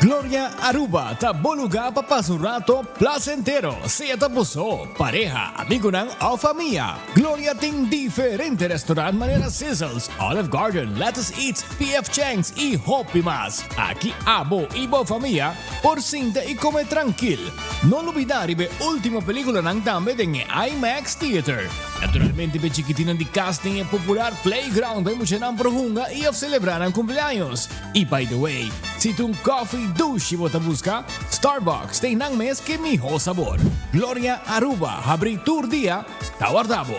Gloria Aruba ta bo lugar pa pasa un rato placentero, sea ta bo so, pareha, amigonan of famia. Gloria tin diferente restaurant manera Sizzles, Olive Garden, Lettuce Eats, PF Chang's y hopi mas. Aki abo y bo famia por sinta y come trankil. No lubida riba e ultimo peliculanan tambe den e IMAX Theater. Naturalmente p'e chikitinan di cas tin e popular playground pa e muchanan por hunga y of celebra nan cumpleaños. Y by the way, si ta un coffee dushi bo ta busca, Starbucks tin nan mes ke miho sabor. Gloria Aruba habri tur dia ta warda bo.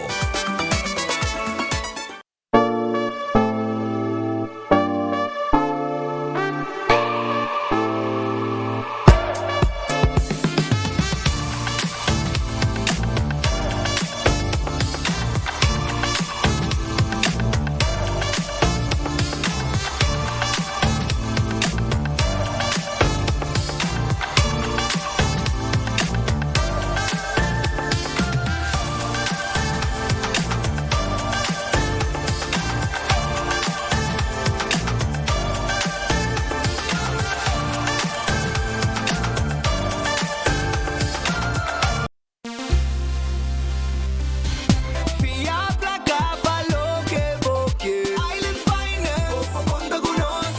Fia placa pa loke bo ke. Island Finance. Bo por conta cu nos.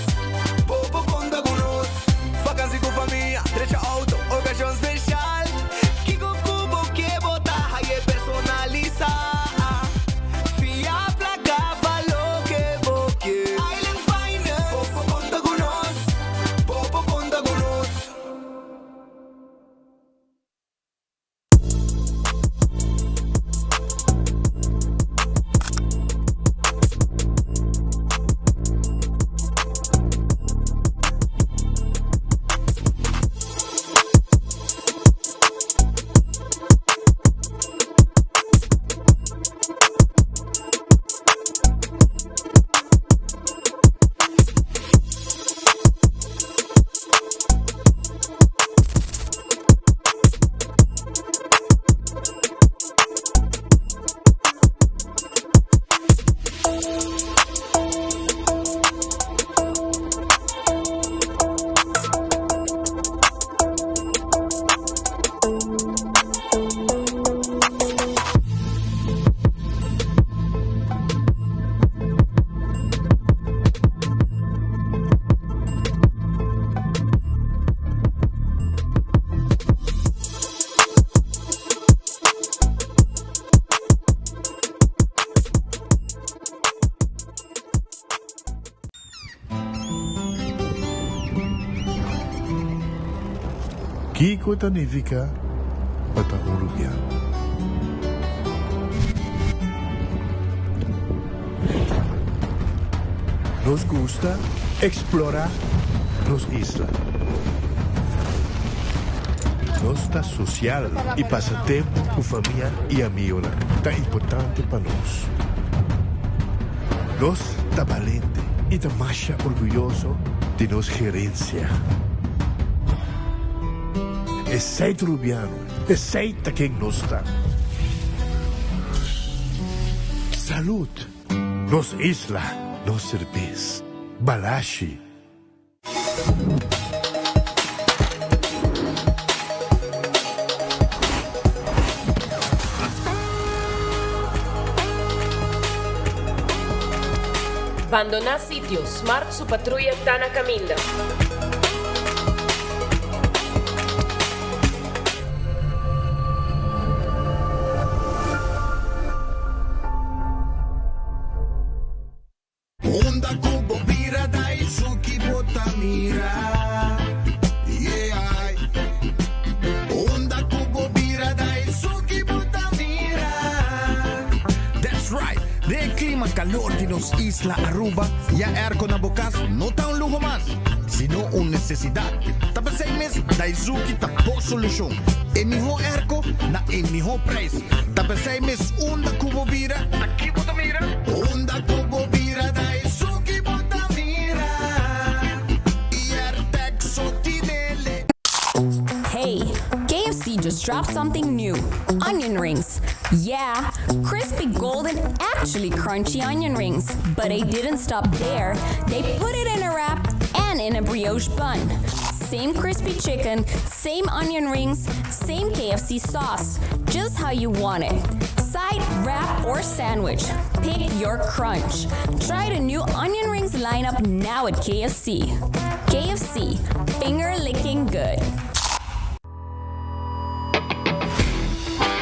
Bo por conta cu nos. Vakantie cu famia, drecha auto, ocasion special. Kico cu bo ke bo ta haye personalisa. Fia placa pa loke bo ke. Island Finance. Bo por conta cu nos. Bo por conta cu nos. Kiko ta nifiká pa ta un rubiano? Nos gusta eksplorá nos isla. Nos ta sosial i pasa tempu ku famia i amigonan ta importante pa nos. Nos ta balente i ta masha orguyoso di nos gerensia. Esei ta Rubiano, esei ta ken nos ta. Salud! Nos isla, nos serbes. Balashi. Bandoná sitio, Smart su patruya ta na kaminda. Unda ku bo bira Daisuki bo ta mira Yeah Unda ku bo bira Daisuki bo ta mira That's right! Den e klima kalor di nos isla Aruba, ya airco na bo kas no ta un luho mas, sino un nesesidat. Ta p'esei mes Daizuki ta bo solushon. E mihó airco na e mihó prijs. Ta p'esei mes unda ku bo bira, Ta ki bo ta mira? Unda ku bo bira Daizuki bo ta mira. I Airtec so tinele. Hey, KFC just dropped something new. Onion rings. Yeah, crispy golden, actually crunchy onion rings. But they didn't stop there. They put it in a wrap and in a brioche bun. Same crispy chicken, same onion rings, same KFC sauce. Just how you want it. Side, wrap, or sandwich. Pick your crunch. Try the new onion rings lineup now at KFC. KFC, finger licking good.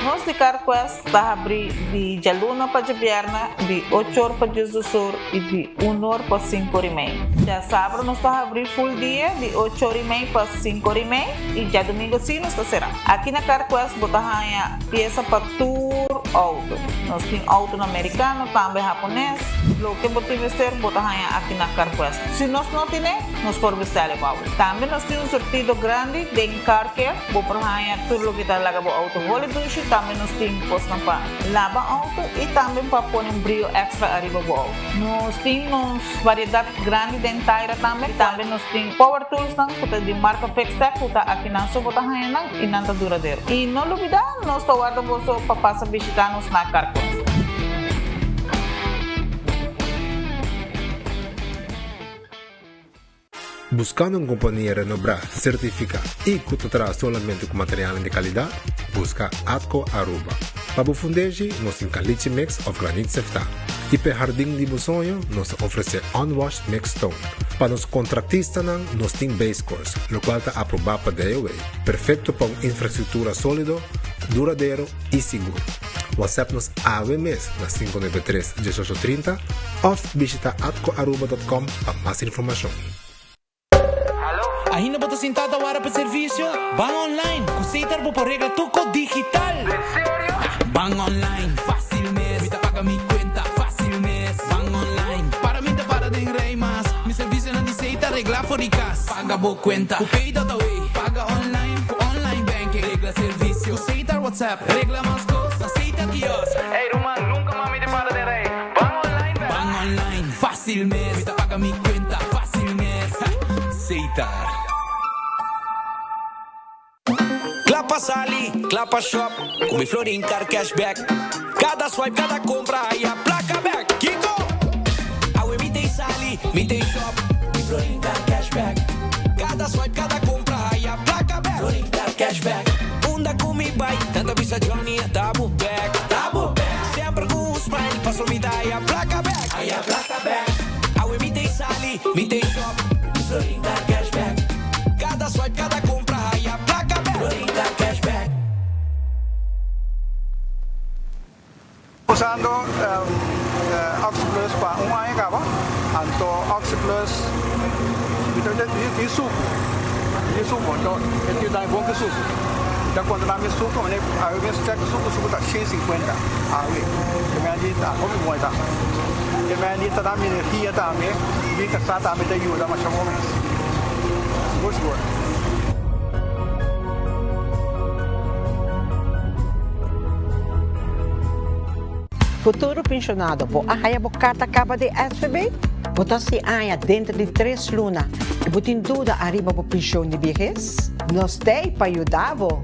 Nos di CarQuest ta habri di djaluna pa djabièrnè di ocho or pa diesdos or i di un or pa sinku or i mei. Djasabra nos ta habri full dia di ocho or i mei pa sinku or i mei i djadumingu si nos ta será. Aki na CarQuest bo ta haña piesa pa tur outo. Nos tin outonan merikano, tambe hapones. Loke bo tin mester bo ta haña aki na CarQuest. Si nos no tine, nos por bestèl e pa bo. Tambe nos tin un surtido grandi den Car Care. Bo por haña tur loke ta laga bo outo holi dushi. Tambe nos tin kosnan pa laba outo i tambe pa pone un brio èkstra ariba bo outo. Nos tin nos variedat grandi den taira tambe. Tambe nos tin power toolsnan ku ta di marka Fixtech ku ta akinan so bo ta haña nan i nan ta duradero. I no lubidá nos ta warda boso pa pasa bishitá nos na Carquest. Buscando un compania renombra, certifica y cu ta traha solamente cu materialnan di calidad? Busca Atco Aruba. Pa bo fundeshi, nos tin caliche mix of granit seftá. Y p'e hardin di bo soño, nos ta ofrece unwashed mixed stone. Pa nos contractistanan, nos tin base course, locual ta aproba pa DOW, perfecto pa un infrastructura solido, duradero y sigur. WhatsApp nos awe mes na 593 1830 of bishita atcoaruba.com pa mas informacion. Ainda bo ta sinta ta wara pa servicio? Ban online! Cu Setar bo por regla tur cos digital! En serio? Ban online, facil mes! Mi ta paga mi cuenta, facil mes! Ban online, para mi ta para den rij mas! Mi servicionan di Setar regla for di cas! Paga bo cuenta cu Pay.awe! Paga online cu online banking! Regla servicio cu Setar WhatsApp! Regla mas cos na Setar Kiosk! Ey ruman, nunca mas mi ta para den rij! Ban online bek! Ban online, facil mes! Mi ta paga mi cuenta, facil mes! Setar. Kla pa sali, kla pa shop, ku mi Florin Card Cashback. Kada swipe, kada kompra, haya plaka bek. Kiko? Awe mi t'ei sali, mi t'ei shop, mi Florin Card Cashback. Kada swipe, kada kompra, haya plaka bek. Florin Card Cashback. Unda ku mi bai, nan ta bisa Johnny a ta bo bek. Ta bo bek. Semper ku un smile, paso mi ta haya plaka bek. Haya plaka bek. Awe mi t'ei sali, mi t'ei shop, mi Florin Card Cashback. Kada swipe, kada kompra, haya plaka bek. Florin Card Cashback. Usando OxyPlus pa un aña caba, anto OxyPlus mi ta tin sucu, mi tin sucu, anto e tin dami bon ki sucu. Mi ta controla mi sucu, mane awe mes check sucu, sucu ta shen sinkuenta awe, e mei di ta hopi bon e ta. E mei di ta dami energia tambe, mi casa tambe ta yuda masha bon mes, sigur sigur. Futuro pensionado, bo a haya bo carta caba di SVB? Bo ta si aña denter di tres luna y bo tin duda ariba bo pension di biehes? Nos t'ey pa yuda bo!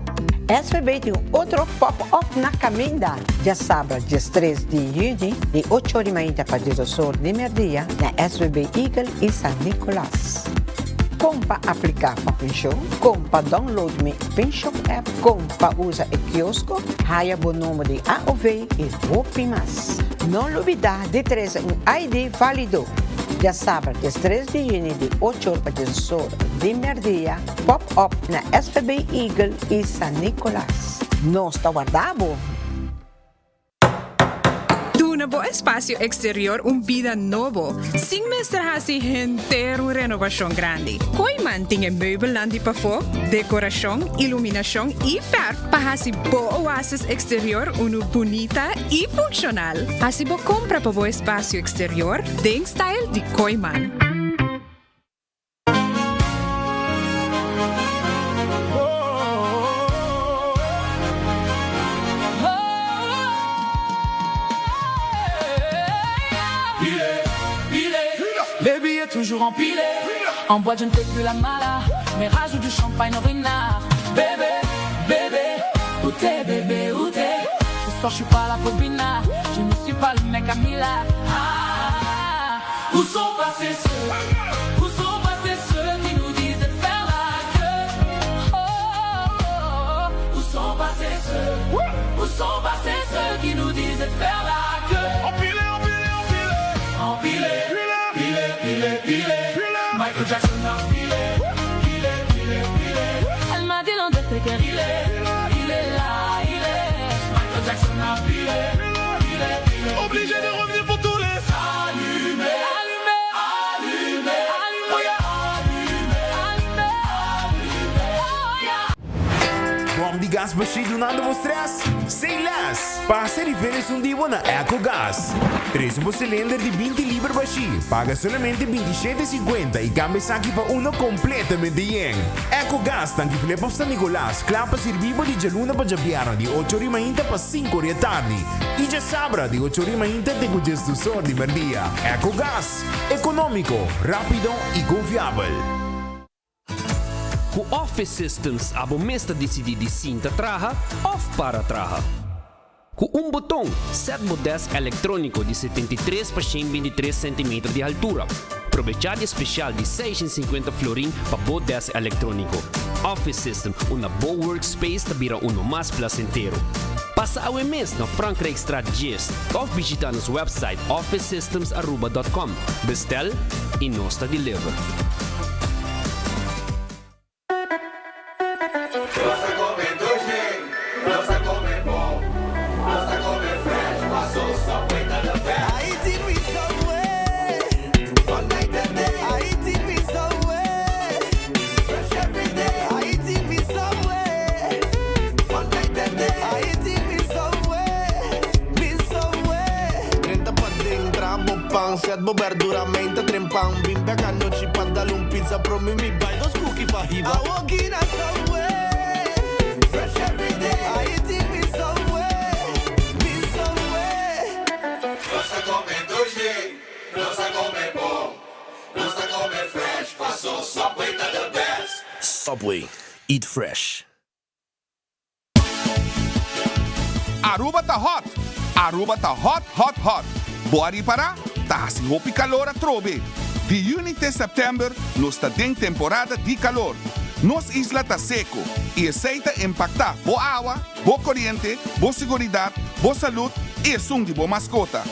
SVB tin otro pop-up na caminda diasabra diestres di juni di ocho or di mainta pa diesdos or di merdia na SVB Eagle y San Nicolas. Kon pa apliká pa penshon, kon pa download mi penshon app, kon pa usa e kiosko, haya bo number di AOV i hopi mas. No lubidá di trese un ID válido. Djasabra diestres di yüni di ocho or pa diesdos or di mèrdia, pop up na SVB Eagle i San Nicolas. Nos ta warda bo! Duna bo espasio eksterior un bida nobo, sin mester hasi henter un renobashon grandi. Kooiman tin e meubelnan di pafó, dekorashon, iluminashon i fèrf pa hasi bo oasis eksterior unu bunita i funshonal. Hasi bo kompra pa bo espasio eksterior den style di Kooiman. Toujours empilé En boîte je ne fais plus la mala Mais rajoute du champagne au renard Bébé, bébé, où t'es bébé, où t'es Ce soir je suis pas la bobina Je ne suis pas le mec à Mila ah, Où sont passés ceux Où sont passés ceux qui nous disaient de faire la queue Undertaker, il est, il est là, il est. Michael Jackson a pilé, il est, il est. Obligé de revenir pour tous les allumer, allumer, allumer, allumer, allumer, allumer, oh yeah. Bom di gas bashí dunando bo stress? Say less! Pasa riba esun di bo na Ecogas. Trese bo cilinder di 20 liber bashí, paga solamente 27,50 y cambia esaki pa uno completamente yen. Ecogas tanki Flip of San Nicolas, kla pa sirbi bo di djaluna pa djabièrnè di ocho ori mainta pa sinku ori atardi y djasabra di ocho ori mainta te ku djesdos or di merdia. Ecogas, economico, rapido y confiabel. Ku Office Systems abo mes ta disidí di sinta traha òf para traha. Ku un boton, sèt bo dèsk elektróniko di 73 pa 123 sentimeter di haltura. Probechá di e spesial di 650 florin pa bo dèsk elektróniko. Office System, unda bo workspace ta bira uno mas plasentero. Pasa awe mes na Frankrijkstraat 10 òf bishitá nos wèpsait officesystemsaruba.com. Bestèl i nos ta deliver. Nos ta come dushi, nos ta come bon, nos ta come fresh, paso Subway ta the best. I eating with Subway, all night and day. I eating with Subway, fresh every day. I eating with Subway, all night and day. I eating with Subway, with Subway. Drenta paden, traha bo pan, set bo berdura, meinta trempan. Bin bek anochi pa dal un pizza, promi mi bai dos cookie pa hiba. I walk in a Subway, fresh every day. I eating with Subway, with Subway. Nos ta come dushi, nos ta come bon, nos ta come fresh, paso Subway ta the best. Subway, eat fresh. Aruba ta hot! Aruba ta hot hot hot! Bo a ripara? Ta hasi hopi calor atrobe! Di juni te september nos ta den temporada di calor. Nos isla ta seco y esey ta impacta bo awa, bo coriente, bo siguridad, bo salud y esun di bo mascota.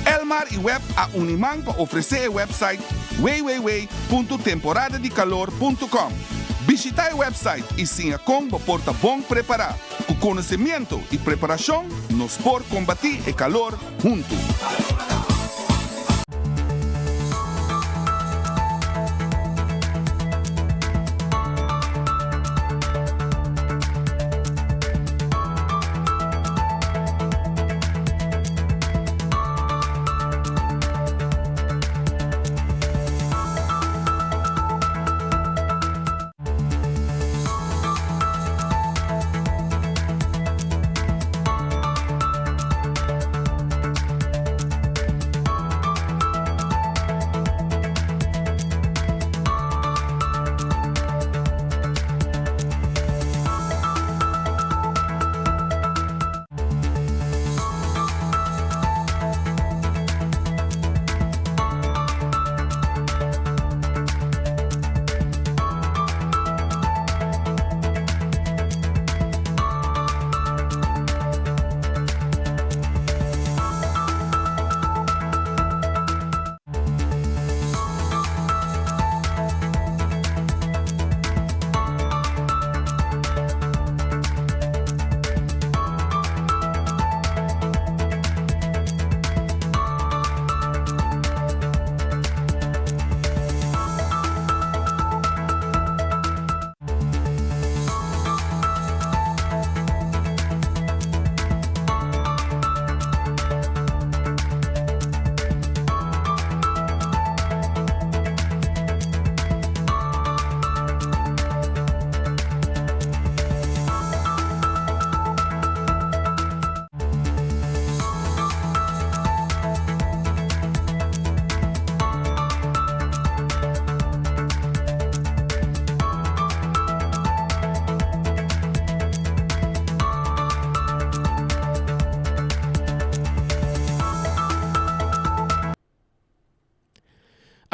Elmar y web a uni man pa ofrece e website www.temporadadicalor.com. Bishita e website y siña con bo por ta bon prepara. Cu conocimiento y preparacion nos por combati e calor hunto.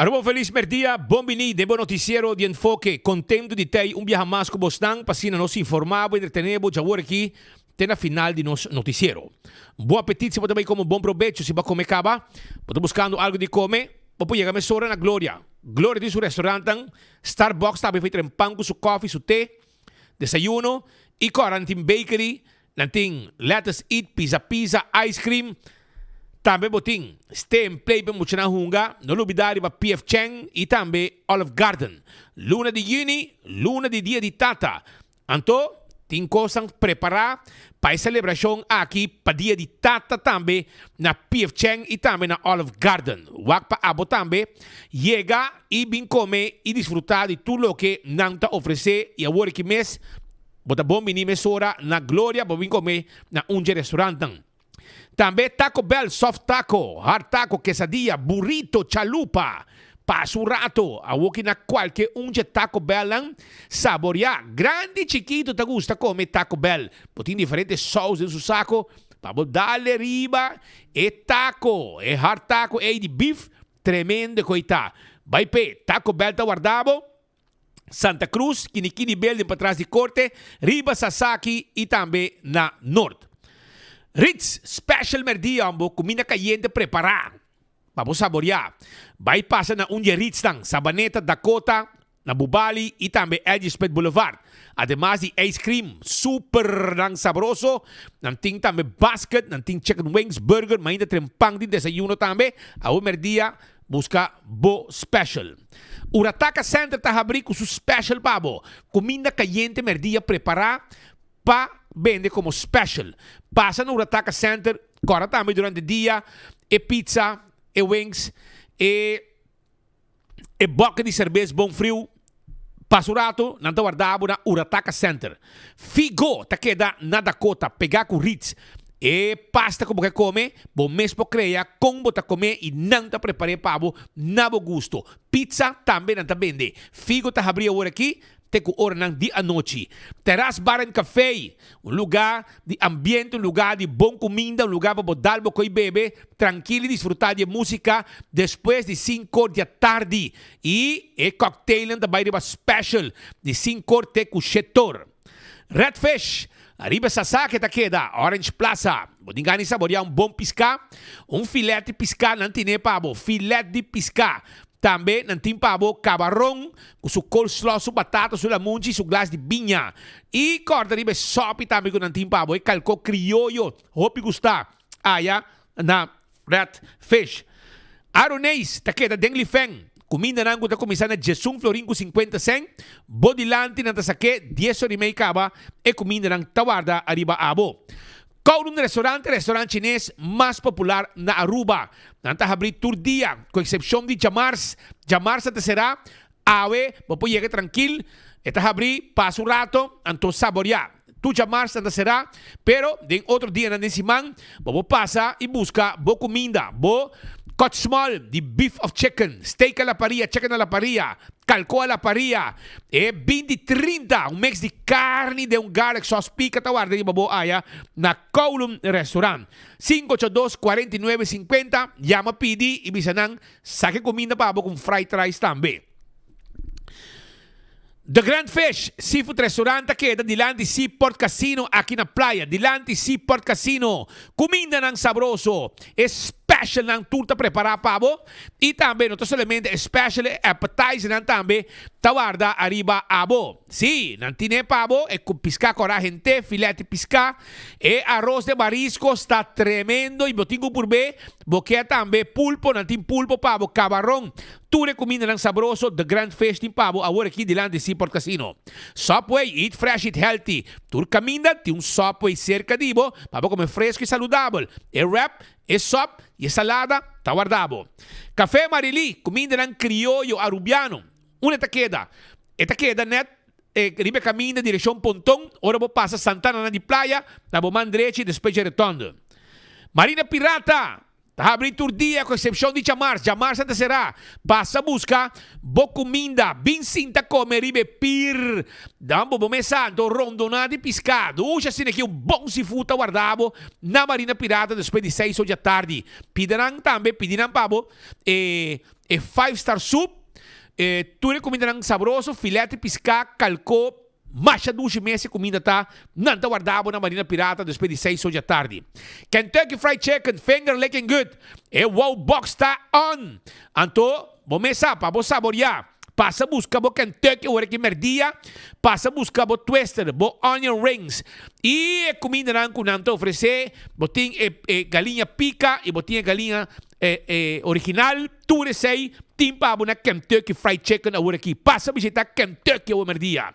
Aruba un felis merdia, bon bini den bo noticiero di Enfoke. Contento di tei un biaha mas cu bosnan pa asina nos informa bo, entretene bo djawor aki te na final di nos noticiero. Bon apetit si bo ta bay come, bon probecho si bo a come caba. Bo ta buscando algo di come, bo por yega mesora na Gloria. Gloria tin su restaurantnan, Starbucks ta habri pa e tren pan cu su coffee, su te. Desayuno y cora nan tin bakery, nan tin Let Us Eat, Pizza Pizza, Ice Cream. Tambe bo tin Stay and Play pa muchanan hunga. No lubida riba PF Chang y tambe Olive Garden. Luna di juni, luna di Dia di Tata. Anto tin kosnan prepará pa e selebrashon aki pa Dia di Tata tambe na PF Chang i tambe na Olive Garden. Wak pa abo tambe yega i bin kome i disfrutá di tur loke nan ta ofresé i awor aki mes bo ta bon bini mesora na Gloria pa bin kome na un dje restaurantnan. Tambe Taco Bell, soft taco, hard taco, quesadilla, burrito, chalupa. Pasa un rato awoki na cualke un dje Taco Bellnan, saborea. Grandi y chikito ta gusta come Taco Bell. Bo tin diferente saus den su saco pa bo dale riba e taco, e hard taco ey di beef, tremendo cu ey ta. Bay p'e, Taco Bell ta warda bo. Santa Cruz, Kinikini Building patras di Corte, riba Sasaki y tambe na Noord. Ritz Special Merdia bo cuminda cayente prepara pa bo saborea. Bay pasa na un di e Ritznan, Sabaneta, Dakota, na Bubali y tambe LG Smith Boulevard. Ademas di ice cream super nan sabroso, nan tin tambe basket, nan tin chicken wings, burger, mainta tren pan di desayuno tambe. Awe merdia Busca bo special. Urataka Center ta habri cu su special pa bo. Cuminda cayente merdia prepara pa bende como special. Pasa na Urataka Center, cora tambe durante dia e pizza, e wings, e e bokke di cerbes bon friu. Pasa un rato, nan ta warda bo na Urataka Center. Figo ta keda na Dakota, pega ku Ritz. E pasta ku bo ke kome, bo mes por krea kon bo ta kome i nan ta prepar'é pa bo na bo gusto. Pizza tambe nan ta bende. Figo ta habrí awor aki te ku oranan di anochi. Terras Bar and Café, un lugá di ambiente, un lugá di bon kuminda, un lugá pa bo dal bo koi bebe trankil i disfrutá di e músika despues di sinkor di atardi. I e cocktailnan ta bai riba special di sinkor te ku shetor. Red Fish, ariba Sasake ta keda, Orange Plaza. Bo tin gana di saborea un bon piská? Un filet di piská nan tine pa bo, filet di piská. Tambe nan tin pa bo kabaron ku su coleslaw, su batata, su lamunchi i su glas di biña. I kòrda riba e sòpi tambe ku nan tin pa bo, e kalkó krioyo hopi gustá aya na Red Fish. Aroneis ta keda den Lifeng. Kumindanan ku ta kuminsá na djesun florin ku sinkuenta sèn, bo dilanti nan ta sak'é dies ora i mei kaba e kumindanan ta warda ariba abo. Kowloon Restaurant ta e restaurant chines mas popular na Aruba. Nan ta habrí tur dia, ku eksepshon di djamars. Djamars nan ta será, awe bo por yega trankil, e ta habrí, pasa un rato, anto saboriá. Tur djamars nan ta será, pero den otro dianan den siman bo por pasa i buska bo kuminda, bo cut small di beef of chicken, steak a la parilla, chicken a la parilla, kalko a la parilla, e binti 30, un mix di karni den un garlic sauce pika ta warda riba bo aya na Kowloon Restaurant. 582 49 50, yama pidi i bisa nan saka e kuminda pa bo ku un fried rice tambe. The Grand Fish Seafood Restaurant ta keda dilanti Seaport Casino aki na Playa. Dilanti Seaport Casino. Kumindanan sabroso, e specialnan tur ta prepará pa bo i tambe no ta solamente e special, e appetizernan tambe ta warda ariba abo. Sí, nan tine pa bo e piská kòrá hent'é, filet di piská, e aros de mariscos ta tremendo i bo tin ku purb'é. Bo ke tambe pulpo, nan tin pulpo pa bo, kabaron. Tur e kumindanan sabroso The Grand Fish tin pa bo awor aki dilanti Seaport Casino. Subway, eat fresh, eat healthy. Tur kaminda tin un Subway serka di bo pa bo kome fresco i saludabel. E wrap, e sop i e salada ta warda bo. Café Marily, kumindanan krioyo Arubiano. Unda e ta keda? E ta keda net riba e kaminda direkshon Ponton ora bo pasa Santana na di Playa na bo man drechi despues dje rotonde. Marina Pirata! Ta habri tur dia ku eksepshon di djamars. Djamars nan ta será. Pasa buska bo kuminda. Bin sinta kome riba e pir. Dan bo bo mesa anto rondoná di piská. Dushi asina ki un bon seafood ta warda bo na Marina Pirata despues di seis or djatardi. Pida nan tambe, pidi nan pa bo e e five star soup, e tur e kumindanan sabroso, filet di piská, kalkó, Masha dushi mes e kuminda ta, nan ta warda bo na Marina Pirata despues di seis or djatardi. Kentucky Fried Chicken, finger licking good, e wow box ta on! Anto, bo mes sa pa bo saboria. Pasa buska bo Kentucky ora ki merdia, pasa buska bo twister, bo onion rings i e kumindanan ku nan ta ofresé. Bo tin e e galiña pika i bo tin e galiña e e original. Tur esei tin pa bo na Kentucky Fried Chicken awor aki. Pasa bishita Kentucky awor merdia.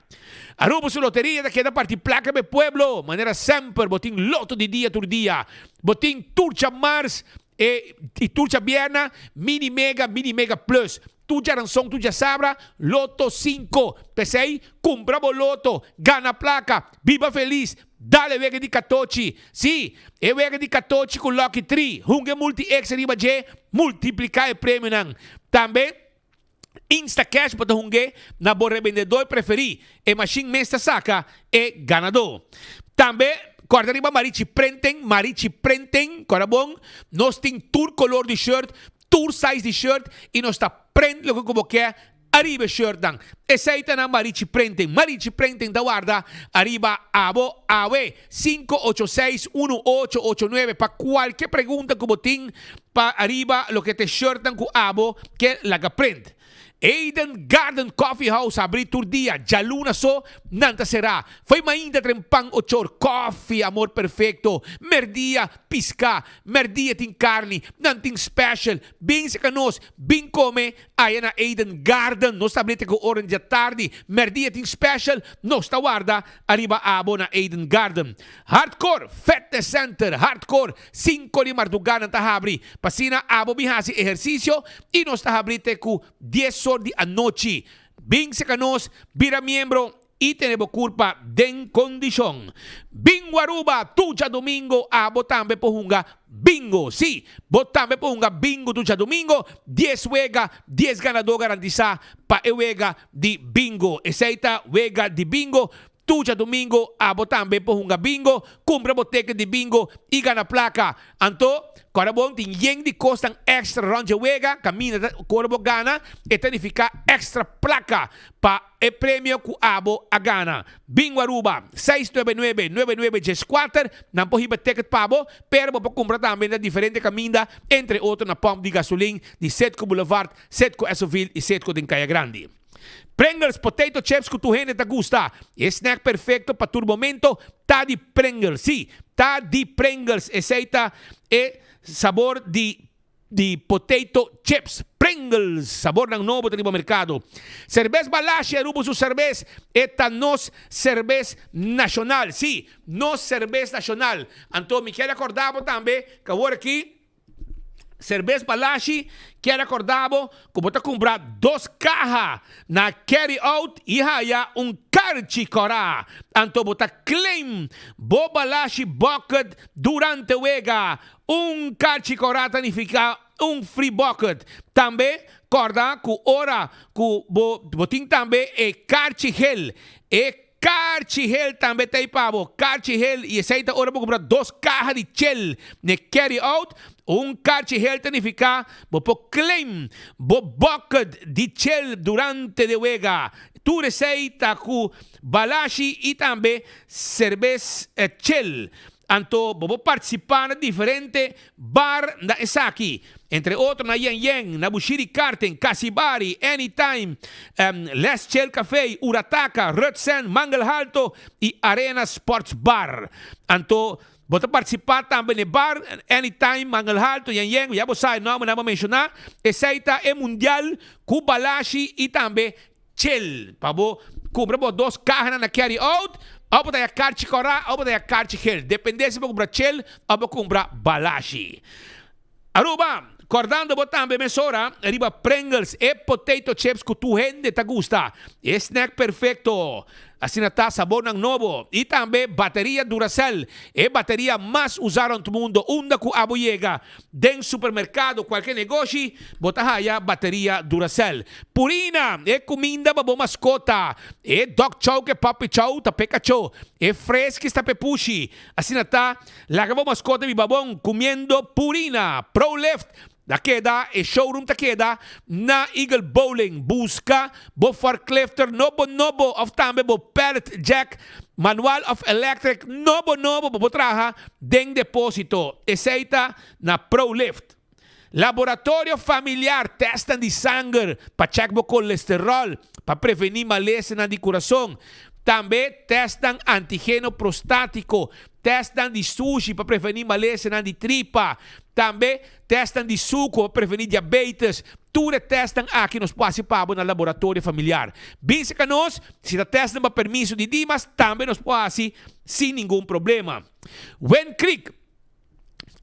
Aruba su loteria ta keda parti plaka pa e pueblo. Manera semper bo tin loto di dia tur dia. Bo tin tur djamars e i tur djabierna mini mega, mini mega plus. Tur djaranson, tur djasabra, loto cinco. P'esei, cumpra bo loto, gana placa, biba feliz, dale wega di catochi. Sí, e wega di catochi cu Lucky Tree, hunga e multi-X riba dje, multiplica e premionan. Tambe, Instacash bo ta hung'é na bo rebendedor preferí, e mashin mes ta saca e ganadó. Tambe, corda riba Marichi Printing, Marichi Printing, corda bon, nos tin tur color di shirt, Tur size di shirt y nos ta print loke cu bo ke ariba e shirtnan. Esey ta na Marichi Printing. Marichi Printing ta warda ariba abo awe 586 1889 pa cualke pregunta cu bo tin pa ariba loke ta e shirtnan cu abo ke laga print. Eden Garden Coffee House habri tur dia, djaluna so nan ta será. Fo'i mainta tren pan ochor, koffie, amor perfecto, merdia, piská, merdia tin karni, nan tin special, bin seka nos, bin kome aya na Eden Garden, nos ta habri te ku ora di djatardi, merdia tin special, nos ta warda ariba abo na Eden Garden. Hardcore Fitness Center, Hardcore, Cinco di marduga nan ta habri, pa asina abo bin hasi ehersisio i nos ta habri te ku dies or di anochi. Bin seka nos, bira miembro i tene bo kurpa den kondishon. Bingo Aruba, tur djadumingo abo tambe por hunga bingo. Si, bo tambe por hunga bingo tur djadumingo, dies wega, dies ganadó garantisa pa e wega di bingo. Esei ta wega di bingo Tur djadumingo abo tambe por hunga bingo, kumpra bo teken di bingo i gana plaka. Anto, kòrda bon tin yen di kosnan èkstra rònt dje wega, kaminda ta ku ora bo gana e ta nifiká èkstra plaka pa e premio ku abo a gana. Bingo Aruba, 699 9914, nan por hiba teket pa bo, pero bo por kumpra tambe na diferente kaminda, entre otro na pòmp di gasolin di Setco Boulevard, Setco Essoville i Setco den Kaya Grandi. Pringles, potato chips ku tur hende ta gusta. E snack perfecto pa tur momento ta di Pringles. Sí, ta di Pringles. Esei ta e sabor di di potato chips. Pringles, sabornan nobo ta riba mercado. Cerbes Balashi, Aruba su cerbes, e ta nos cerbes nacional. Sí, nos cerbes nacional. Anto mi kier acorda bo tambe ku awor aki. Cerbes Balashi kier acorda bo cu bo ta cumpra dos caha na Carry Out y haya un carchi cora. Anto bo ta claim bo Balashi bucket durante wega. Un carchi cora ta nifica un free bucket. Tambe corda cu ora cu bo bo tin tambe e carchi gel. E Karchi hel tambe ta ei pa bo. Karchi hel, i esei ta ora bo kumpra dos kaha di chel n'e carry out. Un karchi hel ta nifiká bo por claim bo bucket di chel durante de wega. Tur esei ta ku balashi i tambe serbes chel. Anto bo por partisipá na diferente bar na esaki, entre otro na Yen Yen, na Bushiri Karting, Casibari, Anytime, Les Chel Café, Urataka, Rutsen, Mangel Halto i Arena Sports Bar. Anto bo ta partisipá tambe na e bar Anytime, Mangel Halto, Yen Yen, ya bo sa e nòmbernan bo menshoná. Esei ta e mundial ku Balashi i tambe Chel pa bo kumpra bo dos kahanan na carry out, òf bo ta ya karchi kòrá òf bo ta ya karchi gel, dependé si bo kumpra chel òf bo kumpra balashi. Aruba, kòrdando bo tambe mesora riba Pringles, e potato chips ku tur hende ta gusta, e snack perfekto. Asina ta sabornan nobo i tambe bateria Duracell, e bateria mas usá rònt mundo. Unda ku abo yega, den supermerkado, kualke negoshi, bo ta haya bateria Duracell. Purina, e kuminda pa bo maskota. E dog chow ku e puppy chow ta p'e kachó. E freskis ta p'e pushi. Asina ta, laga bo maskota biba bon kumiendo Purina. Prolift, Ta keda, e showroom ta keda na Eagle Bowling. Buska bo forklifter nobo nobo of tambe bo pallet jack manual of electric nobo nobo pa bo traha den deposito. Esey ta na Prolift. Laboratorio familiar, testnan di sanger pa check bo kolesterol, pa prevení malesanan di kurason. Tambe testnan antigeno prostátiko, testnan di sushi pa prevení malesanan di tripa. Tambe testnan di suku pa prevení diabetes. Tur e testnan aki nos por hasi pa bo na laboratorio familiar. Bin serka nos, si ta testnan pa permiso di Dimas, tambe nos por hasi sin ningun problema. Wen Creek.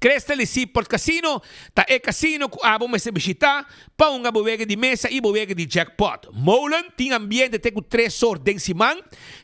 Crystal y Seaport Casino ta e casino cu abo mester bishita pa hunga bo wega di mesa y bo wega di jackpot. Molen tin ambiente te cu tres or den siman,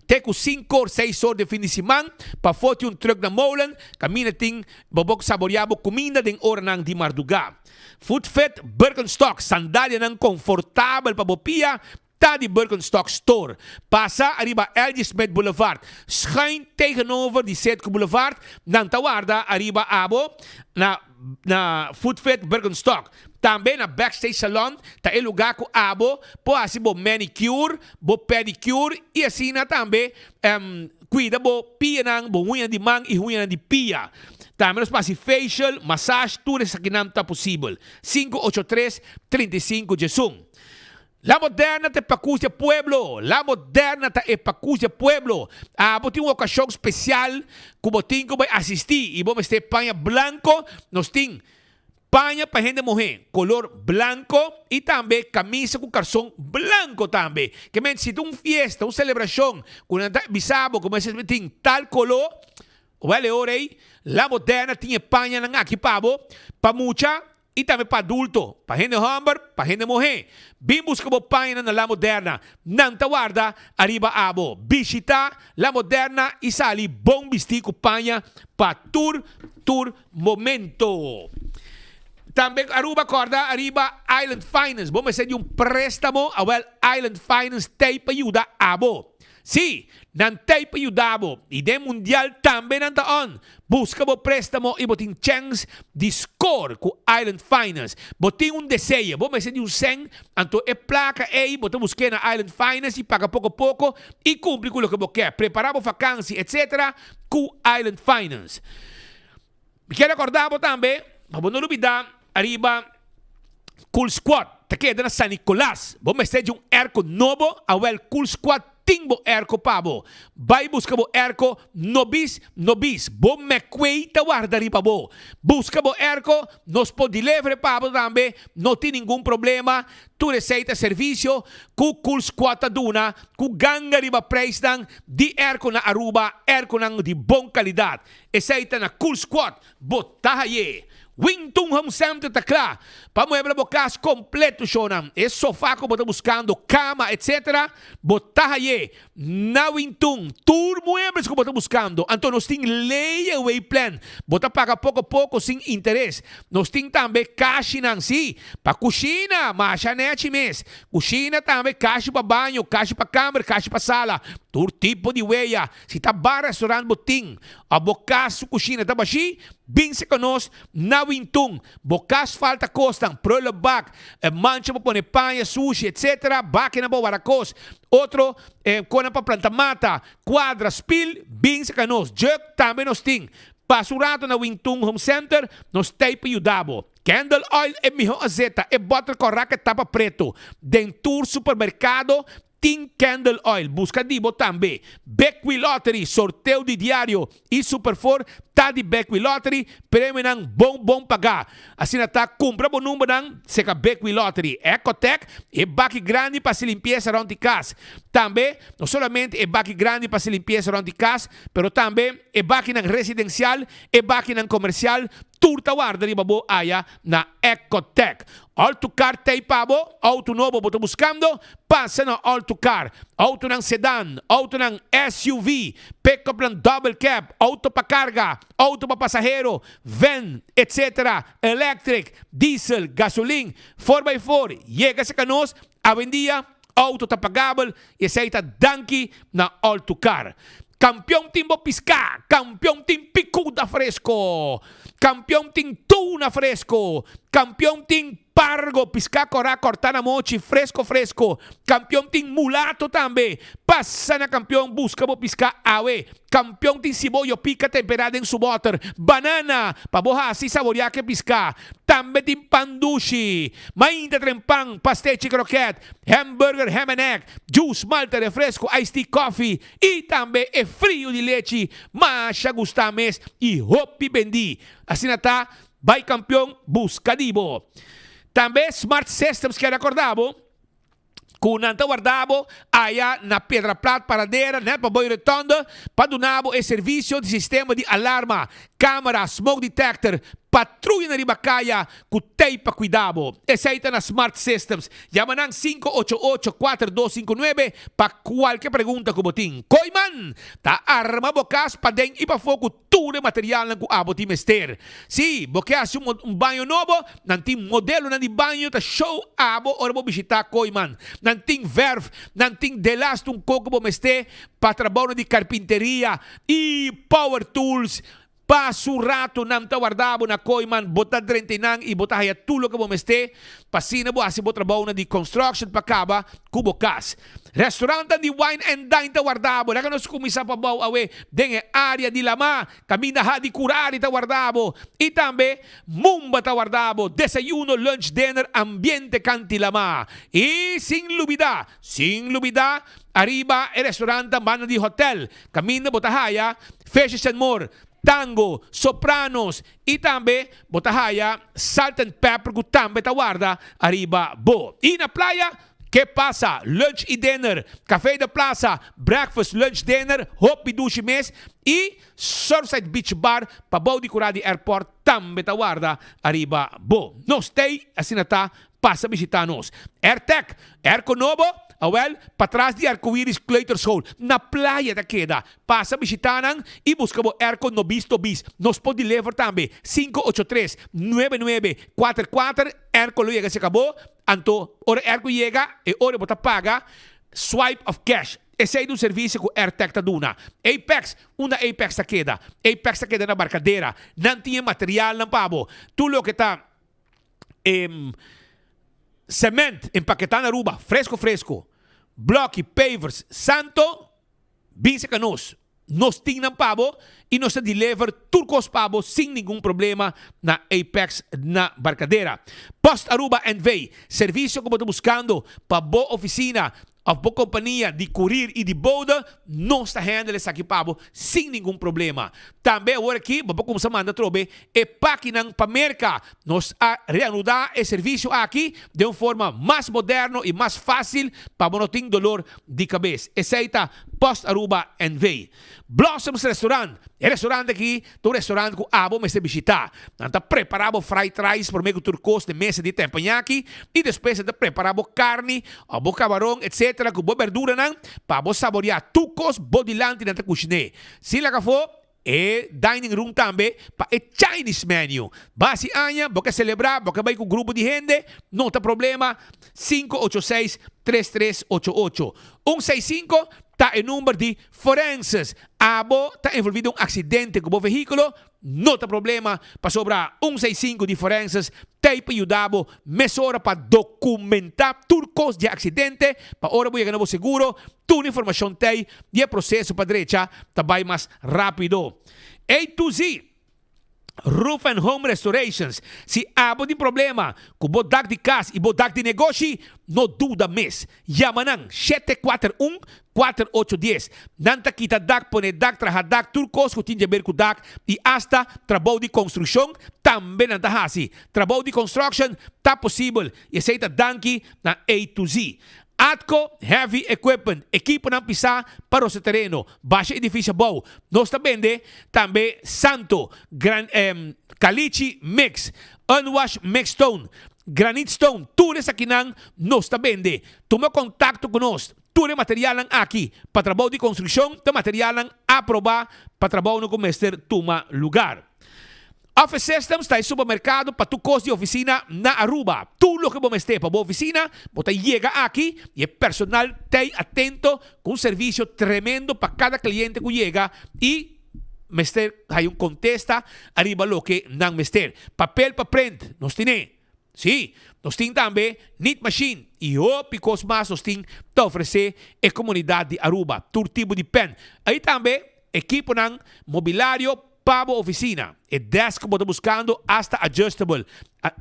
te cu cinco or seis or den fin di siman. Pafó tin un truck na Molen, caminda tin bo por saborea bo cuminda den oranan di marduga. Foot Fit Birkenstock, sandalianan confortabel pa bo pia, Ta di Birkenstock Store. Pasa ariba LG Smith Boulevard, schuin tegenover di Citgo Boulevard. Nan ta warda ariba abo na na Footfit Birkenstock. Tambe na Backstage Salon ta e lugar cu abo por haci bo manicure, bo pedicure y asina tambe cuida bo pianan, bo huña di man y huñanan di pia. Tambe nos por haci facial, massage, tur esakinan ta posibel. 583 35 diesun. La Moderna ta e pakus di e pueblo. La Moderna ta e pakus di e pueblo. Abo tin un okashon spesial ku bo tin ku bai asistí i bo mester paña blanko. Nos tin paña pa hende muhé kolor blanko i tambe kamisa ku karson blanko tambe. Ke men si ta un fiesta, un selebrashon ku nan ta bisa bo ku mester tin tal koló, wèl e ora ei La Moderna tin e pañanan aki pa bo, pa mucha I tambe pa adulto, pa hende hòmber, pa hende muhé. Bin buska bo pañanan na La Moderna. Nan ta warda ariba abo. Bishitá La Moderna i sali bon bistí ku paña pa tur tur momento. Tambe Aruba kòrda ariba Island Finance. Bo mester di un préstamo? Awèl Island Finance t'ei pa yuda abo. Sí, nan t'ei pa yuda bo i den mundial tambe nan ta on. Buska bo préstamo i bo tin chèns di skor ku Island Finance. Bo tin un deseo, bo mester di un sèn, anto e plaka ei bo ta busk'é na Island Finance i paga poko poko i kumpli ku loke bo ke, prepará bo fakansi etc. Ku Island Finance. Mi kier recorda bo tambe pa bo no lubida ariba Cool Squad ta keda na San Nicolas. Bo mester di un airco nobo? Awel Cool Squad tin bo airco pa bo. Bai busca bo airco no bis no bis. Bo McQuay ta warda riba bo. Busca bo airco, nos por deliver pa bo tambe, no tin ningun problema. Tur esey ta servicio cu Cool Squad ta duna cu ganga riba prijsnan di airco na Aruba, airconan di bon calidad. Esei ta na Cool Squad, bo ta haye. Wingtun Home Center ta kla pa muebla bo kas kompleto shownan. E sofa ku bo ta buskando, kama etc. Bo ta haye na Wingtun. Tur muebles ku bo ta buskando. Anto nos tin layaway plan. Bo ta paga poko poko sin interes. Nos tin tambe kashinan, si, pa kushina, masha nechi mes. Kushina tambe, kashi pa baño, kashi pa kamber, kashi pa sala. Tur tipo di weya. Si ta bar restaurant bo tin of bo kas su kushina ta bashí, bin seka nos na Wintun. Bo kas falta kosnan, prullenbak, mancha pa pone paña sushi etc. Bakinan pa wara kos, otro konan pa planta mata, kuadra, spil, bin seka nos. Jug tambe nos tin. Pasa un rato na Wintun Home Center, nos t'ei pa yuda bo. Candle oil e mihó azeta, e bòter kòrá ku e tapa pretu. Den tur supermerkado Tin candle oil, busca di bo tambe. Bequi Lottery, sorteo di diario y Super Four ta di Bequi Lottery, premionan bon bon paga. Asina ta, cumpra bo numbernan seca Bequi Lottery. Ecotec, e baki grandi pa haci limpieza rond di cas. Tambe, no solamente e baki grandi pa haci limpieza rond di cas, pero tambe e bakinan residencial, e bakinan comercial, Tur ta warda riba bo aya na Ecotec. All to Car t'ei pa bo, auto nobo bo ta buscando? Pasa na All to Car. Autonan sedan, autonan SUV, pickupnan double cab, auto pa carga, auto pa pasahero, van, etc. Electric, diesel, gasolin, four by four. Yega cerca nos, awendia auto ta pagabel y esey ta danki na All to Car. Campeon tin bo pisca, campeon tin picuda fresco. Kampion tin tuna fresco. Kampion tin pargo, piská kòrá kòrtá na mochi, fresco fresco. Kampion tin mulato tambe. Pasa na Kampion buska bo piská awe. Kampion tin siboyo pika temperá den su bòter, banana pa bo hasi saboriá ke piská. Tambe tin pan dushi, mainta tren pan, pastechi krokèt, hamburger, ham and egg, juice, malta, refresco, iced tea, kòfi i tambe e frio di lechi masha gustá mes i hopi bendí. Asina ta Bai kampion buska di bo. Tambe Smart Systems kier akorda bo ku nan ta warda bo aya na Piedra Plat Paradera net pa boi rotonde pa duna bo e servisio di sistema di alarma, kamera, smoke detector, patruya na riba kaya ku tei pa kuida bo. Esei ta na Smart Systems. Yama nan 588 4259 pa kualke pregunta ku bo tin. Kooiman ta arma bo kas paden i pafó ku Tur e materialnan ku abo tin mester. Si bo ke hasi un baño nobo, nan tin modelonan di baño ta show abo ora bo bishitá Kooiman. Nan tin verf, nan tin delast un koko bo mester pa trabounan di karpinteria i power tools. Pa su rato nan ta warda bo na Kooiman, bo ta drenta einan i bo ta haya tur loke bo mester pa asina bo hasi bo trabounan di construction pa kaba ku bo kas. Restaurantnan di Wine and Dine ta warda bo. Laga nos kuminsá pa bou awe den e área di lamá. Kaminda Hadi Kurari ta warda bo. I tambe Mumba ta warda bo. Desayuno, lunch, dinner, ambiente kanti lamá. I sin lubidá, sin lubidá ariba e restaurantnan banda di hotel. Kaminda bo ta haya Fishes and More, Tango, Sopranos i tambe bo ta haya Salt and Pepper ku tambe ta warda ariba bo. I na playa Ke pasa? Lunch i dinner, Café de Plaza, breakfast, lunch, dinner, hopi dushi mes i Surfside Beach Bar pa bou di kura di airport tambe ta warda ariba bo. Nos tei asina ta pasa bishita nos. Airtec, airco nobo, awel, patras di Arcoiris Kleuterschool, na playa ta keda. Pasa bishita nan i buska bo airco nobis tobis. Nos por deliver tambe, 583 9944, airco lo yega serka bo. Anto, ora e airco yega, e ora bo ta paga swipe of cash. Esei ta un servicio cu Airtec ta duna. Apex, unda Apex ta keda? Apex ta keda na Barcadera. Nan tin e materialnan pa bo. Tur loke ta e cement empaketá na Aruba, fresco fresco, bloki, pavers, santo. Bin serka nos, nos tin nan pa bo i nos ta deliver tur kos pa bo sin ningun problema na Apex na Barcadera. Post Aruba NV, servisio ku bo ta buskando pa bo ofisina òf bo kompania di kurir i di bode, nos ta handle esaki pa bo sin ningun problema. Tambe awor aki bo por kumsa manda atrobe e pakinan pa Merka. Nos a reanudá e servisio aki den un forma mas moderno i mas fásil pa bo no tin dolor di kabes. Esei ta Post Aruba NV. Blossoms Restaurant, E restaurant aki ta un restaurant ku abo mester bishitá. Nan ta prepará bo fried rice promé ku tur kos den mesa di teppanyaki i despues nan ta prepará bo karni òf bo kabaron etsetera ku bo berduranan pa bo saboriá tur kos bo dilanti nan ta kushiné. Sin laga afó E dining room tambe pa e Chinese menu. Basi aña bo ke celebra, bo ke bay cu grupo di hende, no ta problema, 586 3388. Un seis cinco ta e number di forenses. Abo ta envolvi den un accidente cu bo vehiculo, no ta problema, pasobra un seis cinco di forenses t'ey pa yuda bo mesora pa documenta tur cos di e accidente, pa ora bo yega na bo seguro, Tur informashon t'ei di e proseso pa drecha ta bai mas rápido. A to Z, Roof and Home Restorations, Si abo tin problema ku bo dak di kas i bo dak di negoshi, no duda mes. Yama nan, 741 4810. Nan ta kita dak, pone dak, traha dak, tur kos ku tin djaber ku dak i asta trabou di konstrukshon tambe nan ta hasi. Trabou di construction ta posibel i esei ta danki na A to Z. Atco Heavy Equipment, ekiponan pisá pa rosa tereno, basha edifisio abou. Nos ta bende tambe santo, gran, kalichi mix, unwash mix stone, granite stone, tur esakinan nos ta bende. Tuma kontakto ku nos. Tur e materialnan aki pa trabou di konstrukshon ta materialnan aprobá pa trabounan ku mester tuma lugar. Office Systems ta e supermercado pa tur cos di oficina na Aruba. Tur loke bo mester pa bo oficina, bo ta yega aki y e personal t'ey atento cu un servicio tremendo pa cada cliente cu yega y. mester haya un contesta ariba loke nan mester. Papel pa print, nos tine. Sí, nos tin tambe nit machine y hopi cos mas nos tin ta ofrece e comunidad di Aruba. Tur tipo di pen. Ahí tambe equiponan mobilario pa bo oficina. E desk cu bo ta buscando hasta adjustable.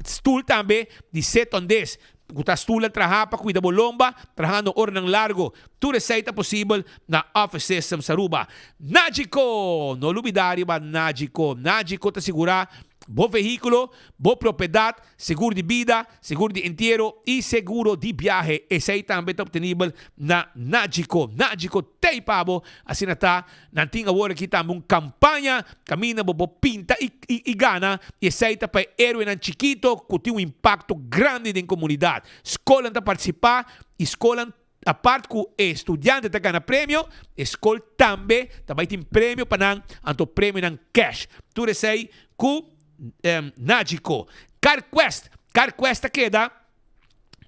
Stoel tambe di sit on this. Cu ta stoelnan traha pa cuida bo lomba trahando oranan largo. Tur esey ta posibel na Office Systems Aruba. Nagico! No lubida riba Nagico. Nagico ta sigura bo vehiculo, bo propiedad, seguro di bida, seguro di entiero y seguro di biahe. Esey tambe ta obtenibel na Nagico. Nagico t'ey pa bo. Asina ta. Nan tin awor aki tambe un campaña caminda bo por pinta y y gana y esey ta pa e héroenan chikito cu tin un impacto grandi den comunidad. Scolnan ta participa y scolnan apart cu e studiante ta gana premio, e scol tambe ta bay tin premio pa nan, anto premionan cash. Tur esey cu Nagico. CarQuest, CarQuest ta keda.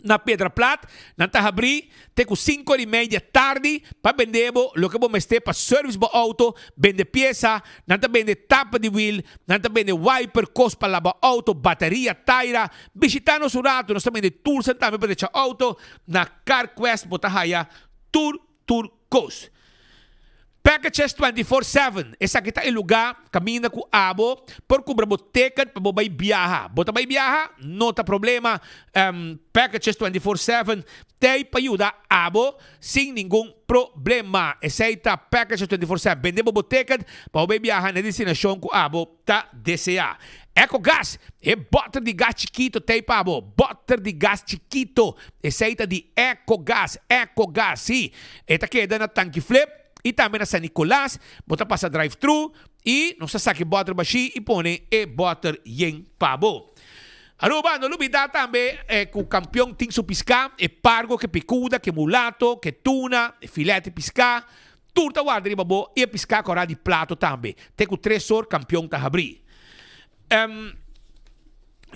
Na Piedra Plat nan ta habrí te ku sinku ora i mei di e tardi pa bende bo loke bo mester pa service bo auto, bende piesa, nan ta bende tapa di wiel, nan ta bende wiper, kos pa laba auto, bateria, taira. Bishita nos un ratu, nos ta bende toolsnan tambe pa drecha auto. Na CarQuest bo ta haya tur tur kos. Packages 24/7, Esaki ta e lugá kaminda ku abo por kumpra bo ticket pa bo bai biaha. Bo ta bai biaha? No ta problema. Packages 24/7 t'ei pa yuda abo sin ningun problema. Esei ta Packages 24/7. Bende bo bo ticket pa bo bai biaha na e destinashon ku abo ta deseá. Ecogas, E bòter di gas chikito t'ei pa bo. Bòter di gas chikito. Esei ta di Ecogas. Ecogas, sí. E ta keda na Tanki Flip i tambe na San Nicolas. Bo ta pasa drive thru i nos ta saka e bòter bashí i pone e bòter yen pa bo. Aruba, no lubidá tambe ku kampion tin su piská, e pargo, ke pikuda, ke mulato, ke tuna, e filèt di piská. Tur ta warda riba bo i e piská kòrá di plato tambe. Te ku tres or kampion ta habrí.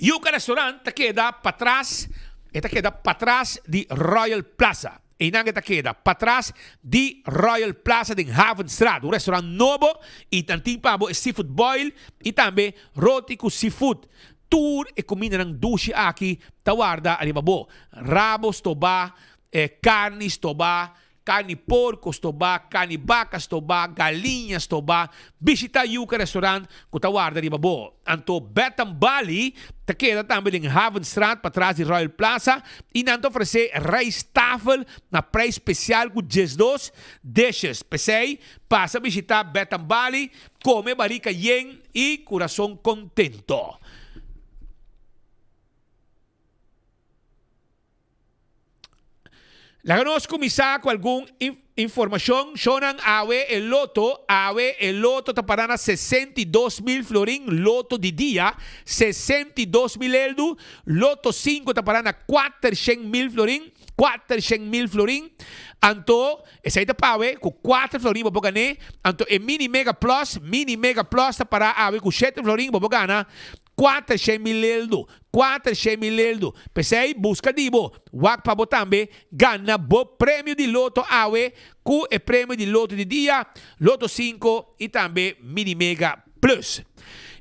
Yuca Restaurant ta keda patras, e ta keda patras di Royal Plaza. Einan e ta keda, patras di Royal Plaza den Havenstraat. Un restaurant nobo i nan tin pa bo e seafood boil i tambe roti ku seafood. Tur e kumindanan dushi aki ta warda riba bo. Rabo stobá, karni stobá, Carni porco stobá, carni baca stobá, galiña stobá. Bishita Yuca Restaurant cu ta warda riba bo. Anto Betham Bali ta keda tambe den Havenstraat patras di Royal Plaza y nan ta ofrece rijsttafel na prijs special cu 12 dishes. P'esey pasa bishita Betham Bali, come barica yen y curason contento. Laga nos kuminsá ku algun informashon. Shownan awe e loto, awe e loto ta pará na 62.000 florin, loto di dia, 62.000 eldu, loto sinku ta pará na 400.000 florin, 400.000 florin. Anto, esei ta pa awe ku kuater florin bo por gané. Anto e mini mega plus, mini mega plus ta pará awe ku shete florin bo por gana 400 mil eldo, 400 mil eldo. P'esei buska di bo, wak pa bo tambe gana bo premio di loto awe ku e premio di loto di dia, loto sinku i tambe mini mega plus.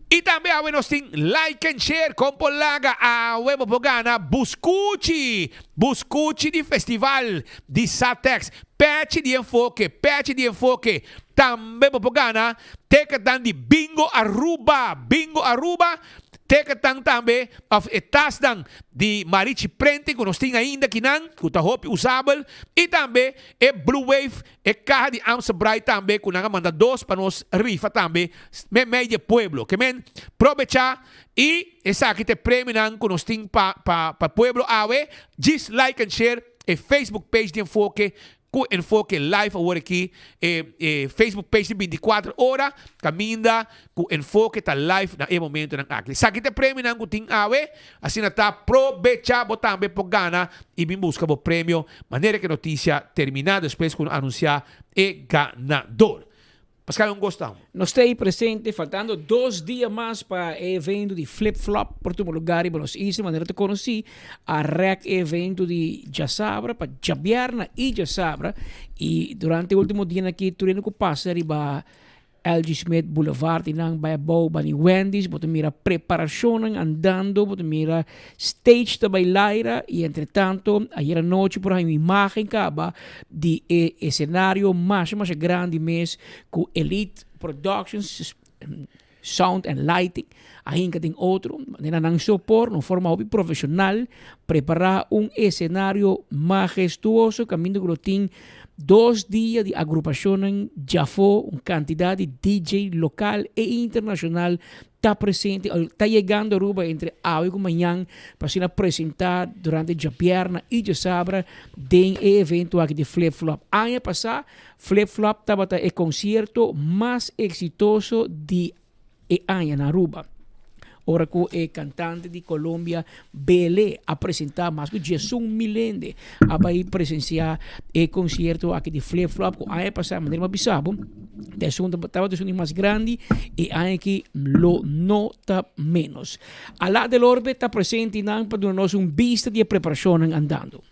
I tambe awe nos tin like and share kon por laga awe bo por gana buskuchi, buskuchi di festival di Satex, pechi di enfoke, pechi di enfoke. Tambe bo por gana Teketan di Bingo Aruba, Bingo Aruba, teketan tambe of e tasnan di Marichi Printing ku nos tin ainda kinan ku ta hopi usabel i tambe e Blue Wave, e kaha di Amstel Bright tambe ku nan a manda dos pa nos rifa tambe meimei di e pueblo. Ke men probecha i esaki ta e premionan ku nos tin pa pa pa pueblo awe. Djis like and share e Facebook page di Enfoke Ku Enfoke Live awor aki e e Facebook page di 24 ora kaminda ku Enfoke ta live na e momentonan aki. Esaki ta e premionan ku tin awe, asina ta probecha bo tambe por gana i bin buska bo premio manera ku e notisia termina despues ku no anunsia e ganador. Pascal un gosto amo. Nos ta ei presente faltando dos dia mas pa e evento di Flip Flop por tuma lugar riba nos isla. Manera ta conoci a rek e evento di djasabra pa djabierna y djasabra y durante e ultimo dianan aki tur hende cu pasa riba. LG Smith Boulevard y nan bay abou bani Wendy's, bo ta mira preparacionnan andando, bo ta mira stage ta bay laira y entre tanto ayer anochi por hay un imagen caba di e escenario masha masha grandi mes cu Elite Productions Sound and Lighting a hinca den otro manera nan so por na un forma hopi profesional prepara un escenario mahestuoso caminda cu lo tin dos dia di agrupacionnan djafo, un cantidad di DJ local e internacional ta presente, ta yegando Aruba entre awe cu mañan pa asina presenta durante djabierna y djasabra den e evento aki di Flip Flop. Aña pasa Flip Flop tabata e concierto mas exitoso di e aña na Aruba. Ora cu e cantante di Colombia Bele a presenta mas cu diesun mil hende a bay presencia e concierto aki di Flip Flop cu aña pasa manera mi a bisa bo ta esun tabata esun di mas grandi e aña aki lo no ta menos. Ala del Orbe ta presente nan pa duna nos un bista di e preparacionnan andando.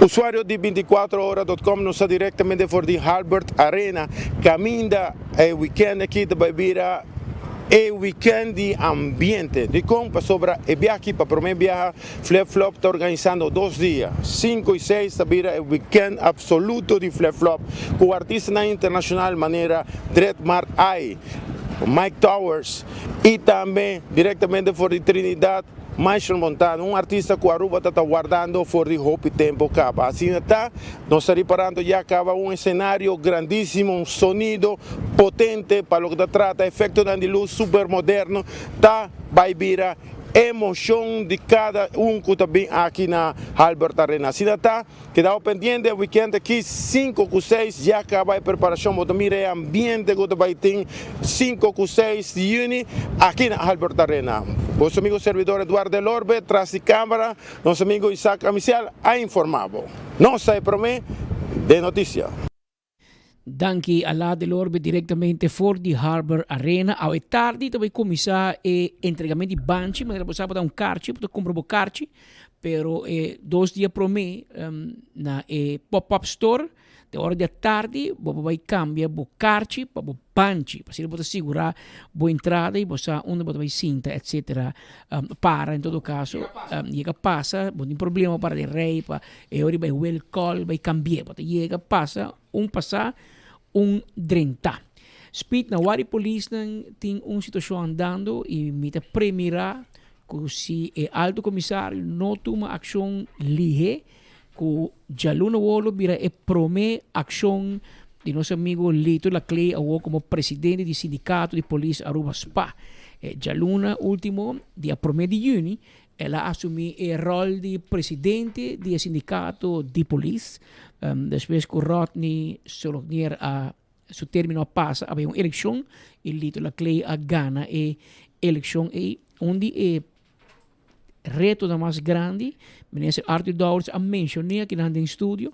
Usuario di binticuatro ora dot com nos ta directamente for di Halbert Arena caminda e weekend aki ta bay bira e weekend di ambiente. Dicon? Pasobra e biaha aki pa prome biaha Flip Flop ta organisando dos dia, cinco y seis ta bira e weekend absoluto di Flip Flop cu artistanan internacional manera Dread Mark I, Mike Towers y tambe directamente for di Trinidad, Machel Montano, un artista cu Aruba ta ta wardando for di hopi tempo caba. Asina ta, nos ta riparando ya caba un escenario grandisimo, un sonido potente pa loke ta trata efectonan di luz super moderno ta bay bira emocion di cada un cu ta bin aki na Albert Arena. Asina ta. Kedao pendiente e weekend aki sinku ku seis ya kaba e preparashon bo ta mira e ambiente ku ta bai tin sinku ku seis di yüni aki na Albert Arena. Boso amigo servidor Eduardo Del Orbe tras di kamera nos amigo Isaac Amisial a informa bo. Nos ta e prome den notisia. Danki a La Del Orbe directamente for di Harbor Arena. Awe tardi ta bay cuminsa e entregamento di banchi. Manera bo sa bo ta un karchi, bo ta cumpra bo karchi. Pero e dos dia prome na e pop-up store, den ora di atardi bo por bay cambia bo karchi pa bo banchi. Pa asina bo ta sigura bo entrada y bo sa unda bo ta bay sinta etcetera. Para en todo caso, yega pasa, bo tin problema para den rij pa E ora bai will call bai cambi'é. Bo ta yega pasa un pasá un drentá. Speed na wari polisnan tin un situacion andando y mi ta premirá cu si e alto comisario no tuma accion lihé cu djaluna awor lo bira e prome accion di nos amigo Lito Laclé awor como presidente di sindicato di polis Aruba spa. E djaluna ultimo dia prome di juni El a asumí e ròl di presidente di e sindikato di polis. Despues ku Rodney Solognier a su término a pasa a bai un elekshon i Lito Laclé a gana e elekshon ei. Un di e retonan mas grandi, minister Arthur Dowers a menshoné akinan den studio,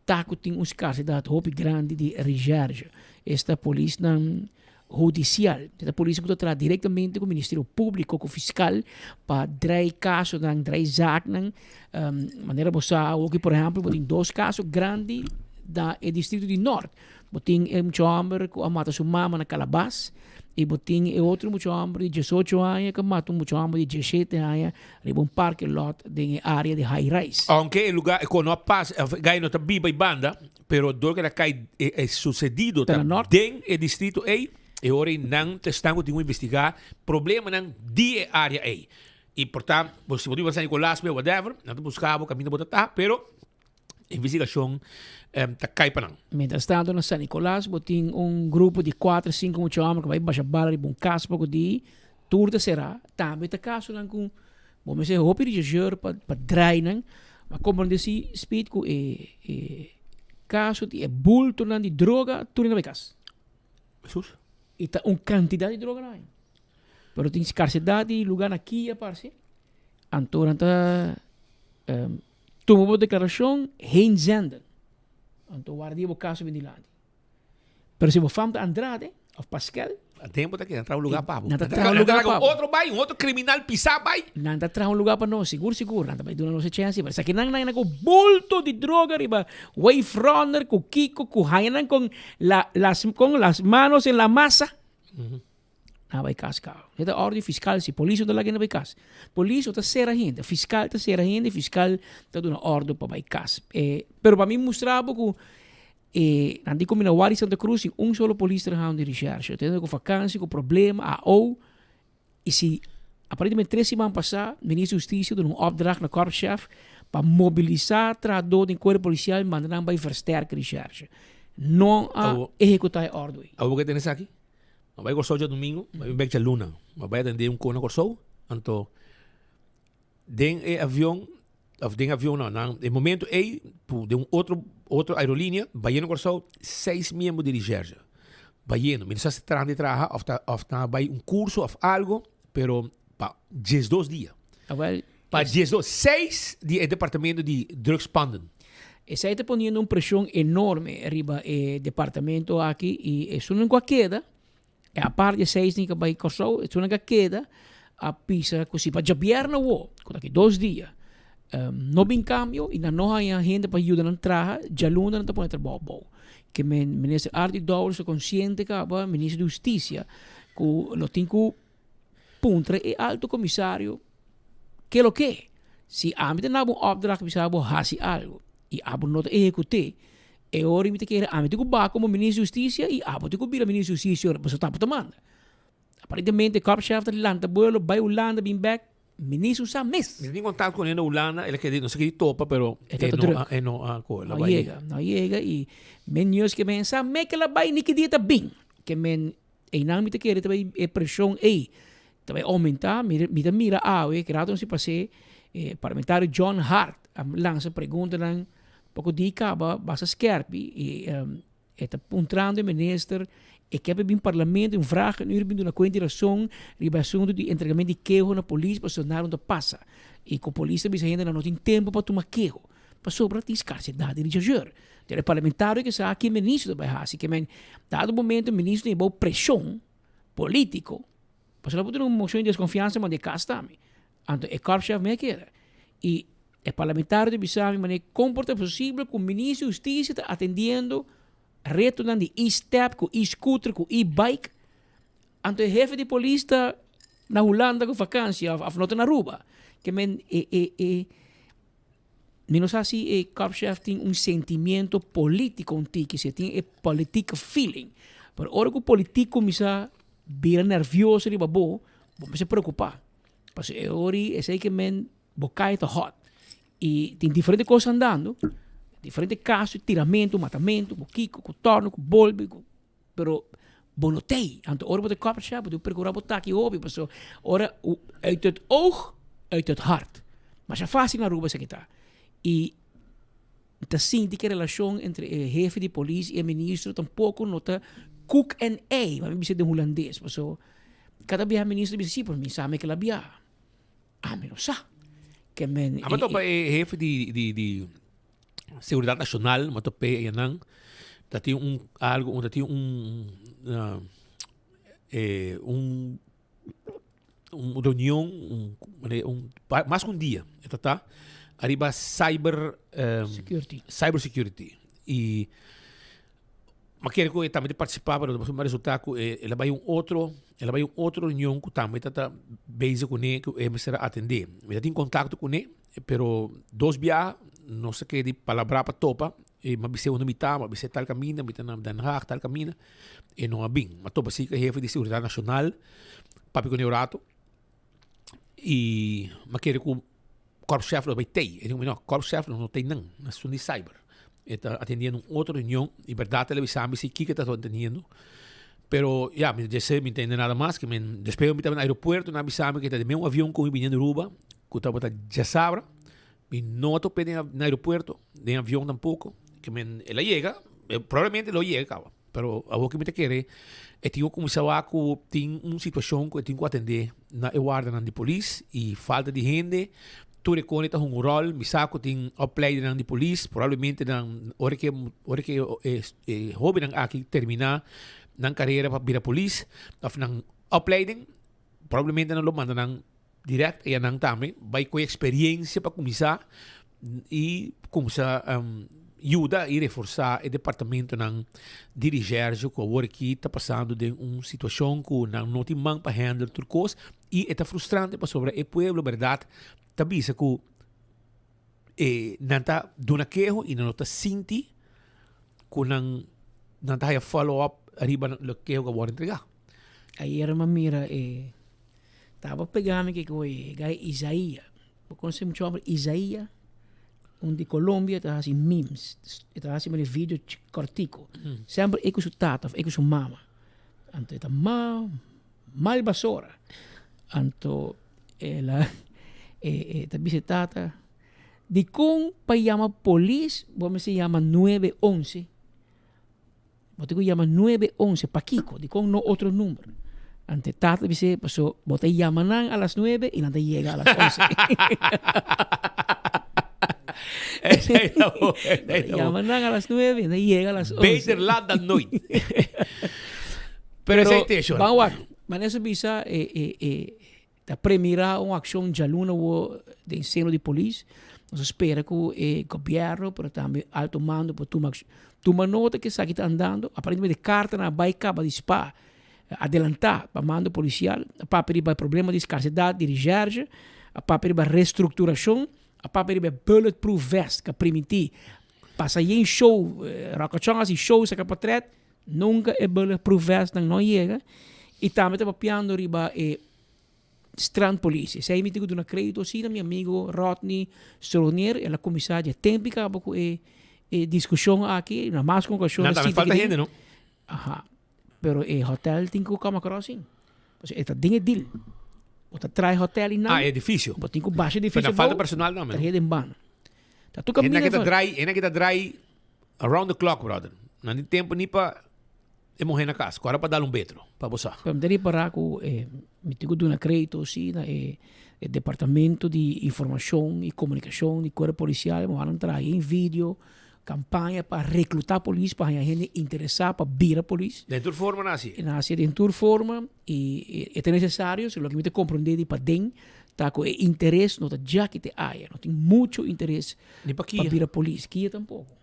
Ta cu tin un scarsedad hopi grandi di recherche, esta polisnan hudicial, esta polisnan cu ta traha directamente cu Ministerio Publico, cu fiscal, pa draai casonan, draai zaaknan. Manera bo sa awoki por ehempel bo tin dos caso grandi na e distrito di Noord. Bo tin e mucha homber cu a mata su mama na Calabas y bo tin e otro mucha homber di diesocho aña cu a mata un mucha homber di diesshete aña riba un parking lot den e area di High Rise. Aunke e lugar cu no a pasa, of gai no ta biba y banda, pero dor cu el a cay e sucedido ta den e distrito ey, e ora ey nan ta esnan cu tin cu investiga problemanan di e area ey. Y por ta, bo si bo ta biba na San Nicolas, whatever, nan ta busca bo caminda bo ta ta, pero Investigacion ta cay pa nan. Mientras tanto na San Nicolas bo tin un grupo di cuatro cinco mucha homber cu bay basha bala riba un cas poco di tur ta cera. Tambe ta casonan cu bo mester hopi rechercheur pa pa draai nan. Ma comprende si Speed cu e e caso di e bultonan di droga tur nan bay cas. Jesus. Y ta un cantidad di droga nan hay. Pero tin scarcedad di lugar na kia parce. Anto nan ta Tuma bo deklarashon heen zenden. Anto warda di bo kaso bin dilanti. Pero si bo fam ta Andrade of Paskel, A tempo ta keda traha un lugar pa bo. Nan ta traha un lugar pa bo. Otro bai, un otro criminal pisa bai. Nan ta traha un lugar pa nos, sigur sigur. Nan ta bai duna nos e chance. Pero esaki nan nan ku bulto di droga riba wave runner ku kiko ku haña nan con la las con las manos en la masa. Nan bai kas kaba. E ta ordu di fiscal si polis no ta laga hende bai kas. Polis no ta sera hende, fiscal ta sera hende, fiscal ta duna ordu pa bai kas. Pero pa mi mustra bo ku E nan di ku mi na wari Santa Cruz tin un solo polis trahando di recherche. Tende ku vakantie, ku problema, AO. I si aparentemente tres siman pasá Minister di Hustisia duna un opdracht na korpschef pa mobilisá trahadó den kuerpo polisial manda nan bai versterk recherche. No a ehekutá e òrdu ei. Abo ke tene esaki? Mi a bai Kòrsou djadumingu, mi a bin bèk djaluna. Mi a bai atendé un kos na Kòrsou, anto Den e avion, of den avion no, nan e momento ei, pu den un otro, otro aerolinea, bayendo Kòrsou, seis miembro di recherche. Bayendo. Mi no sa si traha di traha of ta, of ta bai un curso of algo, pero pa 12 dia. Awel, Pa 12, seis di e departamento di drugspanden. Esei ta poniendo un presion enorme riba e departamento aki i esunnan ku a keda, E apart di e seis ni ku a bai Kòrsou, esunnan ku a keda a bisa ku si pa djabièrnè awo, ku ta aki dos dia, no bin kambio i nan no haña hende pa yuda nan traha, djaluna nan ta pone trabou abou. Ke men Minister Arthur Dowers ta konsiente kaba, Minister di Hustisia, ku lo tin ku puntra e Alto Komisario ke lo ke. Si ami ta naba un opdracht bisa bo hasi algu i abo no ta ehekut'é, E ora mi ta kere ami tin ku baha komo minister di hustisia i abo tin ku bira minister di hustisia ora pasobra ta bo ta manda. Aparentemente korpschef ta lanta buelo bai Hulanda bin bek, minister no sa mes. Mi tin kontakto ku hende na Hulanda, el a kere no sa kere topa pero E ta no druk. a e no a kohe No a yega, no a yega i men neus ke men sa me ke la bai ni ki dia ta bin. Ke men einan mi ta kere ta bai e preshon ei ta bai oumentá. Mi mi ta mira awe ke rato nos a pas'é e parlamentario John Hart a lansa preguntanan Poko di kaba basta skerpi i e ta puntrando e minister e ke pa bin parlamento un vraag en uur bin duna kuenta i rason riba e asuntu di entregamento di keho na polis pasobra nada no ta pasa i ku polis ta bisa hendenan no tin tempo pa tuma keho pasobra tin skarsedat di richargeur. Pero e parlamentario ke sa ke minister ta bai hasi ke men dado momento minister tin bou preshon politiko pasobra bo tene un mocion di deskonfiansa manda e kas tambe. Anto e korpschef me a keda. I e parlamentario ta bisa mi manera kon por ta posibel ku minister di hustisia ta atendiendo retonan di e-step ku e-scooter ku e-bike, anto e hefe di polis ta na Hulanda ku vakansia of no ta na Aruba. Ke men e e e mi no sa si e korpschef tin un sentimiento politico un tiki, si e tin e politieke feeling. Pero ora ku politiek kuminsá bira nervioso riba bo, bo mester preokupa. Pasobra e ori esei ke men bo kai ta hot. I tin diferente kos andando, diferente kaso, tiramentu, matamentu, ku kiko, ku tòrnu, ku bolbe, ku pero bo no tei. Anto ora bo ta kòp bo tin perkurá bo taki hopi pasobra ora uit het oog, uit het hart. Masha fásil na Aruba esaki ta. I ta sinti ku e relashon entre e hefe di polis i e ministro tampoko no ta koek en ei, mi bisa den hulandes, pasobra Kada biaha minister bisa si, pero mi sa mi ke la biaha. Ami no sa. Ke men Amo topa e hefe di di di Seguridad Nacional, mo tope eyanan. Ta tin un algo, un ta tin un uh, eh, un un reunion, un, un, mas ku un dia, e ta ta ariba cyber um, security. Cyber security. I Ma kere ku e tambe ta partisipá, pero despues a resultá ku e el a bai un otro, el a bai un otro reunion ku tambe ta ta bezig kuné ku e mester a atendé. Mi ta tin kontakto kuné, pero dos biaha nos a keda di palabrá pa topa, i mi a bis'é unda mi ta, mi a bis'é tal kaminda, mi ta na Den Haag tal kaminda, e no a bin. Mi a topa si ku e hefe di seguridat nashonal, papia kuné un rato, i mi a kere ku Korpschef lo bai tei. E di no, korpschef lo no tei nan, na asuntu di cyber. E ta atendiendo un otro reunion y berdad el a bisa mi si kiko e ta atendiendo. Pero ya, mi dje mi ntende nada mas, ke men despues mi tabata na aeropuerto nan a bisa mi ke ta den un avion ku mi bini Aruba, ku tabata djasabra, mi no a tope den na aeropuerto, den avion tampoko, ke men el a yega, probablemente lo yega kaba. Pero awor ke mi ta kere e tin ku kuminsá wak ku tin un situashon ku e tin ku atendé na e wardanan di polis i falta di hende. Tur e kone ta hunga un ròl. Mi sa ku tin opleidernan di polis, probablemente nan ora ke ora ke e e hóbennan aki terminá. nan karera pa bira polis òf nan opleiding, probablemente nan lo manda nan direct eya nan tambe bai ku e eksperiencia pa kuminsá i kuminsá yuda i reforsá e departamentonan di recherche ku awor aki ta pasando den un situashon ku nan no tin man pa handle tur kos i e ta frustrante pasobra e pueblo bèrdat ta bisa ku e nan ta duna keho i nan no ta sinti ku nan nan ta haya follow up riba lo keho ku a wòrdu entregá. Ayer mi a mira e taba pega mi kiko e gai Isaia. Bo konoce mucho homber Isaia? Un di Colombia ta hasi memes. E ta hasi mane video kortico. Semper e ku su tata of e ku su mama. Anto e ta ma mal basora. Anto el a e ta bisa e tata, dikon pa yama polis bo mester yama nuebe onse? Bo tin ku yama nuebe onse, pakiko? Dikon no otro number? Anto e tata bis'é, paso bo ta yama nan a las nuebe i nan ta yega a las onse. Esei ta bon, esei ta bon. Yama nan a las nuebe i nan ta yega a las onse. Beter laat dan nooit. Pero esei te, shor. Ban wak, manera su bisa e e e Ta premira un accion djaluna wo den seno di polis. Nos a spera cu e gobierno pero tambe alto mando por tuma accion. Tuma nota cu esaki ta andando. Aparentemente cartanan a bay caba di spa adelanta pa mando policial. A papia riba e problema di scarsedad di recherche, a papia riba restructuracion, a papia riba e bulletproof vest cu a priminti pasa yen show, Rocachon haci show saca potret, Nunca e bulletproof vestnan no yega y tambe ta papiando riba e strandpolitie. Esey mi tin cu duna credito si na mi amigo Rodney Stronier. El a cuminsa dje tempo y caba cu e e discusion aki. Na mas cu un ocasion Nan tambe falta hende no? Aha. Pero e hotel tin cu come across sin. Pasobra e ta den e deal. Bo ta trae hotel y nan. Ah, e edificio. Bo tin cu basha edificio Pero nan falta personal tambe no? Trae den banda. Ta tur caminda. Hende ki ta draai, hende ki ta draai Around the clock brother. No tin tempo ni pa e muher na cas. Cu ora pa dal un betro pa bo sa. Pero mi ta ripara cu mi tin cu duna credito si na e departamento di informacion y comunicacion di cuerpo policial. Mi wou nan traha un video, campaña pa recluta polis, pa haña hende interesa pa bira polis. Den tur forma nan haci. Nan haci den tur forma y e ta necesario. So loke mi ta comprende di paden ta cu e interes no ta djaki te aya. No tin mucho interes. Ni pa Kia. Pa bira polis. Kia tampoco.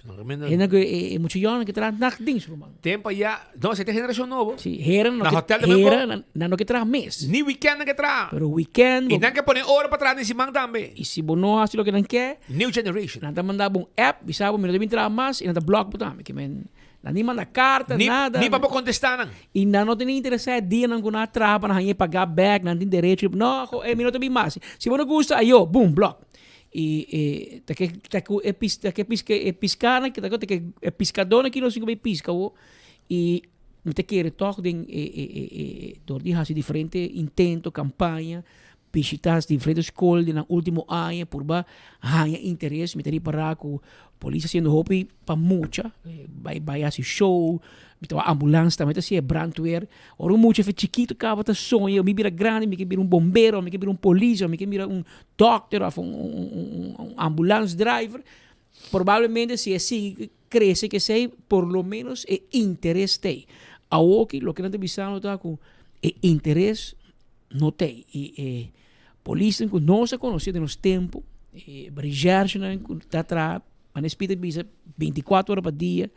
No recomiendo. Hende ku e e mucho yònnan ke traha nachtdienst ruman. Tempo ya, no, esei ta generacion nobo. Si, hera no Na ke hotel tambe hera por. nan nan no ke traha mes. Ni weekend nan ke traha. Pero weekend I nan ke pone ora pa traha den siman tambe. I si bo no hasi loke nan ke. New generation. Nan ta manda bo un app, bisa bo mi no ta bin traha mas i nan ta block bo tambe. Ke men nan ni manda karta, Ni nada. ni pa bo kontestá nan. I nan no ta ni interesá e dianan ku nan a traha pa nan haña e pagá bèk, nan tin derecho. No, e mi no ta bin mas. Si bo no gusta, ayo, boom, block. I e ta ke ta ku e pis ta ke piske e piskanan ta ke e piskadónan ki nos tin ku bai piska awo i mi ta kere tòg den e e e e dor di hasi diferente intento kampaña bishitá diferente skol den nan último aña purba haña interes mi ta ripará ku polis hasiendo hopi pa mucha bai bai hasi show mi ta wak ambulans tambe ta hasié brandweer. Ora un mucha fe chikitu kaba ta soña, mi bira grandi mi ke bira un bombero, mi ke bira un polis, mi ke bira un dokter of un un ambulance driver, probablemente si e sigui krese kesei por lo menos e interes t'ei. Awoki loke nan ta bisando ta ku e interes no t'ei i e polisnan ku nos a konosé den nos tempu, e recherchenan ku ta traha, manera Speed a bisa bintikuater ora pa dia,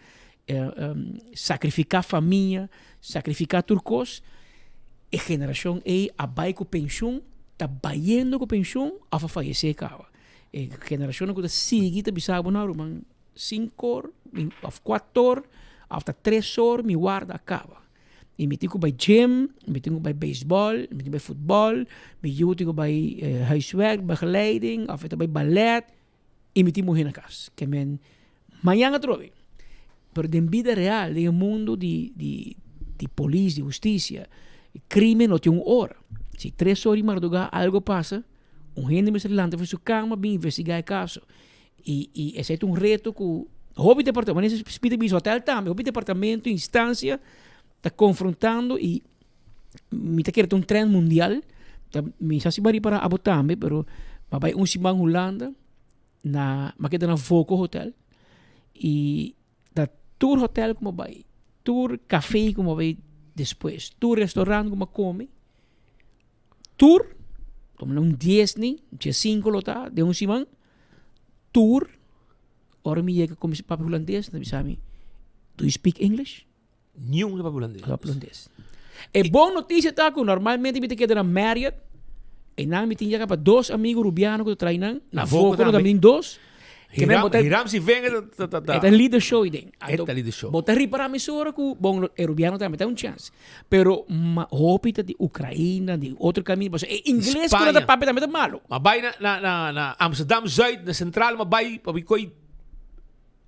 Sacrifica famia, sacrifica tur cos, e generacion ey a bay cu pensioen, ta bayendo cu pensioen of a fayece caba. E generacionnan cu ta sigui ta bisa bo, no ruman, cinco or of cuatro or of ta tres or mi warda a caba. Y mi tin cu bay gym, mi tin cu bay baseball, mi tin cu bay futbol, mi yiu tin cu bay huiswerk, begeleiding of e ta bay ballet. I mi tin muhé na kas. Ke men mañan atrobe. Pero den bida real, den e mundu di di di polis, di hustisia, krimen no tin un ora. Si tres ora di mardugá algo pasa, un hende mester lanta for su kama bin investigá e kaso. I i esei ta un reto ku hopi departamento, manera Speed a bisa hotel tambe, hopi departamento, instansia ta konfrontando i mi ta kere ta un trend mundial, ta mi sa si bo a ripara abo tambe, pero mi a bai un siman Hulanda na mi a keda na Voco hotel y ta tur hotel ku mi a bai. Tur café ku mi a bai despues, tur restaurant ku mi a come, tur, como un dies ni, diescinco lo ta den un siman, tur, ora mi yega cuminsa papia hulandes, nan bisa mi, do you speak English? Niun ta papia hulandes. Papia hulandes. E bon noticia ta ku normalmente mi ta keda na Marriott, e nan mi tin ya kaba dos amigo rubiano ku ta trae nan, Na na Voco Voco tambe. tambe dos. Ke men Hiram, bo ta- Hiram si venga ta ta ta. E ta leader show i den. E ta leader show. Bo ta ripara mesora ku bon e rubiano tambe ta un chance. Pero ma hopi ta di Ukraina, di otro kaminda, pasobra e ingles ku nan ta Spaña. papia tambe ta malo. Ma bai na na na na Amsterdam Zuid, na Centraal, ma bai pa bi koi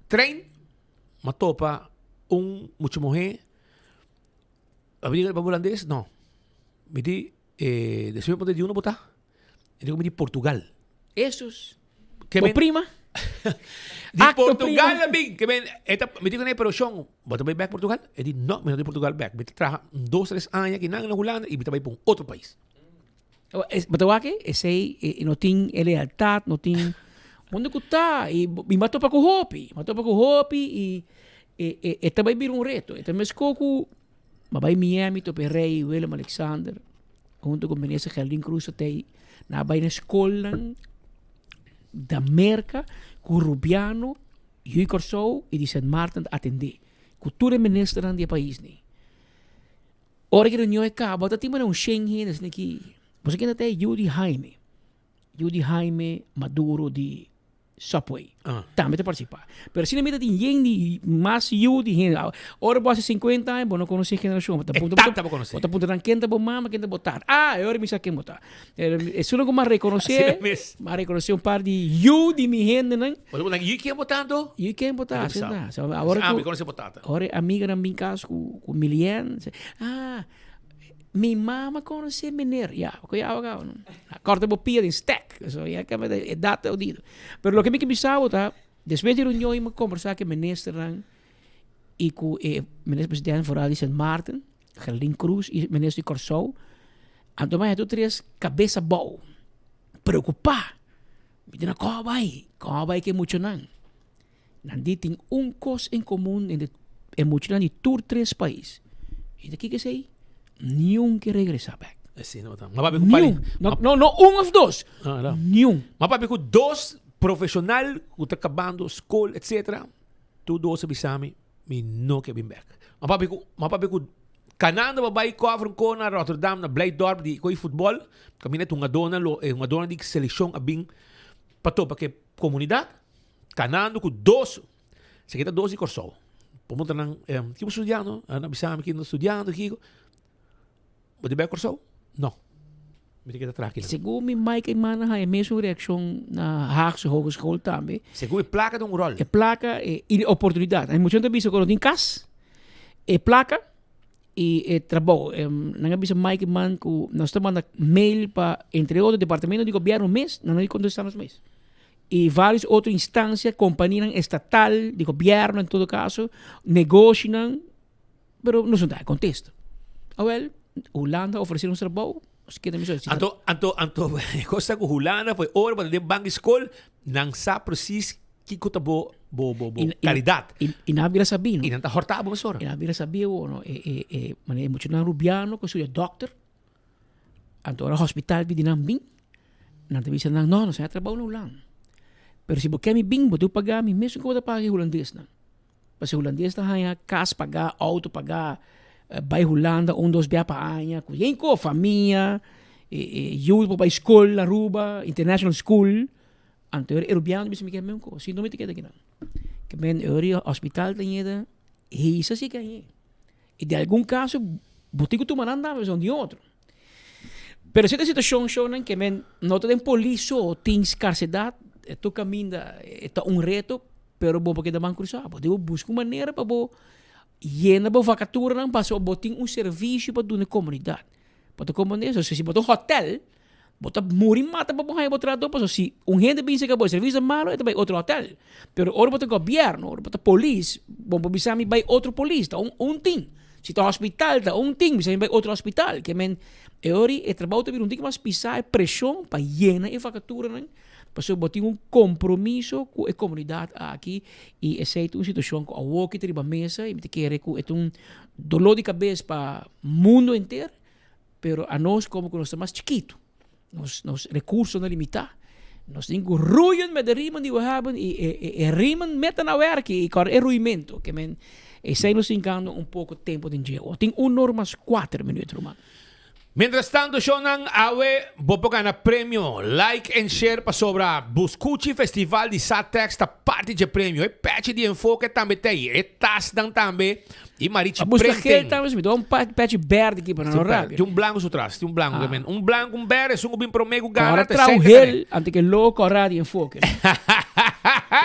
trein, ma topa un mucha muhé, a bi pa hulandes? No. Mi di eh despues mi puntra di unda bo ta? E di ku mi di Portugal. Esus. Ke Bo men prima? Di Acto Portugal prima. a bin. Ke men e ta mi di kuné pero shon bo ta bai bek Portugal? E di no mi no ta bai Portugal bek. Mi ta traha un dos tres aña akinan na Hulanda i mi ta bai pa un otro pais. Oh, es, bo ta wak e? Esei e no tin e lealtad, no tin unda ku ta i mi a topa ku hopi, mi a topa ku hopi i e e e ta bai bira un reto. E ta meskos ku mi a bai Miami topa e rei Willem Alexander hunto ku minister Gerlin Cruz ta tei. Nan a bai na skolnan da Merka ku Rubiano, Yu Kòrsou i di Sint Maarten ta atendé ku tur e ministernan di e paisnan. Ora ki reunion e kaba ta tin manera un shen hende asina ki boso kende ta e yu di Jaime, yu di Jaime Maduro di Subway tambe ta participa. Pero asina mi ta tin yen di mas yu di hende. Ora bo hasi 50 aña bo no conoce e generacion. Bo ta E puntra tata bo conoce. Bo ta puntra nan ken ta bo mama, ken ta bo tata. Ah, e ora mi sa ken bo ta. Esun ku mi a reconoce, Asina mes. mi a reconoce un par di yu di mi hendenan. Bo ta puntra yu ken bo ta anto? Yu ken bo ta, Bo ta asina ta. bisa. Awor Ah, ku mi conoce bo tata. Ora e amiganan bin cas ku ku Milian, ah, mi mama conoce meneer. Ya, bo koe awa caba no. A corta bo pia den stek. So ya caba e edad ta odido. Pero loke mi ke bisa bo ta, despues di reunion mi a combersa ku e ministernan i ku e minister president vooral di Sint Maarten, Gerlin Cruz i minister di Kòrsou. Anto mi a haya tur tres kabes abou, preokupá. Mi di nan, kòm a bai? Kòm a bai ku e muchanan? Nan di tin un kos en komun entre e muchanan di tur tres pais. I ta kiko esei? Niun ke regresá bèk. Esei no ta. Ma papia ku pari. Niun. No, no, no un òf dos. Ah, no. Niun. Ma papia ku dos profeshonal ku ta kabando skol etsetera, tur dos a bisa mi, mi no ke bin bèk. Ma papia ku, ma papia ku kanando pa bai kòfre un kos na Rotterdam, na Blijdorp di koi futbòl, kaminda e hungadónan lo, e hungadónan di selekshon a bin pa topa ku e komunidat. Kanando ku dos, esaki ta dos di Kòrsou. Por puntra nan, ki bo studiando? Nan a bisa mi ki nan ta studiando, kiko. Bo ta bai Kòrsou? No. Mi ta keda traha akinan. Segun mi Mike en Mana haña e mesun reakshon na Haagse Hogeschool tambe. Segun e plaka ta un ròl. E plaka i e oportunidat. Hay mucha ta bisa ku no tin kas, e plaka i e trabou. Nan a bisa Mike en Man ku nos ta manda mail pa entre otro departamento di gobièrnu mes, nan no di kontestá nos mes. Y varios otro instancia, companianan estatal, di gobierno en todo caso, negoshinan, pero nos no ta contesta. Awel, Hulanda ofrece nos trabou, nos keda miso. Anto, anto, anto, e cos ta cu Hulanda foi ora bo ta den bank di school, nan sa precies kico ta bo, bo, bo, bo calidad. Y, y nan a bira sabi, no? Y nan ta horta bo mesora. Y nan a bira sabi awor, no? E, e, e, manera e muchanan Rubiano cu studia dokter, Anto ora hospital pidi nan bin, nan ta bisa nan, no, nos a trabou na Hulanda. Pero si bo ke mi bin, bo debe paga mi mesun ku bo ta paga e hulandesnan. Pasobra hulandes ta haña kas pagá, outo pagá, bai Hulanda un dos bia pa aña, ku yen ko, famia, e yu por bai skol na Aruba, international school. Anto e rubiano ta bisa mi ke mesun kos, si no mi ta keda akinan. Ke men e ora hospital ta yega, hisa si ke hañ'é. I den algun kaso bo tin ku tuma nan tambe pasobra un di otro. Pero si ta situashon shownan ke men no ta den polis so tin skarsedat e tur kaminda e ta un reto pero bo por keda man krusá. Bo debe buska un manera pa bo yena bo vakaturanan pasobra bo tin un servisio pa duna e komunidat. Bo ta komprende? So si bo ta un hotel Bo ta muri mata pa bo haña bo trahadó pasobra si un hende bin serka bo e servicio ta malo e ta bai otro hotel. Pero ora bo ta gobierno, ora bo ta polis, bo por bisa mi bai otro polis, ta un un tin. Si ta hospital ta un tin, bisa mi bai otro hospital. Ke men e ora e trabou ta bira un tiki mas pisá, e preshon pa yena e vakaturanan. Pasobra bo tin un kompromiso ku e komunidat aki i esei ta un situashon ku awoki ta riba mesa i mi ta kere ku e ta un doló di kabes pa mundu henter, pero anos komo ku nos ta mas chikitu, nos nos rekursonan limitá, nos tin ku ruien met de riemen die we hebben i e e riemen mete na wèrki i kòrda e ruimentu ke men esei nos tin kando un poko tempu den dje. Tin un or mas kuater minuut ruman. Mientras tanto shownan awe bo por gana premio like and share pasobra Buscuchi Festival di Satex ta parti dje premio e pechi di enfoke tambe ta ei e tasnan tambe y Marichi A busca gel Printing. tambe si mi ta un pechi berde aki pa nan no rabia. Tin un blanco su tras tin un blanco ah. Un blanco un berde esun ku bin prome ku gana Ora ta trau esei ta gel ante ke lo kora di enfoke.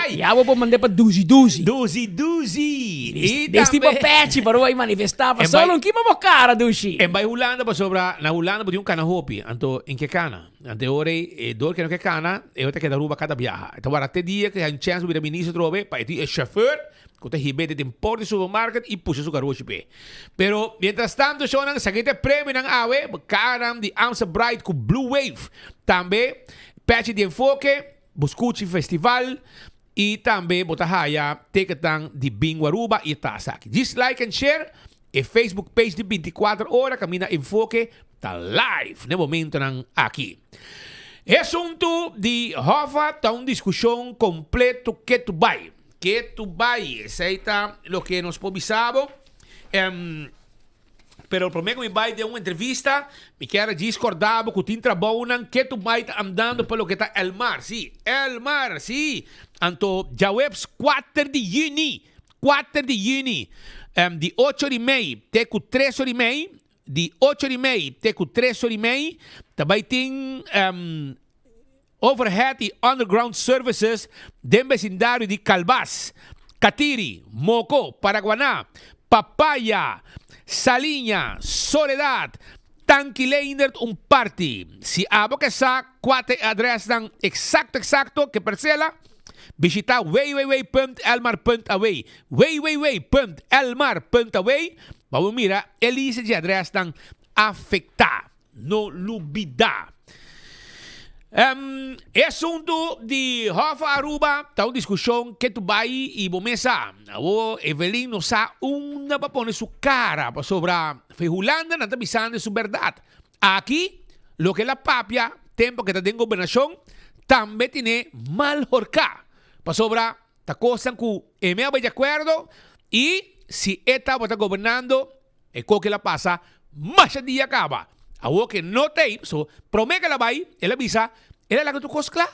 Ya bo por mand'é pa duzi duzi. Duzi duzi. I Des tipo pechi pa bai manifestá pa solo un kima bo kara dushi. En bai Hulanda pasobra na Hulanda bo tin un kana hopi anto in ke kana. Anto e ora ei e dor ke no ke kana e ora ta keda Aruba kada biaha. E ta wara te dia ke hay un chèns pa bira minister atrobe pa e tin e chauffeur ku ta hib'é den por di supermarket i pusha su garoshi p'e. Pero mientras tanto shownan esaki ta e premionan awe kanan di Amstel Bright ku Blue Wave. Tambe pechi di enfoke. Bo scuchi festival y tambe bo ta haya ticketnan di Bingo Aruba y e tas aki. Djis like and share e Facebook page di 24 Ora caminda Enfoke ta live n'e momentonan aki. E asunto di Hoffa ta un discusion completo ketu bay. Ketu bay. Esey ta loke nos por bisa bo. Pero prome ku mi bai den un entrevista, mi kier a djis korda bo ku tin trabounan ke tu bai ta andando pa loke ta Elmar. Sí, Elmar, sí. Anto djaweps kuater di yüni, kuater di yüni, di ocho di mei te ku tres or di mei, di ocho di mei te ku tres or di mei, ta bai tin Overhead y Underground Services den becindario di Calbas, Catiri, Moco, Paraguaná, Papaya, Saliña, Soledad, Tanki Leendert un parti. Si abo ke sa cua ta e adresnan exacto exacto ke percela, bishita www.elmar.aw, www.elmar.aw, pa bo mira e lista di adresnan afecta. No lubida. E asuntu di Hof Aruba ta un diskushon ke tu bai i bo mes sa. Awor Evelyn no sa unda pa pone su kara pasobra fe Hulanda nan ta bisando su bèrdat. Aki loke el a papia tempu ke ta den gobernashon tambe tine mal horká pasobra ta kosnan ku e me a bai di akuerdo i si e tabata gobernando E koke la pasa masha dia kaba. Awor ke no ta ei, so prome ke el a bai, el a bisa, el a laga tur kos kla.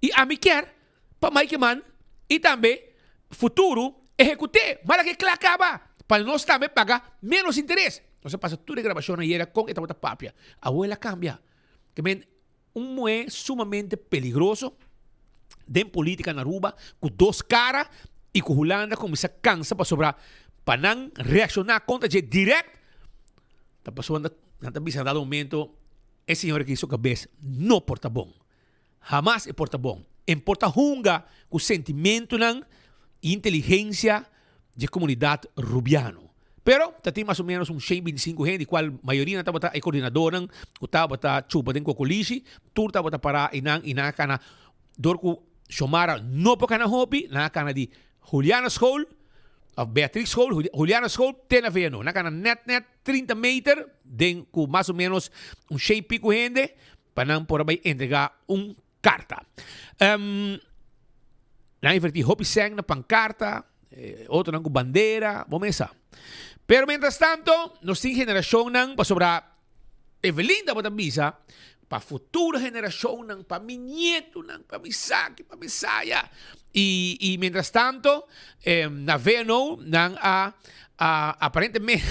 I ami kier pa Mike Eman i tambe futuro ehekut'é. M'a laga e kla kaba pa nos tambe paga menos interes. Nos a pasa tur e grabashonnan yera kon e tabata papia. Awor el a kambia. Ke men Un muhé sumamente peligroso den politica na Aruba cu dos cara y cu Hulanda cuminsa cansa pasobra pa nan reacciona contra dje direct ta pasobra nan ta bisa na dado momento e señor aki su cabes no por ta bon. Hamas e por ta bon. En por ta hunga cu sentimentonan y inteligencia dje comunidad Rubiano. Pero ta tin mas o menos un shen bintisinku hende, di cual mayoria nan tabata e coordinadornan cu tabata chupa den cocolishi, tur tabata para eynan y nan a cana dor cu Xiomara no por cana hopi, nan a cana di Juliana School of Beatrix School, Juliana School te na VNO. Nan a cana net net 30 meter den cu mas o menos un shen y pico hende pa nan por a bay entrega un Karta. Um, nan a invertí hopi sèn na pankarta, eh, otronan ku bandera, bo mesa. Pero mientras tanto, nos tin generashonnan, pasobra Evelyn tabata bisa, pa futuro generashonnan, pa mi nietonan, pa mi saki, pa mi saya. I, i mientras tanto, eh, na VNO, nan a, a aparentemente,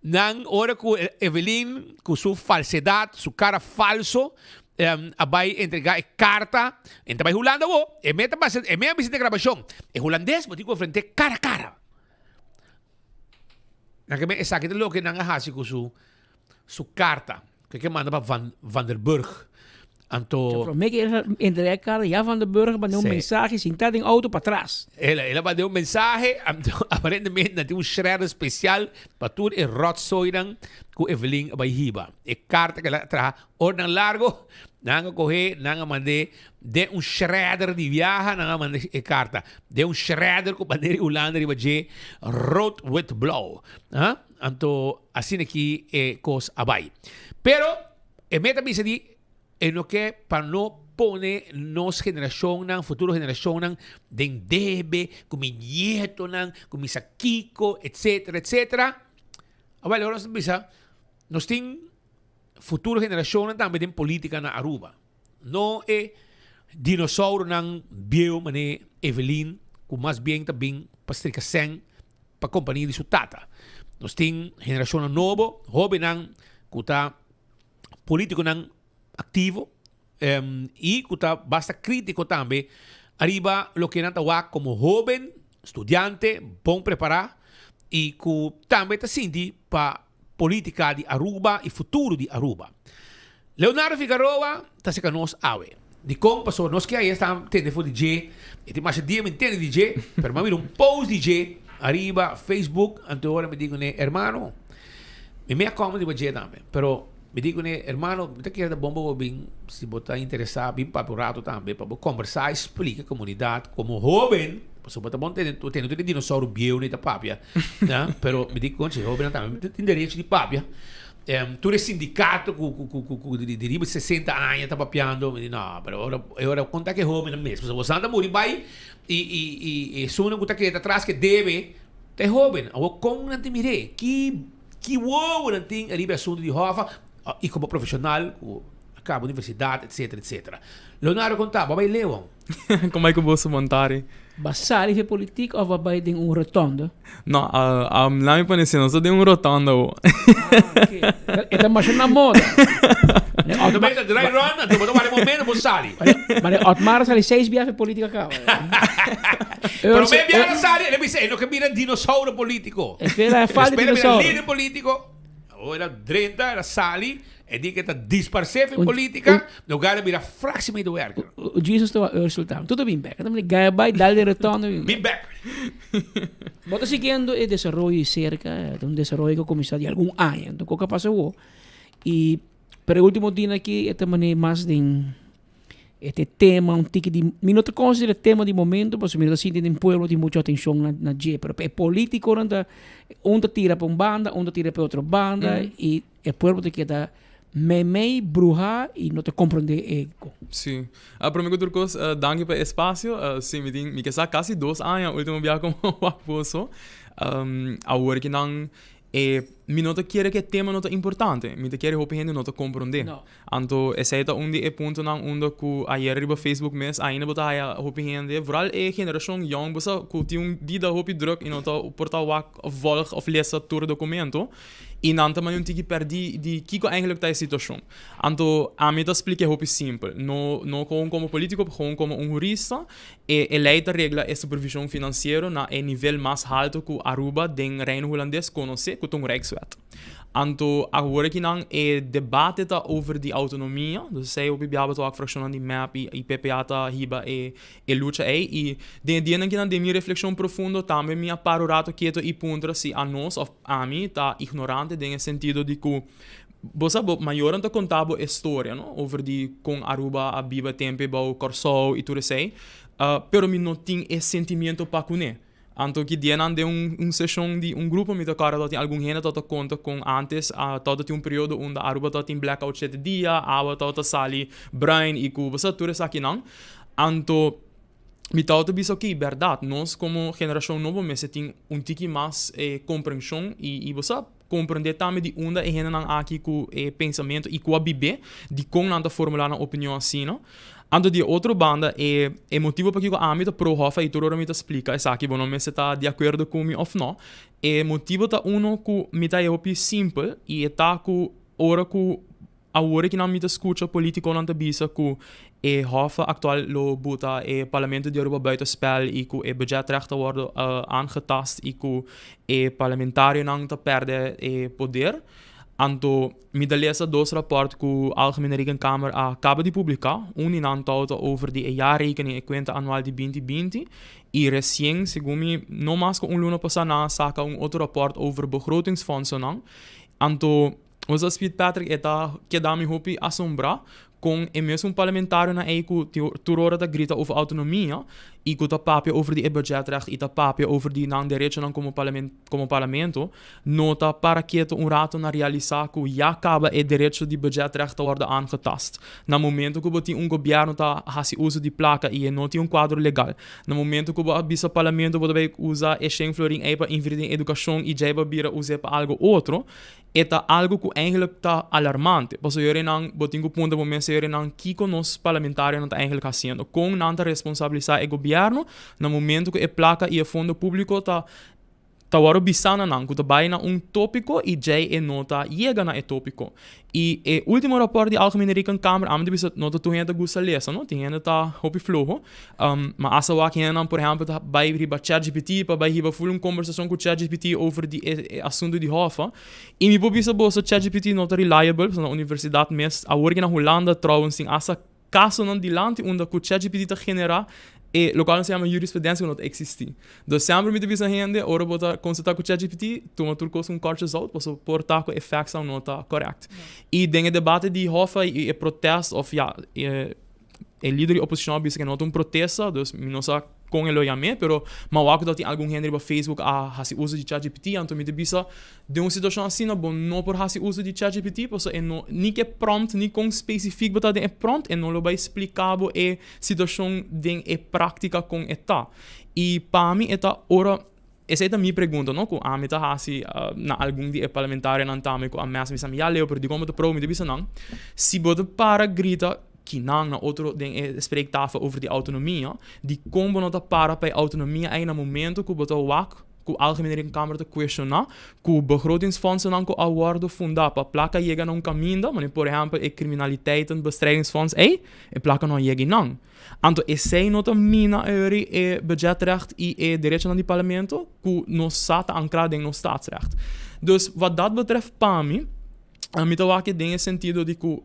nan ora ku Evelyn, ku su falsedad, su cara falso, a bai entrega e karta, en ta bai Hulanda awo, e me ta basa, e me a bisa den grabashon, e hulandes bo tin ku enfrent'é kara kara. Nan ke men esaki ta loke nan a hasi ku su su karta ku e ke manda pa Van van der Burg. Anto. Promé ku el a entregá e karta, Jan van der Burg a mand'é un mensahe sintá den outo patras. El a mand'é un mensahe, anto aparentemente nan tin un shredder spesial pa tur e rotzoinan ku Evelyn a bai hiba. E karta ku el a traha oranan largo, nan a kohé, nan a mand'é den un shredder di biaha, nan a manda e karta den un shredder ku bandera di Hulanda riba dje, rood wit blauw. Anto asina ki e kos a bai. Pero e meta bisa di e no ke pa no pone nos generashonnan, futuro generashonnan den debe ku mi nietonan, ku mi sa kiko, etcetera, etcetera. Awel ora nos ta bisa nos tin futuro generashonnan tambe den politica na Aruba. No e dinosauronan bieu mane Evelyn ku mas bien ta bin pa strika sèn pa kompania di su tata. Nos tin generashonnan nobo, hóbennan ku ta polítikonan aktivo i ku ta basta krítiko tambe ariba loke nan ta wak komo hóben, studiante, bon prepará i ku tambe ta sinti pa polítika di Aruba i futuro di Aruba. Leonardo Figaroa ta seka nos awe. Dikon? Pasobra nos ke ayer sta tende for di dje, e tin masha dia mi tende di dje, pero mi a mira un post di dje ariba Facebook, anto ora mi di kuné, hermano, mi mea comment riba dje tambe, pero mi di kuné, hermano, mi ta kere ta bon pa bo bin, si bo ta interesa, bin papia un rato tambe, pa bo kombersá i splika komunidat komo hoben, pasobra bo ta bon tende, bo tende tur e dinosauro bieu nei ta papia, pero mi di, konchi, hobennan tambe tin derecho di papia. Tur e sindicato cu cu cu cu cu di riba 60 aña ta papiando, mi di no, pero ora e ora conta cu e hobennan mes, pasobra boso ta muri bay y y y esunnan cu ta keda atras ke debe ta e hoben. Awor con nan tin mir'é? Ki ki wowo nan tin ariba e asunto di Hoffa y como profesional cu a caba universidad etcetera etcetera. Leonardo conta, bo a bay leu aun? Con bay cu boso montari? Ba sali fe politiek of ba bay den un rotonde? No, la mi pone si, nos ta den un rotonde awo. E ta masha na moda. Anto bay ta dry run, anto bo ta wak e momento bo sali. Ma de Otmar a sali seis biaha fe politica caba. Prome biaha a sali, el a bisa e no ke bira dinosauro politico. Espera, e falta Espera bira dinosauro. lider politico. Awor el a drenta, el a sali, e di ke ta disparsé fin politica, lugar a bira fractiemedewerker. Jesus ta wak Ursel tambe. Tur ta bin bek. Ta gaya bai, dal den rotonde bin Bin bek. Bo ta siguiendo e desaroyo di cerca, ta un desaroyo ku a kuminsá di algun aña. Enton kiko a pasa awor? I pero e ultimo dia aki e ta manera mas den E ta e tema un tiki di, mi no ta considera tema di momento pasobra mi no ta sinti den pueblo tin mucho atencion na na dje, pero e politiconan ta un ta tira pa un banda, un ta tira pa e otro banda y e pueblo ta keda meimei bruha y no ta comprende e con. Sí. Prome cu tur cos, danki pa e espacio. Sí, mi tin, mi ke sa casi dos aña ultimo biaha cu mi a wak boso. Awor ki nan e, mi no ta kere cu e tema no ta importante, mi ta kere hopi hende no ta comprende. No. Anto esei ta un di e puntonan unda ku ayer riba Facebook mes ainda bo ta haya hopi hende, vooral e generashon yong bo sa ku tin un bida hopi druk i no ta por ta wak of volg of lesa tur dokumento i nan ta manda un tiki pèrdí di kiko eigenlijk ta e situashon. Anto ami ta splika e hopi simpel, no no gewoon komo politiko pero gewoon komo un hurista e e lei ta regla e supervishon finansiero na e nivel mas halto ku Aruba den Reino Hulandes konosé ku ta un Rijkswet. Anto awor aki nan e debate ta over di autonomia, dus esei hopi biaha bo ta wak frakshonnan di mep i PPA ta hiba e e lucha ei i den e dianan kinan den mi reflekshon profundo tambe mi a para un rato keto i puntra si anos òf ami ta ignorante den e sentido di ku bo sa bo mayornan ta konta bo e storia no over di kon Aruba a biba tempe bou Kòrsou i tur esei pero mi no tin e sentimiento pa kuné. Anto ki dianan den un un seshon di un grupo mi ta kòrda tabatin algun hende tabata konta kon ántes tabata tin un periodo unda Aruba tabatin blackout shete dia, awa tabata sali bruin i ku bo sa tur esakinan. Anto mi tabata bisa oké, bèrdat nos komo generashon nobo mester tin un tiki mas e komprenshon i i bo sa komprendé tambe di unda e hendenan aki ku e pensamentu i ku a bibé, dikon nan ta formulá nan opinion asina. Anto di e otro banda, e e motibu pakiko ami ta pro Hoffa i tur ora mi ta splika esaki, bo no mester ta di akuerdo ku mi òf no, e motibu ta uno ku mi ta e hopi simpel i e ta ku ora ku Awor aki nan mi ta skucha politikonan ta bisa ku e Hoffe aktual lo buta e Parlamento di Aruba buitenspel i ku e budgetrecht ta wòrdu aangetast i ku e parlamentarionan ta pèrdè e poder. Anto mi ta lesa dos raport ku Algemene Rekenkamer a kaba di publiká. Un di nan tabata over di e jaarrekening, e kuenta anual di 2020, i resien, segun mi, no mas ku un luna pasá nan a saka un otro raport over begrotingsfondsennan. Anto, nos a Speed Patrick e ta keda mi hopi asombrá Kon e mesun parlamentarionan ei ku tur ora ta grita over autonomia i ku ta papia over di e budgetrecht i ta papia over di nan derechonan komo komo parlamento, no ta para ketu un rato na realisá ku ya kaba e derecho di budgetrecht ta wòrdu aangetast. Na momento ku bo tin un gobièrnu ta hasi uso di plaka i e no tin un kuadro legal, na momento ku bo a bisa parlamento bo ta bai usa e shen florin ei pa invertí den edukashon i djei bo a bira us'é pa algu otro, E ta algo cu eigenlijk ta alarmante, pasobra yorenan bo tin cu puntra bo mes yorenan kico nos parlamentarionan ta eigenlijk haciendo, con nan ta responsabilisa e gobierno na momento cu e placa y e fondo publico ta ta worde bisa na nan cu ta bay na un topico y djey e no ta yega na e topico. Y e ultimo rapport di Algemene Rekenkamer, ami ta bisa no ta tur hende ta gusta lesa no, tin hende ta hopi floho, Ma hasta wak hendenan por ehempel ta bai riba ChatGPT pa bai hiba ful un kombersashon ku ChatGPT over di e asuntu di hòf. I mi por bisa boso ChatGPT no ta reliable, pasobra na universidat mes, awor ki na Hulanda trouwens tin hasta kasonan dilanti unda ku ChatGPT ta generá e lokual nan sa yama jurisprudensia ku no ta eksistí. Dus semper mi ta bisa hende ora bo ta konsultá ku ChatGPT, tuma tur kos ku un kòrtje zout pasobra por ta ku e factsnan no ta kòrèkt. I den e debate di hòf i e protèst òf ya e E lider di oposishon a bisa ku no ta un protesta, dus mi no sa kon e lo yam'é, pero mi a wak ku tabatin algun hende riba Facebook a hasi uso di ChatGPT, anto mi ta bisa den un situashon asina bo no por hasi uso di ChatGPT pasobra e no ni ke prompt ni kon spesifik bo ta den e prompt e no lo bai splika bo e situashon den e práktika kon e ta. I pa mi e ta ora Esei ta mi pregunta, no? Ku ami ta hasi na algun di e parlamentarionan tambe ku a mesa bisa mi, ya Leo, pero dikon bo ta proba? Mi ta bisa nan, si bo ta para grita kinan na otro den e spreektafel over di autonomia, dikon bo no ta para pa e autonomia ei na momento ku bo ta wak ku Algemene Rekenkamer ta kuestioná ku begrotingsfondsennan ku a wòrdu fundá pa plaka yega na un kaminda, manera por ehèmpel e criminaliteitenbestrijdingsfonds ei, e plaka no a yega einan. Anto esei no ta mina eri e budgetrecht i e derechonan di parlamento ku nos sa ta ankrá den nos staatsrecht. Dus wat dat betreft pa mi, mi ta wak den e sentido di ku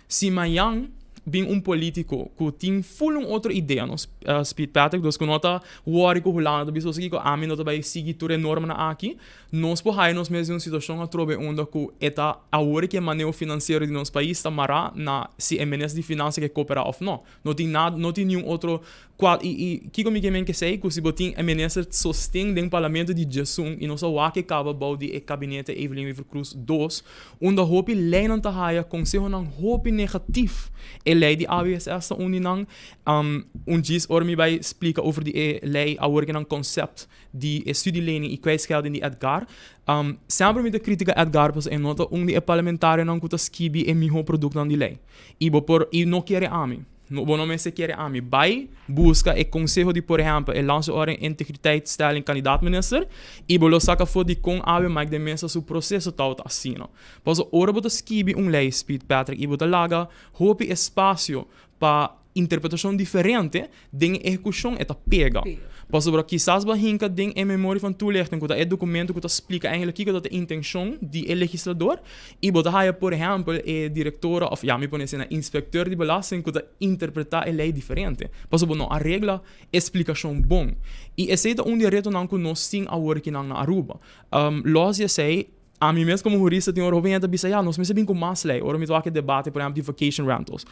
si mañan bin un politico ku tin ful un otro idea, nos Speed Patrick, dus ku no ta wòri ku Hulanda ta bisa osaki ku ami no ta bai sigui tur e normanan aki, Nos por haya nos mes den un situacion atrobe unda cu e ta awor cu e maneho financiero di nos pais ta mara na si e minister di finansa ke coopera of no. No tin nada, no tin niun otro cual y y kico mi ke men kesey cu si bo tin e minister sosten den parlamento di djesun y nos a wak e caba bou di e kabinete Evelyn Wever-Croes dos unda hopi leynan ta haya consehonan hopi negatief. E ley di AWSS ta un di nan. Un djis ora mi bay splica over di e ley awor ke nan concept di e studielening i kwijtschelding di Edgar. Semper mi ta kritika Edgar pasobra e no ta un di e parlamentarionan ku ta skibi e mihó produktonan di lei. I bo por i no kere ami. No, bo no mester kere ami. Bai buska e konseho di por ehèmpel e Landsorde Integriteitsstelling kandidaat-minister i bo lo saka afó dikon awe Mike de Meza su proseso tabata asina. Pasobra ora bo ta skibi un lei, Speed Patrick, i bo ta laga hopi espasio pa interpretashon diferente, den e ehekushon e ta pega. Pasobra kisas bo a hinka den e memoria van toelichting, ku ta e dokumento ku ta splika eigenlijk kiko ta e intenshon di e legislador, i bo ta haya por ehèmpel e direktora òf ya mi pone asina inspekteur di belasting ku ta interpretá e lei diferente. Pasobra bo no a regla e splikashon bon. I esei ta un di e retonan ku nos tin awor akinan na Aruba. Lòs di esei, Ami mes komo hurista tin ora hopi hende ta bisa, ya, nos mester bin ku mas lei. Ora mi ta wak e debate, por ehèmpel, di vacation rentals.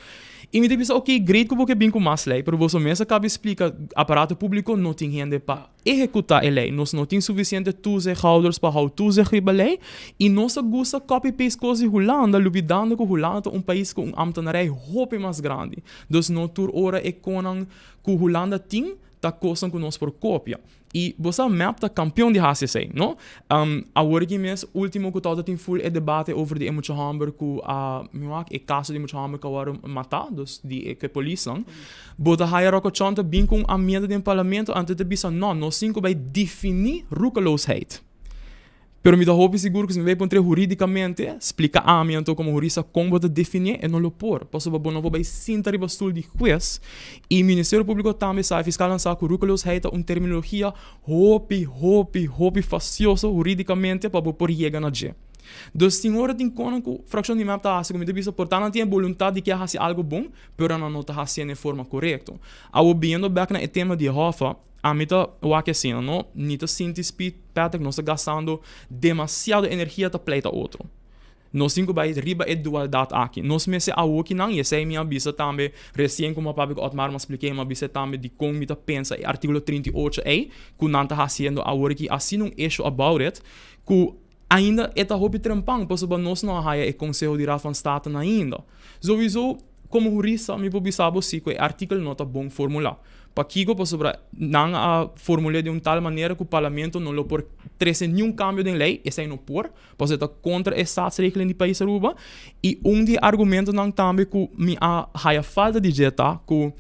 I mi ta bisa, oké, great ku bo ke bin ku mas lei, pero boso mes a kaba di splika, aparato públiko no tin hende pa ehekutá e lei. Nos no tin sufisiente toezichthouders pa hou toezicht riba lei. I nos a gusta copy-paste kos di Hulanda, lubidando ku Hulanda ta un pais ku un ambtenarij hopi mas grandi. Dus no tur ora e konan ku Hulanda tin ta kosnan ku nos por kopia. I bo sa mep ta kampion di hasi esei, no? Awor aki mes ultimo ku tabata tin ful e debate over di e mucha hòmber ku a, mi wak, e kaso di mucha hòmber ku a wòrdu matá, dus di e ku e polisnan. Bo ta haya Ròkòchòn ta bin ku un amienda den parlamento anto e ta bisa no, nos tin ku bai definí roekeloosheid. Pero mi ta hopi sigur ku si mi bai puntr'é hurídikamente, splika ami anto komo hurista kon bo ta definié, e no lo por. Pasobra bo no por bai sinta riba stul di hues. I Ministerio Públiko tambe sa, e fiskalnan sa ku roekeloosheid ta un terminologia hopi, hopi, hopi fastioso hurídikamente pa bo por yega na dje. Dus tin ora tin konan ku frakshon di mep ta hasi ku mi ta bisa por ta nan tin e boluntat di ke hasi algu bon, pero nan no ta hasié na e forma korekto. Awor biniendo bèk na e tema di e hòf, ami ta wak asina, no? Ni ta sinti Speed Patrick nos ta gastando demasiado energia ta pleita otro. Nos tin ku bai riba e dualdat aki. Nos mester awokinan, i esei mi a bisa tambe resien ku mi a papia ku Otmar, mi a splik'é, mi a bis'é tambe dikon mi ta pensa e artíkulo 38 ei ku nan ta hasiendo awor aki asina un issue about it, ku ainda e ta hopi trempan pasobra nos no a haya e konseho di Raad van State ainda. Souiso, komo hurista mi por bisa bo si ku e artíkulo no ta bon formulá. Pakiko? Pasobra nan a formul'é di un tal manera ku parlamento no lo por trese niun kambio den lei, esei no por. Pasobra e ta kontra e staatsregeling di pais Aruba. I un di e argumentonan tambe ku mi a haya falta di dje ta ku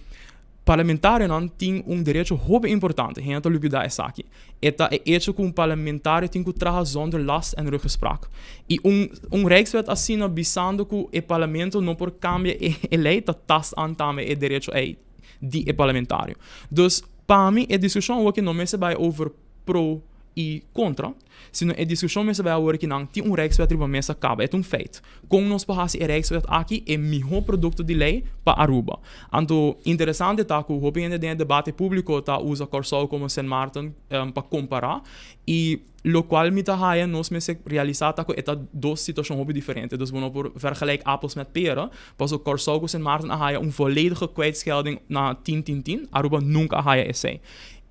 parlamentarionan tin un derecho hopi importante, hende ta lubida esaki. E ta e echo ku un parlamentario tin ku traha zonder last en ruggespraak. I un un Rijkswet asina bisando ku e parlamento no por kambia e lei ta tast aan tambe e derecho ei di e parlamentario. Dus pa mi e diskushon awor ke no mester bai over pro i kontra, sino e diskushon mester bai awor ki nan tin un Rijkswet riba mesa kaba, e ta un feit. Kon nos por hasi e Rijkswet aki e mihó produkto di lei pa Aruba? Anto, interesante ta ku hopi hende den e debate públiko ta usa Kòrsou komo Sint Maarten pa kompará i lokual mi ta haya nos mester realisá ta ku e ta dos situashon hopi diferente. Dus bo no por vergelijk appels met peren, pasobra Kòrsou ku Sint Maarten a haya un volledige kwijtschelding na tin tin tin, Aruba nunka a haya esei.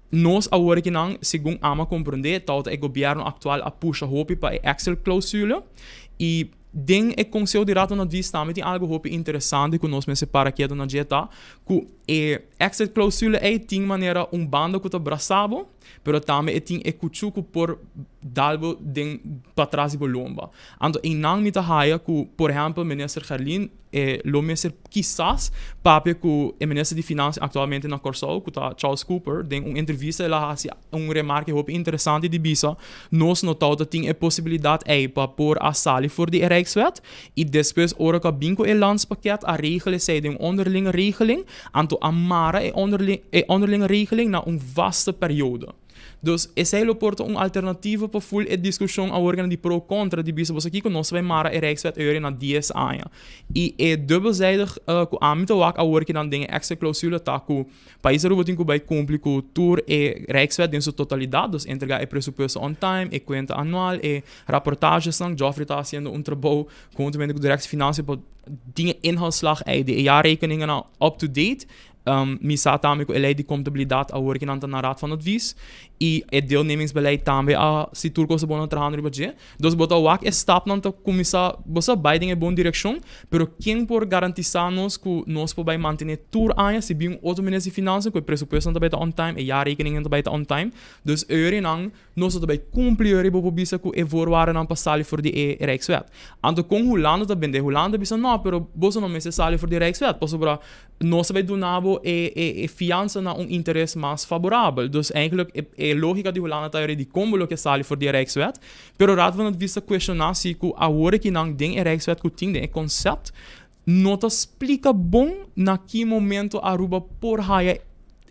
Nos awor aki nan, segun ami a komprondé, tabata e gobièrnu aktual a pusha hopi pa e exit-clausule i den e Konseho di Raad van Advies tambe tin algu hopi interesante ku nos mester para ketu na dje ta ku e exit-clausule ei tin manera un banda ku ta brasa bo, pero tambe e tin e kuchú ku por dal bo den patras di bo lomba. Anto einan mi ta haya ku, por ehèmpel, Minister Gerlien E lo mester kisas papia ku e minister di Finansia aktualmente na Kòrsou, ku ta Charles Cooper. Den un entrevista el a hasi un remarke hopi interesante di bisa, Nos no tabata tin e posibilidat ei pa por a sali for di e Rijkswet i despues ora ku a bin ku e landspakket a regel esei den un onderlinge regeling, anto a mara e e onderlinge regeling na un vaste periode. Dus esei lo por ta un alternativa pa ful e diskushon awor di pro kontra di bisa boso kiko nos ta bai mara e Rijkswet euri na dies aña. I e dubbelzijdig ku ami ta wak awor kinan den e extra clausule ta ku pais Aruba tin ku bai kumpli ku tur e Rijkswet den su totalidat, dus entrega e presupuesto on time, e kuenta anual, e raportagesnan. Geoffrey ta hasiendo un trabou konhuntamente ku Directie Financiën pa tin e inhaalslag ei di e jaarrekeningennan up to date. Mi sa tambe ku e lei di kontabilidat awor ki nan ta na Raad van Advies i e deelnemingsbeleid tambe a si tur kos ta bon nan trahando riba dje. Dus bo ta wak e stapnan ta kuminsá, bo sa bai den e bon direkshon, pero ken por garantisá nos ku nos por bai mantené tur aña si bin un otro minister di Finansa ku e presupuestonan ta bai ta on time, e jaarrekeningen ta bai ta on time. Dus eurinan Nos no ta bai cumpli ora bo por bisa cu e voorwaardennan pa sali for di e Rijkswet. Anto con Hulanda ta bende? Hulanda ta bisa no, pero boso no mester sali for di e Rijkswet, pasobra nos ta bai duna bo e e fiansa na un interes mas faborabel. Dus eigenlijk e e logica di Hulanda ta ora dicon bo lo ke sali for di e Rijkswet, pero Raad van Advies ta cuestiona si cu awor akinan den e Rijkswet cu tin den e concept no ta splica bon na ki momento Aruba por haya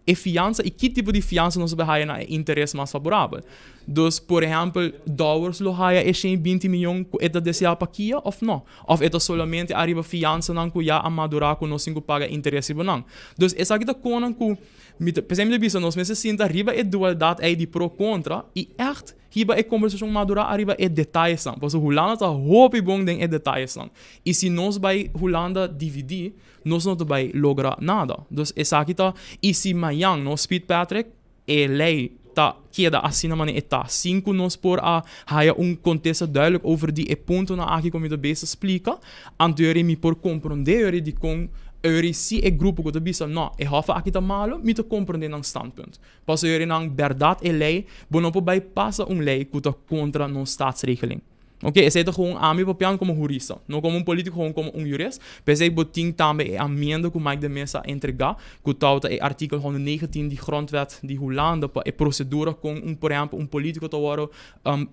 e fiansa i ki tipo di fiansa nos ta haya na e interes mas faborabel. Dus, por ehèmpel, Dowers lo haya e 120 miyon ku e ta deseá pa kia òf no? Òf e ta solamente ariba fiansanan ku ya a madurá ku nos tin ku paga interes riba nan? Dus, esaki ta konan ku mi ta, p'esei mi ta bisa nos mester sinta riba e dualdat ei di pro kontra i ègt hiba e kombersashon madurá ariba e detayesnan. Pasobra Hulanda ta hopi bon den e detayesnan. I si nos bai Hulanda dividí, Nos no ta bai logra nada. Dus esaki ta, i si mañan nos Speed Patrick, e lei ta keda asina manera e ta, sin ku nos por a haya un kontesta duidelijk over di e puntonan aki ku mi ta bezig splika, anto yori mi por komprondé yori dikon yori si e grupo ku ta bisa no, e hòf aki ta malu, mi ta komprondé nan standpunt. Pasobra yori nan bèrdat e lei, bo no por bai pasa un lei ku ta kontra nos staatsregeling. Ok, esei ta gewoon ami papiando como hurista, no como un politico, gewoon como un jurist. P'esei bo tin tambe e amienda cu Mike de Meza a entrega, cu tawata e artikel 119 di Grondwet di Hulanda pa e procedura con un, por ehempel, un politico ta worde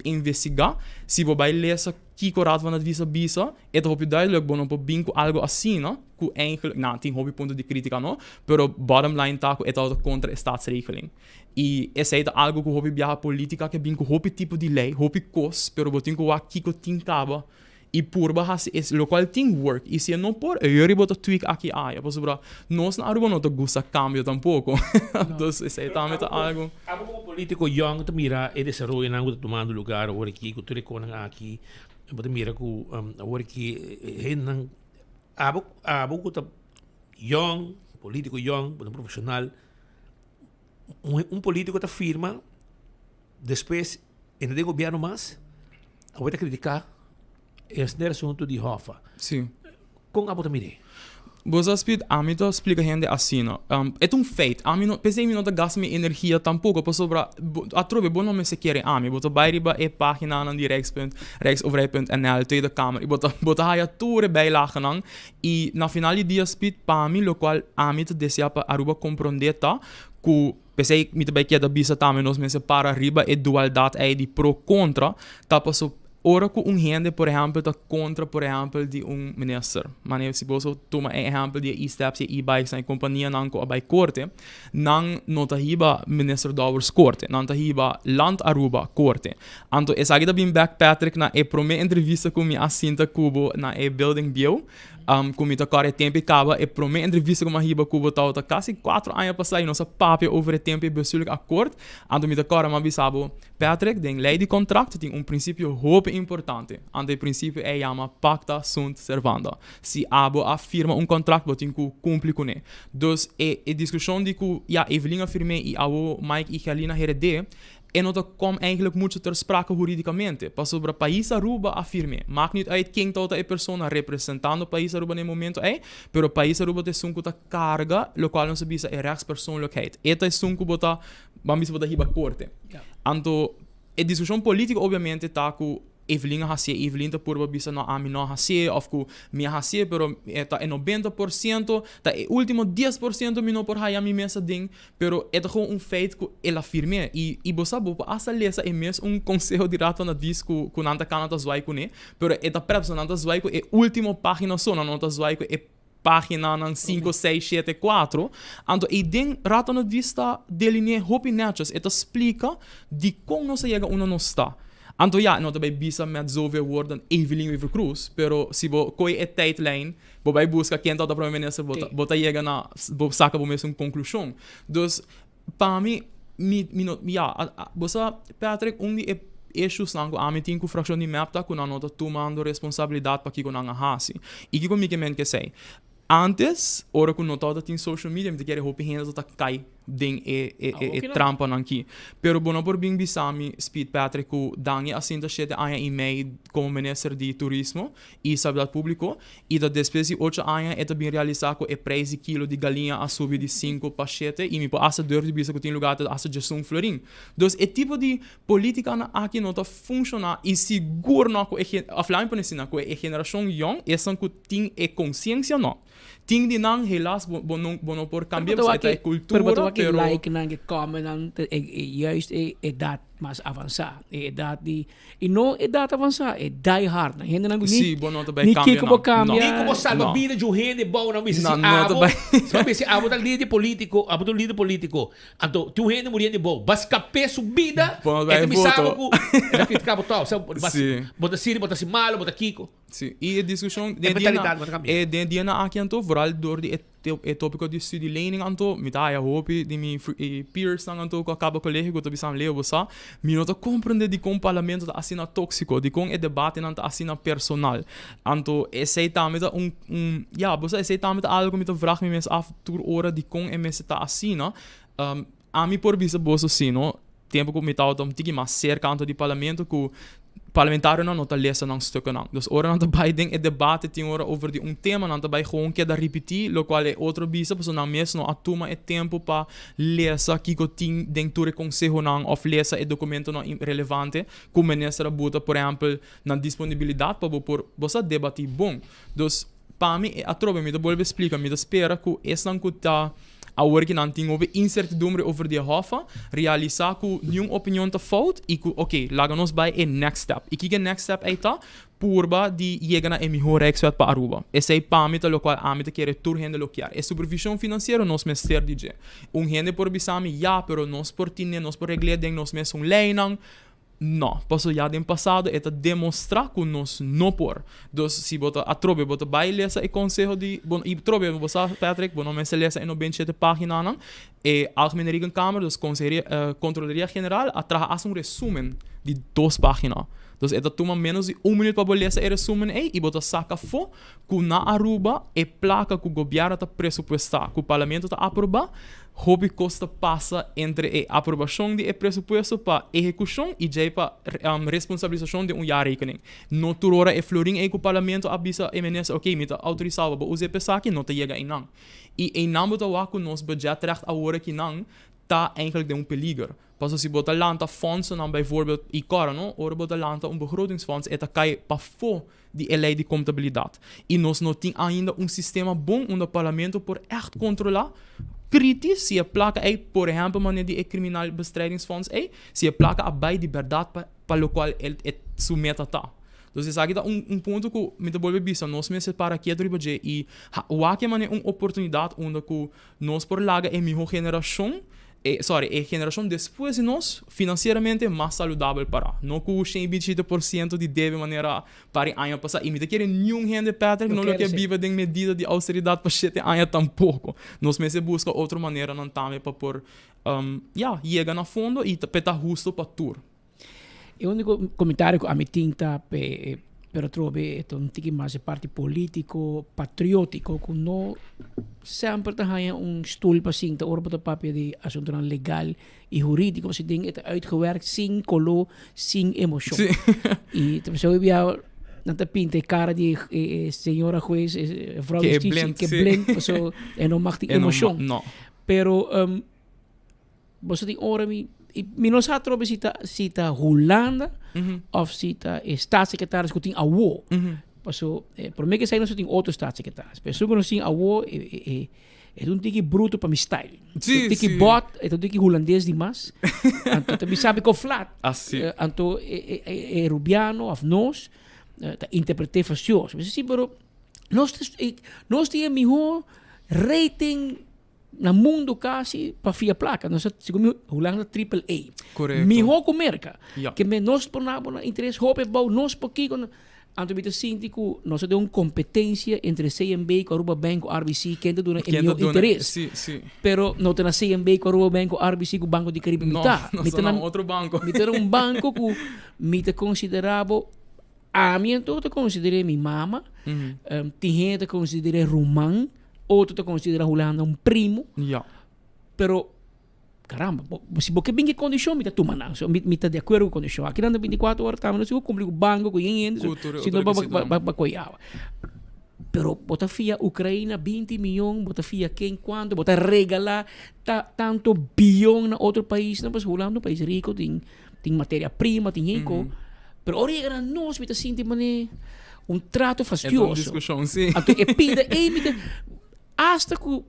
investiga. Si bo bay lesa. kiko Raad van Advies a bisa, e ta hopi duidelijk, bo no por bin ku algo asina, ku eigenlijk, nou, tin hopi punto di kritika no, pero bottom line ta ku e tabata kontra e staatsregeling. I esei ta algo ku hopi biaha politika ke bin ku hopi tipo di lei, hopi kos, pero bo tin ku wak kiko tin kaba i purba hasi es lokual tin work. I si e no por, e yori bo ta tweak aki aya, pasobra nos na Aruba no ta gusta kambio tampoko. Dus esei tambe ta algo. Abo komo politiko yòn ta mira e desaroyonan ku ta tumando lugar awor aki ku tur e konan aki, bo ta mira ku awor aki hendenan abo abo ku ta yòn, politiko yòn, bo ta profeshonal. Un politico ta firma, despues e no den gobierno mas, awor ta critica e asunto di Hoffa. Si. Con abo ta mira? Bo sa Speed, ami ta splica hende asina. E ta un feit. Ami no, p'esei mi no ta gasta mi energia tampoco, pasobra atrobe bo no mester kere ami. Bo ta bai riba e paginanan di Rijkspunt, Rijksoverheid.nl, Tweede Kamer, i bo ta bo ta haya tur e bijlagenan. I na final di dia Speed, pa mi locual ami ta desea pa Aruba comprende ta cu, p'esei mi ta bai keda bisa tambe nos mester para riba e dualdad ei di pro contra, ta paso ora cu un hende por ehempel ta contra por ehempel di un minister, manera si boso tuma e ehempel di e e-steps y e e-bikes nan e companianan cu a bai corte, nan no ta hiba minister Dowers corte, nan ta hiba Land Aruba corte. Anto esaki ta bin bek Patrick na e prome entrevista cu mi a sinta cu bo na e building bieu, cu mi ta core e tempo y caba e prome entrevista cu mi a hiba cu bo tabata casi cuatro aña pasa y nos a papia over e tempo y bestuurlijk akkoord, anto mi ta core mi a bisa bo, Patrick, den ley di contract tin un principio hopi importante, anto e principio ey yama pacta sunt servanda, si abo a firma un contract bo tin cu cumpli cune. Dus e e discusion di cu ya Evelyn a firme y awo Mike y Gerlina herede, E no ta kom eigenlijk mucho ter sprake huridicamente, pasobra pais Aruba a firm'é. Maakt niet uit ken tabata e persona representando pais Aruba na e momento ei, pero pais Aruba ta esun ku ta karga lokual nos a bisa e rechtspersoonlijkheid. E ta esun ku bo ta, ban bisa bo ta hiba korte. Anto e diskushon politiko obviamente ta ku Evelyn a hasié, Evelyn ta purba bisa no ami no a hasié òf ku mi a hasié pero e ta e 90%, ta e último 10% mi no por haya mi mes aden, pero e ta gewoon un feit ku el a firm'é. I i bo sa bo por asta lesa e mes un konseho di Raad van Advies ku ku nan ta kana ta zwai kuné, pero e ta prèp pasobra nan ta zwai ku e último página so, nan no ta zwai ku e Paginanan sinku, seis, shete, kuatro. Anto ei den Raad van Advies ta deline'é hopi nètjes. E ta splika dikon nos a yega unda nos ta. Anto ya, no ta bai bisa met zoveel woorden Evelyn Wever-Croes, pero si bo koe e tijdlijn, bo bai buska ken tabata prome minister, bo ta bo ta yega na bo saka bo mes un konklushon. Dus, Pa mi, mi, mi no, ya, bo sa, Patrick, un di e issuesnan ku ami tin ku frakshon di mep ta ku nan no ta tumando responsabilidat pa kiko nan a hasi. I kiko mi ke men ke esei? Antes, ora ku no tabata tin social media, mi ta kere hopi hende ta kai den e, e, e, e trampanan ki. Pero bo no por bin bisa mi, Speed Patrick, ku Dangui a sinta shete aña i mei komo minister di turismo i Salubridad Públiko i ta despues di ocho aña e ta bin realisá ku e preis di kilo di galiña a subi di sinku pa shete i mi por asta durf di bisa ku tin lugá ta asta djesun florin. Dus e tipo di politikanan aki no ta funshoná i sigur no ku e òf laat mi pone asina ku e generashon yòn esnan ku tin e konsiensia no. Tin di nan helaas bo bo no bo no por kambia pasobra e ta e kultura Pero bo ta wak e pero. likenan e commentnan e juist e edat mas avansá e edat di I no edat avansá, e die hard nan. Hendenan ku ni Sí, bo no ta bai ni kambia kiko bo nan. kambia. Ni ku bo salba No. bida dje un hende bou nan bisa Nan si no ta abo, bai. si bo bisa abo ta lider politico, abo ta un lider politico, anto tin un hende muriendo bou, ba skap'é su bida, Bo no ta e ta bai bisa abo voto. ku e ta kritika bo tòg. Sa bo ta Sí. bo ta siri, bo ta hasi malo, bo ta kiko. Sí, i e diskushon E den dia mentalidat na bo ta kambia. e den dia na aki anto, vooral dor di e E tópiko di studielening anto, mi ta haya hopi di mi peersnan anto ku a kaba kolegio ku ta bisa mi, Leo, bo sa, mi no ta komprendé dikon parlamento ta asina tóksiko, dikon e debatenan ta asina personal. Anto esei tambe ta un, un, ya, bo sa, esei tambe ta algu ku mi ta vrag mi mes af tur ora dikon e mester ta asina. Ami por bisa boso si, no, tempu ku mi tabata un tiki mas serka anto di parlamento ku parlamentarionan no ta lesa nan stukkennan. Dus ora nan ta bai den e debate tin ora over di un tema nan ta bai gewoon keda ripití lokual e otro bisa pasobra nan mes no a tuma e tempu pa lesa kiko tin den tur e konsehonan òf lesa e dokumentonan relevante ku minister a buta por ehèmpel nan disponibilidat pa bo por bo sa debatí bon. Dus pa mi atrobe mi ta bolbe splika mi ta spera ku esnan ku ta Awor ki nan tin hopi incertidumbre over di e hoffa, realisa cu niun opinion ta fout y cu ok, laga nos bay e next step. Y kiko e next step ey ta? purba di yega na e mihó Rijkswet pa Aruba. Esei pa mi ta lokual ami ta kere tur hende lo kier. E supervishon finansiero nos mester di dje. Un hende por bisa mi, ya, pero nos por tine, nos por regl'é den nos mesun leinan. No, paso ya den pasado e ta demostrá ku nos no por. Dus si bo ta atrobe bo ta bai lesa e konseho di, bo, i trobe bo sa Patrick, bo no mester lesa e 97 páginanan. E Algemene Rekenkamer, dus Conseheria, Controlaria General a traha hasta un resumen di dos pagina. Dus e ta tuma menos di un minuut pa bo lesa e resumen ei i bo ta saka afó ku na Aruba e plaka ku gobièrnu ta presupuestá, ku parlamento ta aprobá, hopi kos ta pasa entre e aprobashon di e presupuesto pa ehekushon i djei pa responsabilisashon den un jaarrekening. No tur ora e florin ei ku parlamento a bisa e minister, oké, mi ta outorisá bo pa usa e pesaki, no ta yega einan. I einan bo ta wak ku nos budgetrecht awor akinan ta eigenlijk den un peliger. Pasobra si bo ta lanta fondsennan bijvoorbeeld, i kòrda no, ora bo ta lanta un begrotingsfonds e ta kai pafó di e lei di kontabilidat. I nos no tin ainda un sistema bon unda parlamento por ègt kontrolá kritis si e plaka ei, por ehèmpel manera di e criminal bestrijdingsfonds ei, si e plaka a bai di bèrdat pa pa lokual e su meta ta. Dus esaki ta un un punto ku mi ta bolbe bisa, nos mester para ketu riba dje i wak e manera un oportunidat unda ku nos por laga e miho generashon, e sorry, e generashon despues di nos finansieramente mas saludabel para. No ku shen i bintishete por siento di debe manera par di aña pasá. I mi ta kere niun hende, Patrick, no lo ke biba den medida di austeridat pa shete aña tampoko. Nos mester buska otro maneranan tambe pa por, ya, yega na fondo i pa e ta husto pa tur. E único comentario cu ami tin ta pe pero atrobe e ta un tiki mas e parti politico, patriotico cu no semper ta haya un stoel pa sinta ora bo ta papia di asuntonan legal y huridico pasobra den e ta uitgewerkt sin color, sin emocion. Y ta bisa hopi bia nan ta pinta e cara di e señora huez, e vrouw Ke e justicia blind, ke si. blind pasobra e no mag tin E no ma, emocion. no. Pero Boso tin ora mi mi no sa atrobe si ta si ta Hulanda of si ta e staatssecretaris ku tin awo. Paso prome ke esei nos tin otro staatssecretaris. Pero esun ku nos tin awo e e e ta un tiki bruto pa mi style. Si, Un tiki si. bot, e ta un tiki hulandes dimas. Anto ta bisa mi ko flat. Asi. Anto e e e rubiano of nos ta interprete fastioso. Mi si si pero nos nos tin e miho rating Na mundo casi pa fia placa. Nos segun mi Hulanda triple A. Correcto. Miho cu Merca. Ja. Ke men nos por na bo interes hopi abou, nos por kiko. Anto mi ta sinti cu nos ta den un competencia entre CMB cu Aruba Bank cu RBC ken ta duna e Ken ta miho duna, interes. si, si. Pero no ta na CMB cu Aruba Bank cu RBC cu Banco di Caribe mi No, ta. nos Mi ta ta na na un otro banco. Mi ta na un banco cu mi ta considera bo, ami anto ta considere mi mama, tin hende ta considere ruman. Otro ta considera Hulanda un primo. Ja. Pero, caramba, bo, si bo ke bin ke condicion, mi ta tuma nan. So, mi, mi ta de acuerdo cu condicion. Aki nan ta 24 ora tambe, no si bo cumpli cu banco, cu yen hende, so, Cu tur si no otro ba, ba, requisitonan. ba, ba coy awa. Pero bo ta fia Ucraina 20 miyon, bo ta fia ken cuanto, bo ta regala ta, tanto biyon na otro paisnan, pasobra Hulanda un pais rico, tin, tin materia prima, tin yen co. Pero ora yega na nos, mi ta sinti mane un trato E ta un fastioso. discusion, si. Anto e pida ei mi ta, hasta cu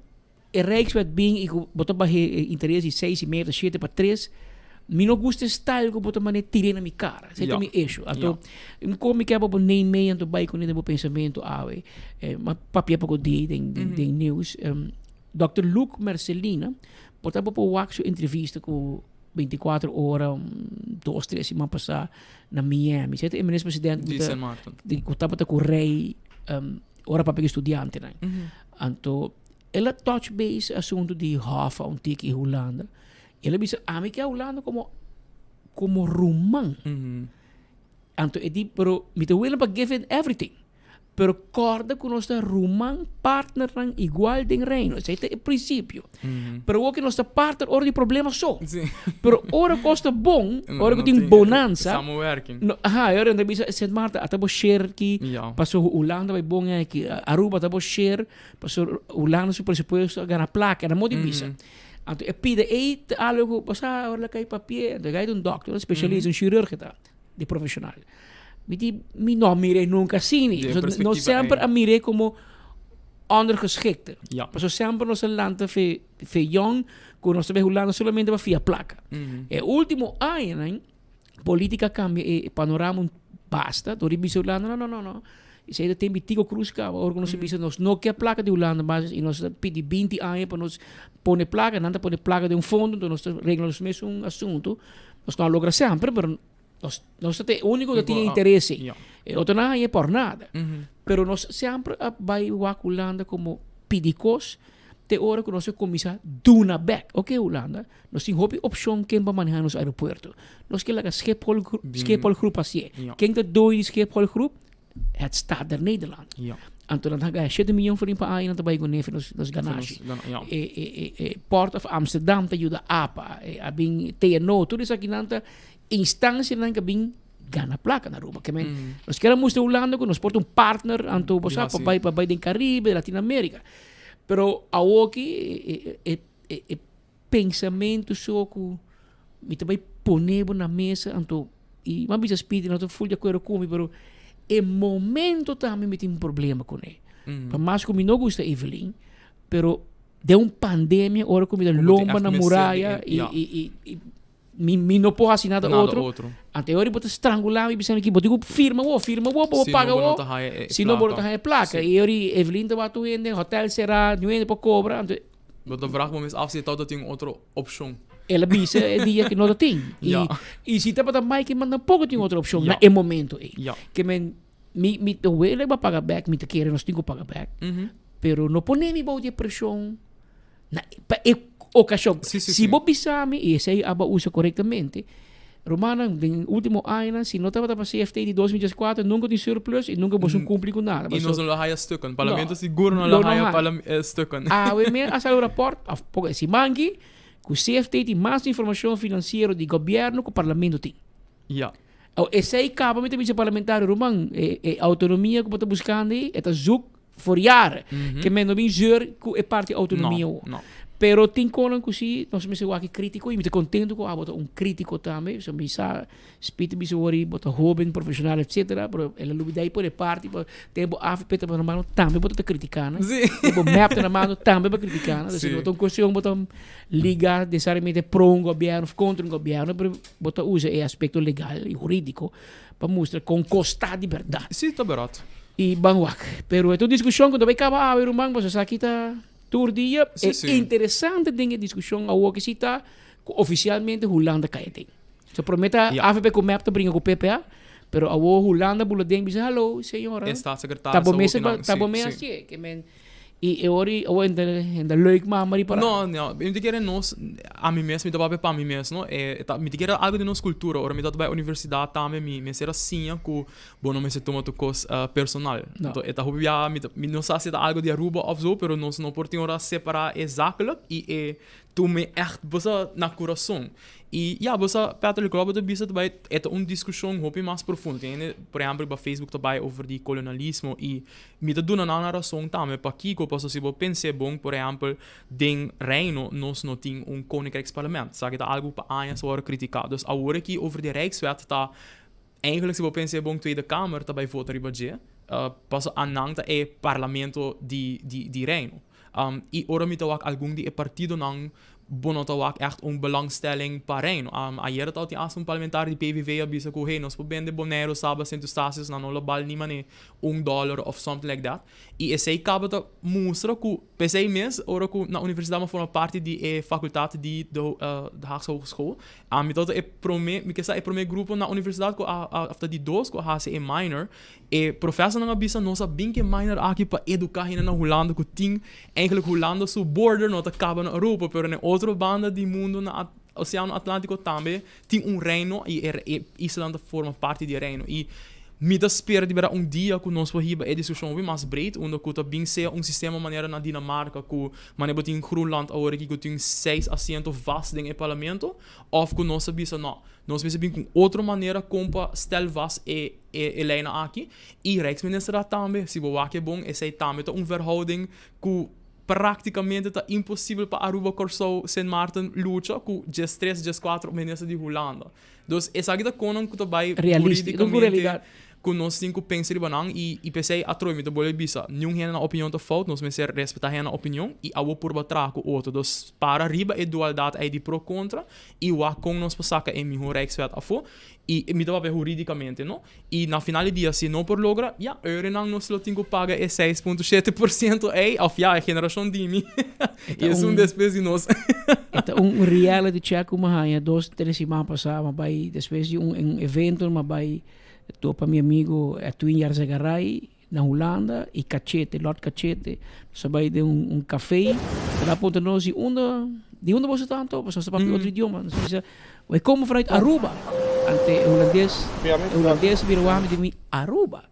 e Rijkswet bin y cu bo ta baha e interes di seis y medio, shete pa tres, mi no gusta e style cu bo ta mane tir'é na mi cara. Esei ta Ja. mi issue. Anto, mi con mi kier pa bo neem mee anto bai cune den bo pensamento awe. Ma papia poco di den, den, den nieuws. Dòkter Luc Mercelina, por ta bo por wak su entrevista cu 24 ora, un dos, tres siman pasá na Miami. Cierto, e minister president Di Sint Maarten. di ku tabata ku rei um, ora papia ku estudiantenan. Anto, el a touch base asunto di Hoffa un tiki Hulanda. El a bisa, ami ke Hulanda como como ruman. Anto e di, pero mi ta willing pa give in everything. Pero corda cu nos ta ruman partnernan igual den reino. Esey ta e principio. Pero awor cu nos ta partner ora di problema so. Pero ora cos ta bon, ora cu tin bonanza. Samenwerking. No, aha, e ora nan ta bisa Sint Maarten ata bo share aki, paso Hulanda bay bon aki, Aruba ata bo share, paso Hulanda su presupuesto a gana placa, nan modo di bisa. Anto e pida ey ta algo cu bo sa ora la cay papia, anto e gay ta un dokter, un specialista, un chirurg ta. di profesional. Mi di, mi no a mir'é nunca asina. Di e So, perspectiva nos semper ei. a mir'é como ondergeschikte. Ja. Pasobra semper nos a lanta fe, fe jong, ku nos ta bai Hulanda solamente pa fia plaka. E ultimo añanan, politica a cambia e panorama un Basta, dor di bisa Hulanda, no, no, no, no. Esei ta tempi Tico Cruz caba, ora cu nos a bisa nos no kier placa di Hulanda mas y nos ta pidi binti aña pa nos pone placa, nan ta pone placa den un fondo, enton nos ta regla nos mesun asunto. Nos no a logra semper, pero nos, nos ta e unico cu tin e interes ei. E otronan haña por nada. Pero nos semper a bay wak Hulanda como pidi cos te ora cu nos a cuminsa duna bek. Ok Hulanda, nos tin hopi opcion ken pa maneha nos aeropuerto. Nos ke laga Schiphol, Schiphol Groep hacié. Ken ta doño di Schiphol Groep? Het Staat der Nederlanden. Anto nan ta gana shete miyon florin pa aña nan ta bai ku nefi nos nos ganashi. E e e e Port of Amsterdam ta yuda APA, e a bin TNO, tur esakinan ta instancianan ku a bin gana plaka na Aruba. Ke men nos kier a mustra Hulanda ku nos por ta un partner anto bo sa pa bai pa bai den Caribe, Latinoamerica. Pero awoki e e e e Pensamentu so ku mi ta bai pone bo na mesa anto i mi a bisa Speedy no ta ful di akuerdo ku mi pero e momento tambe mi tin un problema kuné. Pa mas ku mi no gusta Evelyn pero den un pandemia ora ku mi ta lomba na muraya i i i mi mi no por hasi nada otro anto e ora bo ta strangula mi bisa mi ki bo tin ku firma bo firma bo pa bo paga bo si no bo no ta haya e plaka i e ora Evelyn ta wak tur hende hotel sera niun hende por kobra anto Bo ta vraag bo mes af si e tabata tin un otro opcion. El a bisa e dia cu no ta tin. Y, y si tabata Mike man tampoco tin otro opcion na e momento ey. Ke men, mi, mi ta wele ba paga bek, mi ta kere nos tin cu paga bek. Pero no pone mi bou di e presion na, pa e ocasion. Si bo bisa mi, y esey aba usa corectamente, Rumannan, den ultimo añanan, si no tabata pa CFT di 2014, nunca tin surplus y nunca boso cumpli cu nada. Y nos no lo haya stukken. Parlamento sigur no lo haya stukken. Awe mes a sali un rapport, of poco e siman aki, cu CFT tin mas informacion financiero di gobierno cu parlamento tin. Awe, esey caba mi ta bisa parlamentario, ruman, e autonomia cu bo ta buscando ey, e ta zoek voor jaren. Ke men no bin zeur ku e parti autonomia No, no. Pero tin konan ku si nos mester wak e kritiko i mi ta kontento ku abo ta un kritiko tambe. So mi sa Speed bisa wori bo ta hoben, profesional etcetera, pero el a lubida i pone parti pa te bo avp ta na mano tambe bo ta kritika nan. Te bo mep ta na mano tambe bo kritika nan. Dus no ta un kuestion bo ta liga nesesariamente pro un gobierno of kontra un gobierno, pero bo ta usa e aspekto legal i huridiko pa mustra kon kos ta di bèrdat. Sí, ta bèrdat. I ban wak. Pero e ta un diskushon ku no bai kaba awe ruman, pasobra esaki ta tur dia. Sí, E sí. interesante den e diskushon awor ke si ta ku ofisialmente Hulanda kai aden. So promé ta avp ku mep ta bringa ku PPA, pero awor Hulanda bula den bisa hallo señora. E staatssecretaris Ta bo awor mes ki nan, ta sí, bo mes sí. hasié. Ke men I e ora i awor hende hende leuk mama ripará. No, no, mi ta kere nos, ami mes, mi ta papia pa mi mes, no, e ta, mi ta kere algo di nos cultura, ora mi tabata bai universidad tambe mi mester a siña cu bo no mester tuma tur cos personal. No. Enton e ta hopi bia, mi ta, mi no sa si ta algo di Aruba of zo, pero nos no por tin ora separa e zakelijk i e Tum'e ègt bo sa na kurason. I ya, bo sa, Patrick, loke bo ta bisa ta bai, e ta un diskushon hopi mas profundo. Tin hende, por ehèmpel, riba Facebook ta bai over di kolonialismo i mi ta duna nan nan rason tambe. Pakiko? Pasobra si bo pens'é bon, por ehèmpel, den Reino nos no tin un Koninkrijksparlement. Esaki ta algu ku pa añas a wòrdu kritiká. Dus awor aki over di Rijkswet ta eigenlijk si bo pens'é bon Tweede Kamer ta bai vota riba dje, pasobra anan ta e parlamento di di Reino. I ora mi ta wak algun di e partidonan, bo no ta wak ègt un belangstelling pa Reino. Ayera tabatin asta un parlamentario di PVV a bisa ku hey, nos por bende Boneiru, Saba, Sint Eustatius, nan no lo bal ni manera un dòler òf something like that. I esei kaba ta mustra ku p'esei mes ora ku na universidat mi a forma parti di e fakultat di de Haagse Hogeschool, ami tabata e promé, mi ke sa e promé grupo na universidat ku a òf ta di dos ku a hasi e minor. E profesornan a bisa nos a bin ku e minor aki pa eduká hende na Hulanda ku tin eigenlijk Hulanda su border no ta kaba na Europa pero na e otro banda di mundu na Oseano Atlantiko tambe tin un reino i e islanan ta forma parti di e reino i mi ta spera di bera un dia ku nos por hiba e diskushon hopi mas breed unda ku ta bin sea un sistema manera na Dinamarka ku manera bo tin Groenland awor aki ku tin seis asiento vast den e parlamento òf ku nos ta bisa no nos mester bin ku un otro manera kon pa stel vast e E leinan aki i Rijksministerraad tambe, si bo wak e bon, esei tambe ta un verhouding ku praktikamente ta imposibel pa Aruba, Kòrsou, Sint Maarten lucha ku djestres, djeskuatro minister di Hulanda. Dus esaki ta konan ku ta bai Realístiko, hurídikamente. ku nos tin ku pensa riba nan i i p'esei atrobe mi ta bolbe bisa, niun hende nan opinion ta fout, nos mester respetá hende nan opinion i awor purba traha ku otro. Dus para riba e dualdat ei di pro kontra i wak kon nos por saka e mihó Rijkswet afó i mi ta papia hurídikamente no. I na final di dia si no por logra, ya, eurenan nos lo tin ku paga e 6.7% ei òf ya e generashon di mi i esun despues di nos. E ta un reality check ku mi a haña dos tres siman pasá. Mi a bai despues di un evento mi a bai topa mi amigo Edwin Yarzagaray na Hulanda i Cachete, Lord Cachete. Nos a bai den un café. El a puntra nos di unda di unda boso ta anto? Pasobra nos ta papia otro idioma. Nos a bisa, Wij komen vanuit Aruba. Ante e hulandes, e hulandes bira wak mi di mi, Aruba?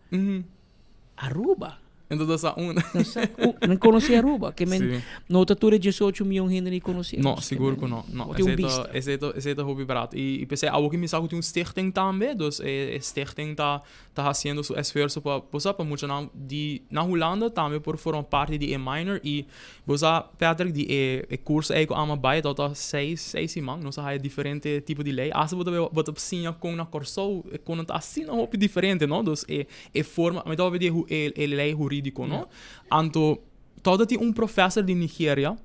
Aruba? Enton ta sa unda. Nan sa u, nan konosé Aruba. Ke men no ta tur e diesocho mion hende ni konosé. No, sigur ku no. No, Bo tin un esei ta, bista. esei ta, esei ta hopi barat. I, i p'esei awo ki mi sa ku tin un stichting tambe, dus e, e stichting ta, ta hasiendo su esfuerso pa, bo sa, pa muchanan di na Hulanda tambe por forma parti di e minor i bo sa, Patrick, di e, e kurso ei ku amo a bai tabata seis, seis siman, nos a haya diferente tipo di lei. Asta bo ta bo ta siña kon na Kòrsou e konan ta asina hopi diferente, no? Dus e, E forma, mi ta papia di e e e lei hurídiko, no? Anto, tòg tin un profèser di Nigeria,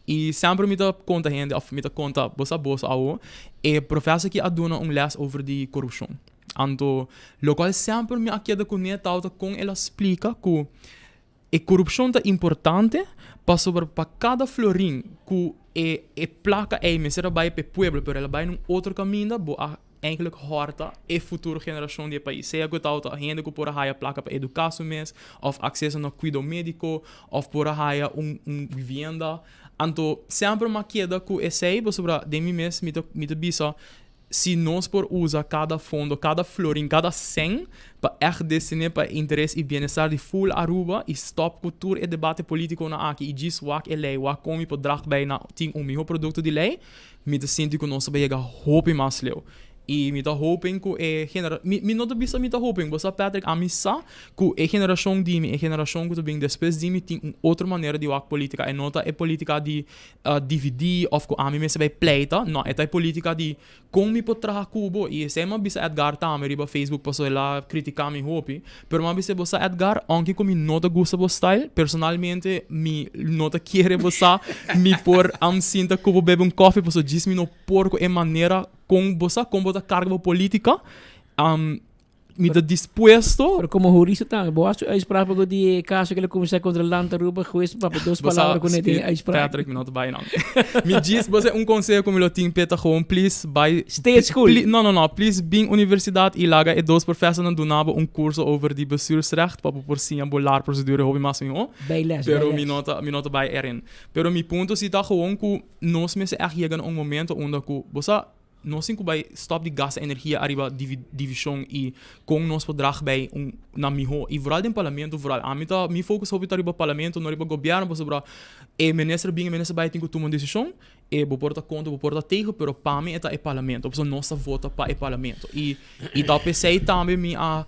i semper mi ta konta hende, òf mi ta konta bo sa boso awo, e profèser aki a duna un lès over di korupshon. Anto, lokual semper mi a keda kuné tabata kon el a splika ku e korupshon ta importante pasobra pa kada florin ku e e plaka ei mester a bai pa e pueblo, pero el a bai na un otro kaminda, bo a Eigenlijk hòrta e futuro generashon di e pais. Sea ku ta ota hende ku por a haya plaka pa eduká su mes, òf akseso na kuido médiko, òf por a haya un un vivienda. Anto semper mi a keda ku esei pasobra den mi mes mi ta mi ta bisa si nos por usa kada fondo, kada florin, kada sèn pa ègt destiné pa e interes i bienestar di ful Aruba i stòp ku tur e debate polítikonan aki i djis wak e lei, wak kon mi por drag bei na tin un mihó produkto di lei, Mi ta sinti ku nos ta bai yega hopi mas leu. I mi ta hoping ku e genera-, mi, mi no ta bisa mi ta hoping, bo sa Patrick, ami sa ku e generashon di mi, e generashon ku ta bin despues di mi tin un otro manera di wak politika. E no ta e politika di dividí òf ku ami mester bai pleita, no, e ta e politika di kon mi por traha ku bo. I esei mi a bisa Edgar tambe riba Facebook pasobra el a kritiká mi hopi. Pero mi a bisa bo sa Edgar, aunke ku mi no ta gusta bo style, personalmente mi no ta kere bo sa mi por am sinta ku bo bebe un koffie pasobra djis mi no por ku e manera kon bo sa kon bo ta karga bo politika. Mi ta dispuesto. Pero komo hurista tambe, bo hasi un uitspraak pa ku di e kaso ku el a kuminsá kontra Land Aruba, hues papia dos Bo sa, palabra ku ne den e uitspraak. Patrick, mi no ta bai nan. Mi djis, bo sa un konseho ku mi lo tin p'e ta gewoon please bai. Stay at school. No, no, no, please bin universidat i laga e dos profesornan duna bo un kurso over di bestuursrecht pa bo por siña bo laarprocedure hopi mas mihó. Bai les, bai Pero les. mi no ta, mi no ta bai erin. Pero mi punto si ta gewoon ku nos mester ègt yega na un momento unda ku, bo sa, Nos tin ku bai stòp di gasta energia ariba divishon i kon nos por drag bai un na mihó. I vooral den parlamento vooral. Ami ta mi focus hopi ta riba parlamento no riba gobièrnu pasobra e minister bin e minister bai tin ku tuma un desishon e bo por ta kontra bo por ta tegen pero pa mi e ta e parlamento pasobra nos ta vota pa e parlamento i i ta p'esei tambe mi a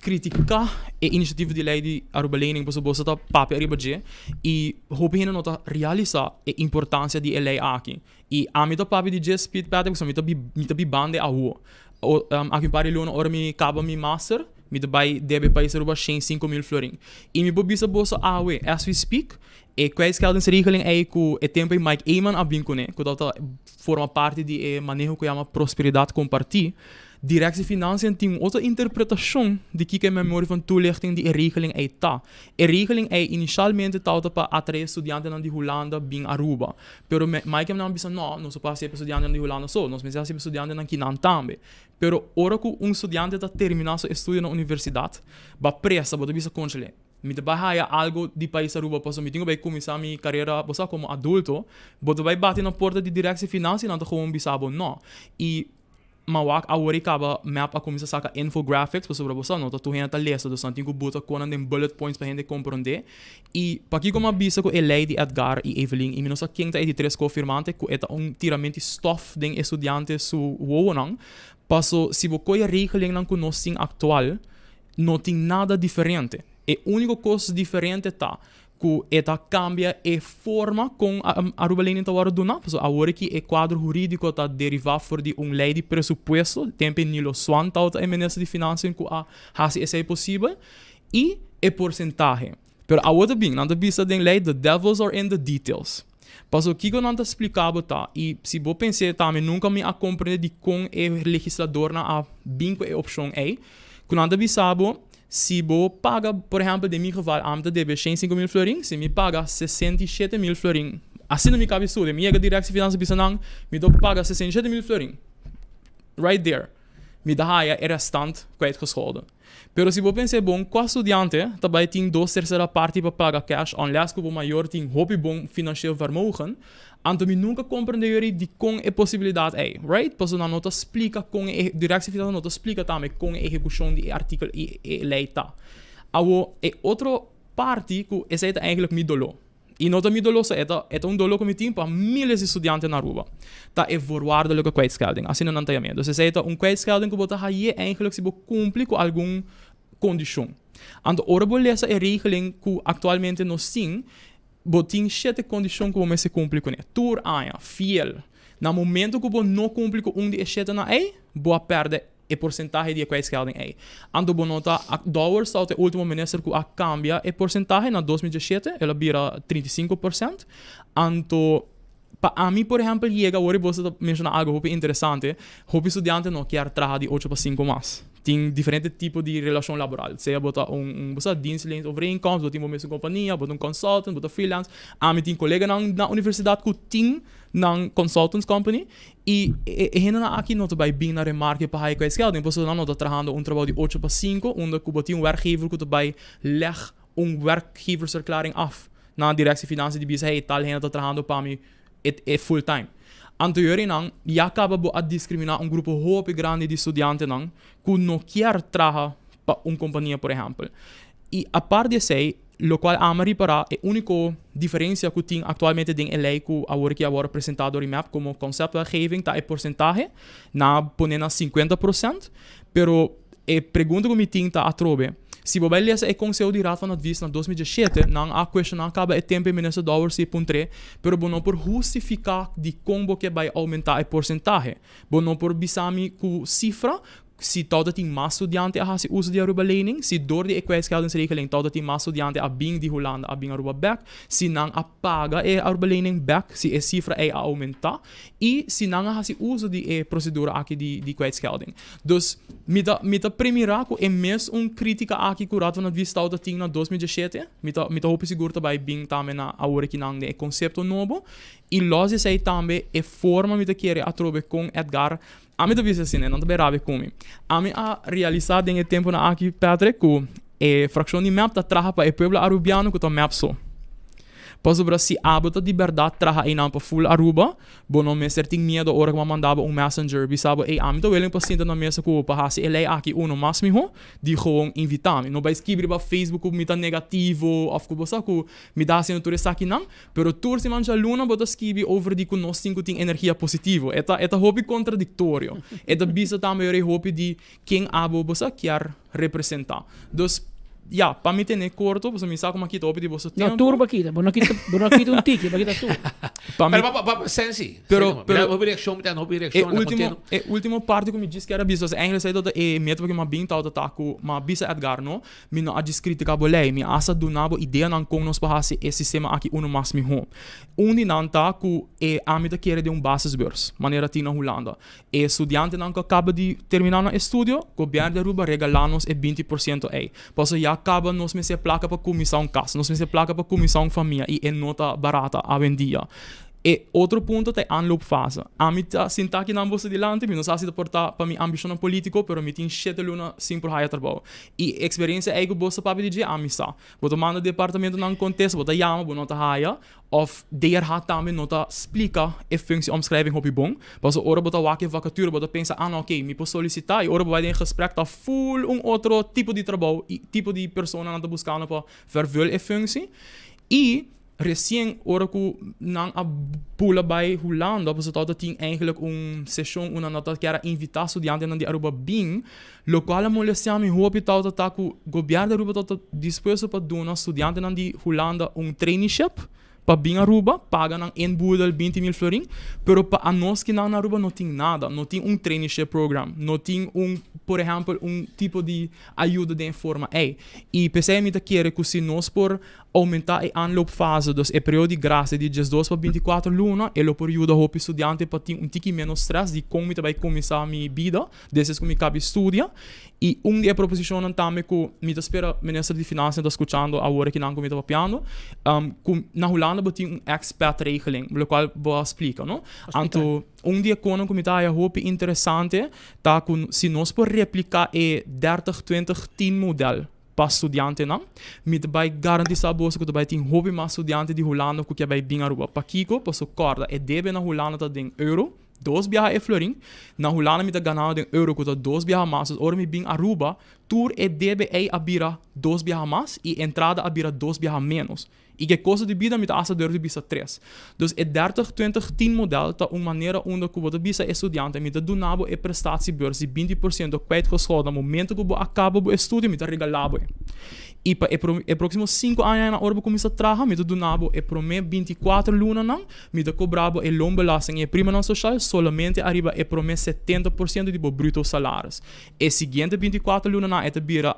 kritiká e inisiativa di lei di Aruba Lening pasobra boso ta papia ariba dje i hopi hende no ta realisá e importansia di e lei aki. I ami ta papia di dje speed Patrick pasobra mi ta mi ta bibando e awo. Aki un par di luna ora mi kaba mi master mi ta bai debe pais Aruba shen 5000 florin. I mi por bisa boso awe as we speak e kwijtscheldingsregeling ei ku e tempu ei Mike Eman a bin kuné ku tabata forma parti di e maneho ku yama prosperidad kompartí. Directie Financiën tin un otro interpretashon di kiko e memorie van toelichting di e regeling ei ta. E regeling ei inishalmente tabata pa atraé studiantenan di Hulanda bin Aruba. Pero Mike nan a bisa no, nos no por hasi e pa studiantenan di Hulanda so, nos mester hasi pa studiantenan kinan tambe. Pero ora ku un studiante ta terminá su estudio na universidat, ba presa, bo ta bisa konchale, mi ta bai haya algu di pais Aruba pasobra mi tin ku bai kuminsá mi karera, bo sa, komo adulto, bo ta bai bati na porta di Directie Financiën, nan ta gewoon bisa bo no. I Ma wak awor i kaba mep a kuminsá saka infographics pasobra bo sa no ta tur hende ta lesa dus nan tin ku buta konan den bullet points pa hende komprondé. I pakiko mi a bisa ku e lei di Edgar i Evelyn i mi no sa ken ta e di tres kofirmante ku e ta un tiramenti stof den e studiante su wowonan paso si bo koe regelingnan ku nos tin aktual no tin nada diferente. E úniko kos diferente ta. Ku e ta kambia e forma kon Aruba Lening ta wòrdu duna, pasobra awor aki e kuadro hurídiko ta derivá for di un lei di presupuesto, tempu e Nilo Swan tabata e minister di Finansien ku a hasi esei posibel, i e porsentahe. Pero awor ta bin, nan ta bisa den lei the devils are in the details. Pasobra kiko nan ta splika bo ta, i si bo pens'é tambe nunka mi a komprendé dikon e legisladornan a bin ku e opshon ei, ku nan ta bisa bo, Si bo paga, por ehempel den mi geval ami ta debe 105 mil florin, si mi paga 67 mil florin, asina mi kabi studia, mi yega directie finansa bisa nan mi ta paga 67 mil florin, right there mi ta haya e restant kwijtgescholden. Pero si bo pensa e bon, kua studiante ta bai tin dos tercera parti pa paga cash unless ku bo mayor tin hopi bon financieel vermogen? Anto mi nunca comprende yori dicon e posibilidad ey, right? Pasobra nan no ta splica con e, Directie Finanzas no ta splica tambe con e ehecucion di e artikel y e ley ta. Awo, e otro parti cu esey ta eigenlijk mi doló. Y no ta mi doló so, e ta, e ta un doló cu mi tin pa miles di studiante na Aruba. Ta e voorwaardelijke kwijtschelding, asina nan ta yam'é. Dus esey ta un kwijtschelding cu bo ta haye eigenlijk si bo cumpli cu algun condicion. Anto ora bo lesa e regeling cu actualmente nos tin, Bo tin shete kondishon ku bo mester kumpli kuné tur aña, fiel. Na momento ku bo no kumpli ku un di e shetenan ei, bo a pèrdè e porsentahe di e kwijtschelding ei. Anto bo no ta Dowers tabata e último minister ku a kambia e porsentahe na 2017, el a bira 35%. Anto pa ami por ehèmpel yega awor i bo ta menshoná algu hopi interesante, hopi studiante no kier traha di ocho pa sinku mas. Tin diferente tipo di relashon laboral, sea bo ta un un bo sa dienstverleningsovereenkomst, bo tin bo mesun kompania, bo ta un consultant, bo ta freelance. Ami tin koleganan na universidat ku tin nan consultants company i e e hendenan aki no ta bai bin na remarke pa haya kwijtschelding pasobra nan no ta trahando un trabou di ocho pa sinku unda ku bo tin un werkgever ku ta bai leg un werkgeversverklaring af na directie financiën di bisa hey tal hende ta trahando pa mi e e full time. Anto yorinan ya caba bo a discrimina un grupo hopi grandi di studiantenan cu no kier traha pa un compania por ehempel. Y apart di esey locual ami a ripara e unico diferencia cu tin actualmente den e ley cu awor aki a worde presenta door di mep como conceptwetgeving ta e porcentahe. Nan a pone na 50%, pero E pregunta ku mi tin ta atrobe, si bo bai lesa e Conseho di Raad van Advies na 2017, nan a cuestiona caba e tempo e Minister Dowers si puntr'é, pero bo no por hustifica dicon bo ke bai aumenta e porcentahe. Bo no por bisa mi cu cifra si tawata tin mas studiante a haci uso di Aruba Lening, si door di e kwijtscheldingsregeling tawata tin mas studiante a bin di Hulanda a bin Aruba bek, si nan a paga e Aruba Lening bek, si e cifra ey a aumenta y si nan a haci uso di e procedura aki di di kwijtschelding. Dus, mi ta mi ta premirá ku e mes un krítika aki ku Raad van Advies tabata tin na 2017, mi ta mi ta hopi sigur ta bai bin tambe na awor akinan den e konsepto nobo. I lòs di esei tambe e forma mi ta kere atrobe kon Edgar, ami ta bisa asina, e nan ta bai rabia ku mi. Ami a realisá den e tempunan aki, Patrick, ku e frakshon di mep ta traha pa e pueblo arubiano ku ta mep so. Pasobra si abo ta di bèrdat traha einan pa ful Aruba, Bo no mester tin miedo ora ku bo a manda bo un messenger bisa bo, ey, ami ta willing pa sinta na mesa ku bo pa hasi e lei aki uno mas miho, di gewoon invita mi. No bai skibi riba Facebook ku mi ta negativo of ku bo sa ku mi ta hasiendo tur esakinan, pero tur siman djaluna bo ta skibi over di ku nos tin ku tin energia positivo. E ta e ta hopi kontradiktorio. E ta bisa tambe ora e hopi di ken abo bo sa kier representa. Dus, ya, pa mi tene corto, pasobra mi sa cu mi a kita hopi di boso No, tempo. tur bo a kita. Bo no kita, bo no a kita un tiki, bo a kita tur. Pa mi, Pero pa, pa, pa, Sensi, Pero, Mira, pero, hopi reaccion, mi ta hopi e reaccion, ta ultimo, contento. e ultimo parti cu mi djis kier a bisa, eigenlijk esei tabata e meta pa cu mi a bin tabata ta cu mi a bisa Edgar, no, mi no a djis critica bo ley, mi a hasta duna bo ideanan con nos por haci e sistema aki uno mas miho. Un di nan ta cu e ami ta kere den un basisbeurs, manera tin na Hulanda. E studiantenan ku a kaba di terminá nan estudio, gobièrnu di Aruba regalá nos e 20% ei. Pasobra ya kaba nos mester plaka pa kuminsá un kas, nos mester plaka pa kuminsá un famia i e no ta barata awendia. E otro punto ta e aanloopfase. Ami ta sintá akinan boso dilanti, mi no sa si ta por ta pa mi ambishonnan polítiko, pero mi tin shete luna sin por haya trabou. I e eksperensia ei ku boso ta papia di dje, ami sa. Bo ta manda departamentonan kontesta, bo ta yama, bo no ta haya. Of DRH tambe no ta splika e functieomschrijving hopi bon. Pasobra ora bo ta wak e vacature bo ta pensa, ah no oké, mi por solicita. I ora bo bai den e gesprek ta full un otro tipo di trabou i tipo di persona nan ta buskando pa vervul e functie. I. Recien ora cu nan a bula bay Hulanda pasobra tabata tin eigenlijk un sesion unda nan ta kier a invita studiantenan di Aruba bin, locual a molestia mi hopi tabata ta cu gobierno di Aruba tabata dispuesto pa duna studiantenan di Hulanda un traineeship pa bin Aruba, paga nan inboedel 20.000 florin, pero pa anos kinan na Aruba no tin nada, no tin un traineeship program, no tin un por ehempel un tipo di ayudo den e forma ey. Y p'esey mi ta kere cu si nos por Oumentá e aanloopfase, dus e periodo di grasia di 12 pa 24 luna, e lo por yuda hopi studiante pa tin un tiki ménos strès di kon mi ta bai kuminsá mi bida despues ku mi kabi studia. I un di e proposishonnan tambe ku mi ta spera Minister di Finansianan ta skuchando awor akinan ku mi ta papiando, ku na Hulanda bo tin un expat-regeling, lokual bo a splika, no? Anto un di e konan ku mi ta haya hopi interesante ta ku si nos por repliká e dertig, twintig, tien modèl, Pa studiantenan, mi ta bai garantisa boso ku ta bai tin hopi mas studiante di Hulanda ku ke bai bin Aruba. Pakiko? Paso kòrda, e debe na Hulanda ta den euro, dos biaha e florin. Na Hulanda mi ta ganando den euro ku ta dos biaha mas. Dus ora mi bin Aruba, tur e debe ei a bira dos biaha mas i e entrada a bira dos biaha ménos. I ke kosto di bida mi ta asta durf di bisa tres. Dus e dertig, twintig, tien model ta un manera unda ku bo ta bisa e studiante mi ta duna bo e prestatiebeurs di 20% kwijtgescholden na momento ku bo a kaba bo estudio mi ta regala bo e. I pa e e proksimo sinku aña na ora bo kuminsa traha mi ta duna bo e prome 24 lunanan mi ta kobra bo e loonbelasting i e primanan soshal solamente ariba e prome 70% di bo bruto salaris. E siguiente 24 lunanan e ta bira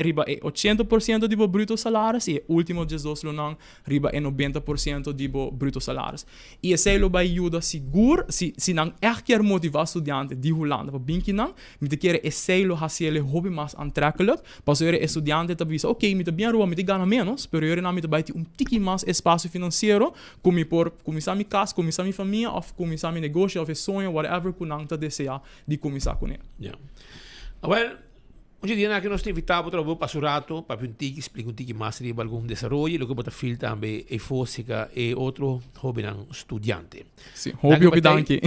riba e 80% di bo bruto salaris i e ultimo 12 lunan riba e 90% di bo bruto salaris. I esei lo bai yuda sigur si si nan ègt kier motivá studiante di Hulanda pa bin kinan, mi ta kere esei lo hasi el e hopi mas aantrekkelijk, pasobra e studiante ta bisa ok mi ta bin Aruba mi ta gana ménos, pero yori nan mi ta bai tin un tiki mas espasio finansiero ku mi por kuminsá mi kas, kuminsá mi famia òf kuminsá mi negoshi òf e soño whatever ku nan ta deseá di kuminsá kuné. Ya. Awel, Un dje dianan aki nos ta invitá bo trabou pasa un rato, papia un tiki, splika un tiki mas riba algun desaroyo i loke bo ta feel tambe e fósika e otro hóbennan studiante. Sí, hopi hopi danki.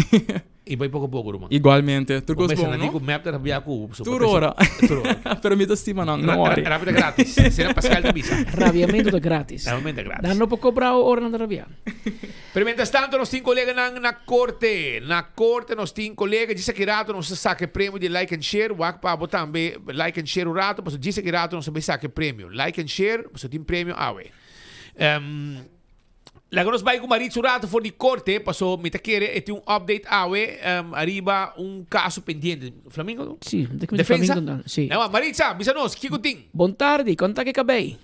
I bai poko poko ruman. Igualmente. Tur kos bon, no? Ku mep ta rabia ku bo. Tur ora. Tur ora. Pero mi ta stima nan, no worry. Rabia ta gratis. Sena Pascal ta bisa. Rabiamentu ta gratis. Rabiamentu ta gratis. Nan no por kobra ora nan ta rabia. Pero mientras tanto nos tin coleganan na corte. Na corte nos tin colega. Djis aki rato nos ta saca e premio di like and share. Wak pa bo tambe like and share un rato. Pasobra djis aki rato nos ta bay saca e premio. Like and share pasobra tin premio awe. Um, laga nos bay cu Maritza un rato for di corte. Pasobra mi ta kere e tin un update awe um, ariba un caso pendiente. Flamingo no? Sí, Defensa? Flamingo no, sí. Nou, Maritza, bisa nos, kico tin? Bon tardi, con ta ke cabey?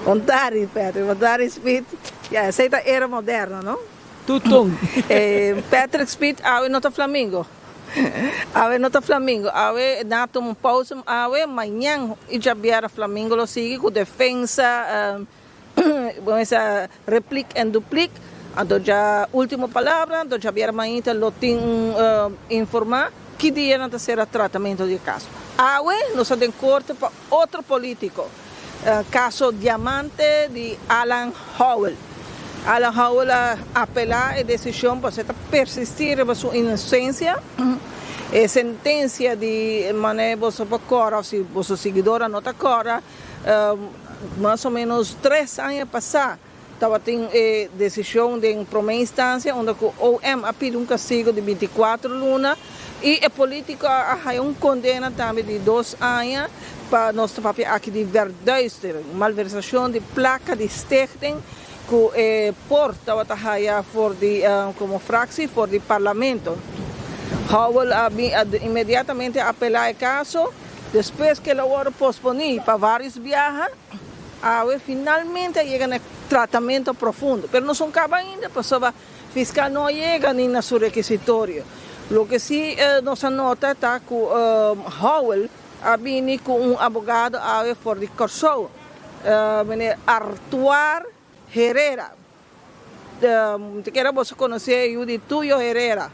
Bon tardi Patrick, bon tardi Speed. Ya, esey ta era moderno, no? Tuton. Eh, Patrick Speed, awe no ta flamingo. Awe no ta flamingo. Awe nan a tuma un pausa awe, mañan y djabièrnè flamingo lo sigui cu defensa, Bon esa repliek en dupliek, anto dja ultimo palabra, anto djabier mainta lo tin un informa ki dia nan ta sera tratamento di e caso. Awe nos ta den corte pa otro politico, caso Diamante di Alan Howell. Alan Howell a apela e decision pasobra e ta persisti riba su inocencia. E sentencia di mane boso por cora of si boso siguidornan no ta cora, Mas o menos tres aña pasá tabatin e desishon den promé instansia unda ku OM a pidi un kastigo di 24 luna i e polítiko a haya un kondena tambe di dos aña pa nos ta papia aki di verduistering, malversashon di plaka di stichting ku e por tabata haya for di komo fraksi for di parlamento. Howell a bin a inmediatamente apelá e kaso. Despues ku el a wòrdu posponí pa vários biaha, awe finalmente a yega na e tratamentu profundo. Pero no son kaba ainda pasobra fiskal no a yega ni na su rekisitorio. Loke sí nos a nota ta ku Howell a bini ku un abogado awe for di Kòrsou, meneer Artoir Herrera. Mi ta kere boso konosé e yu di Tuyo Herrera.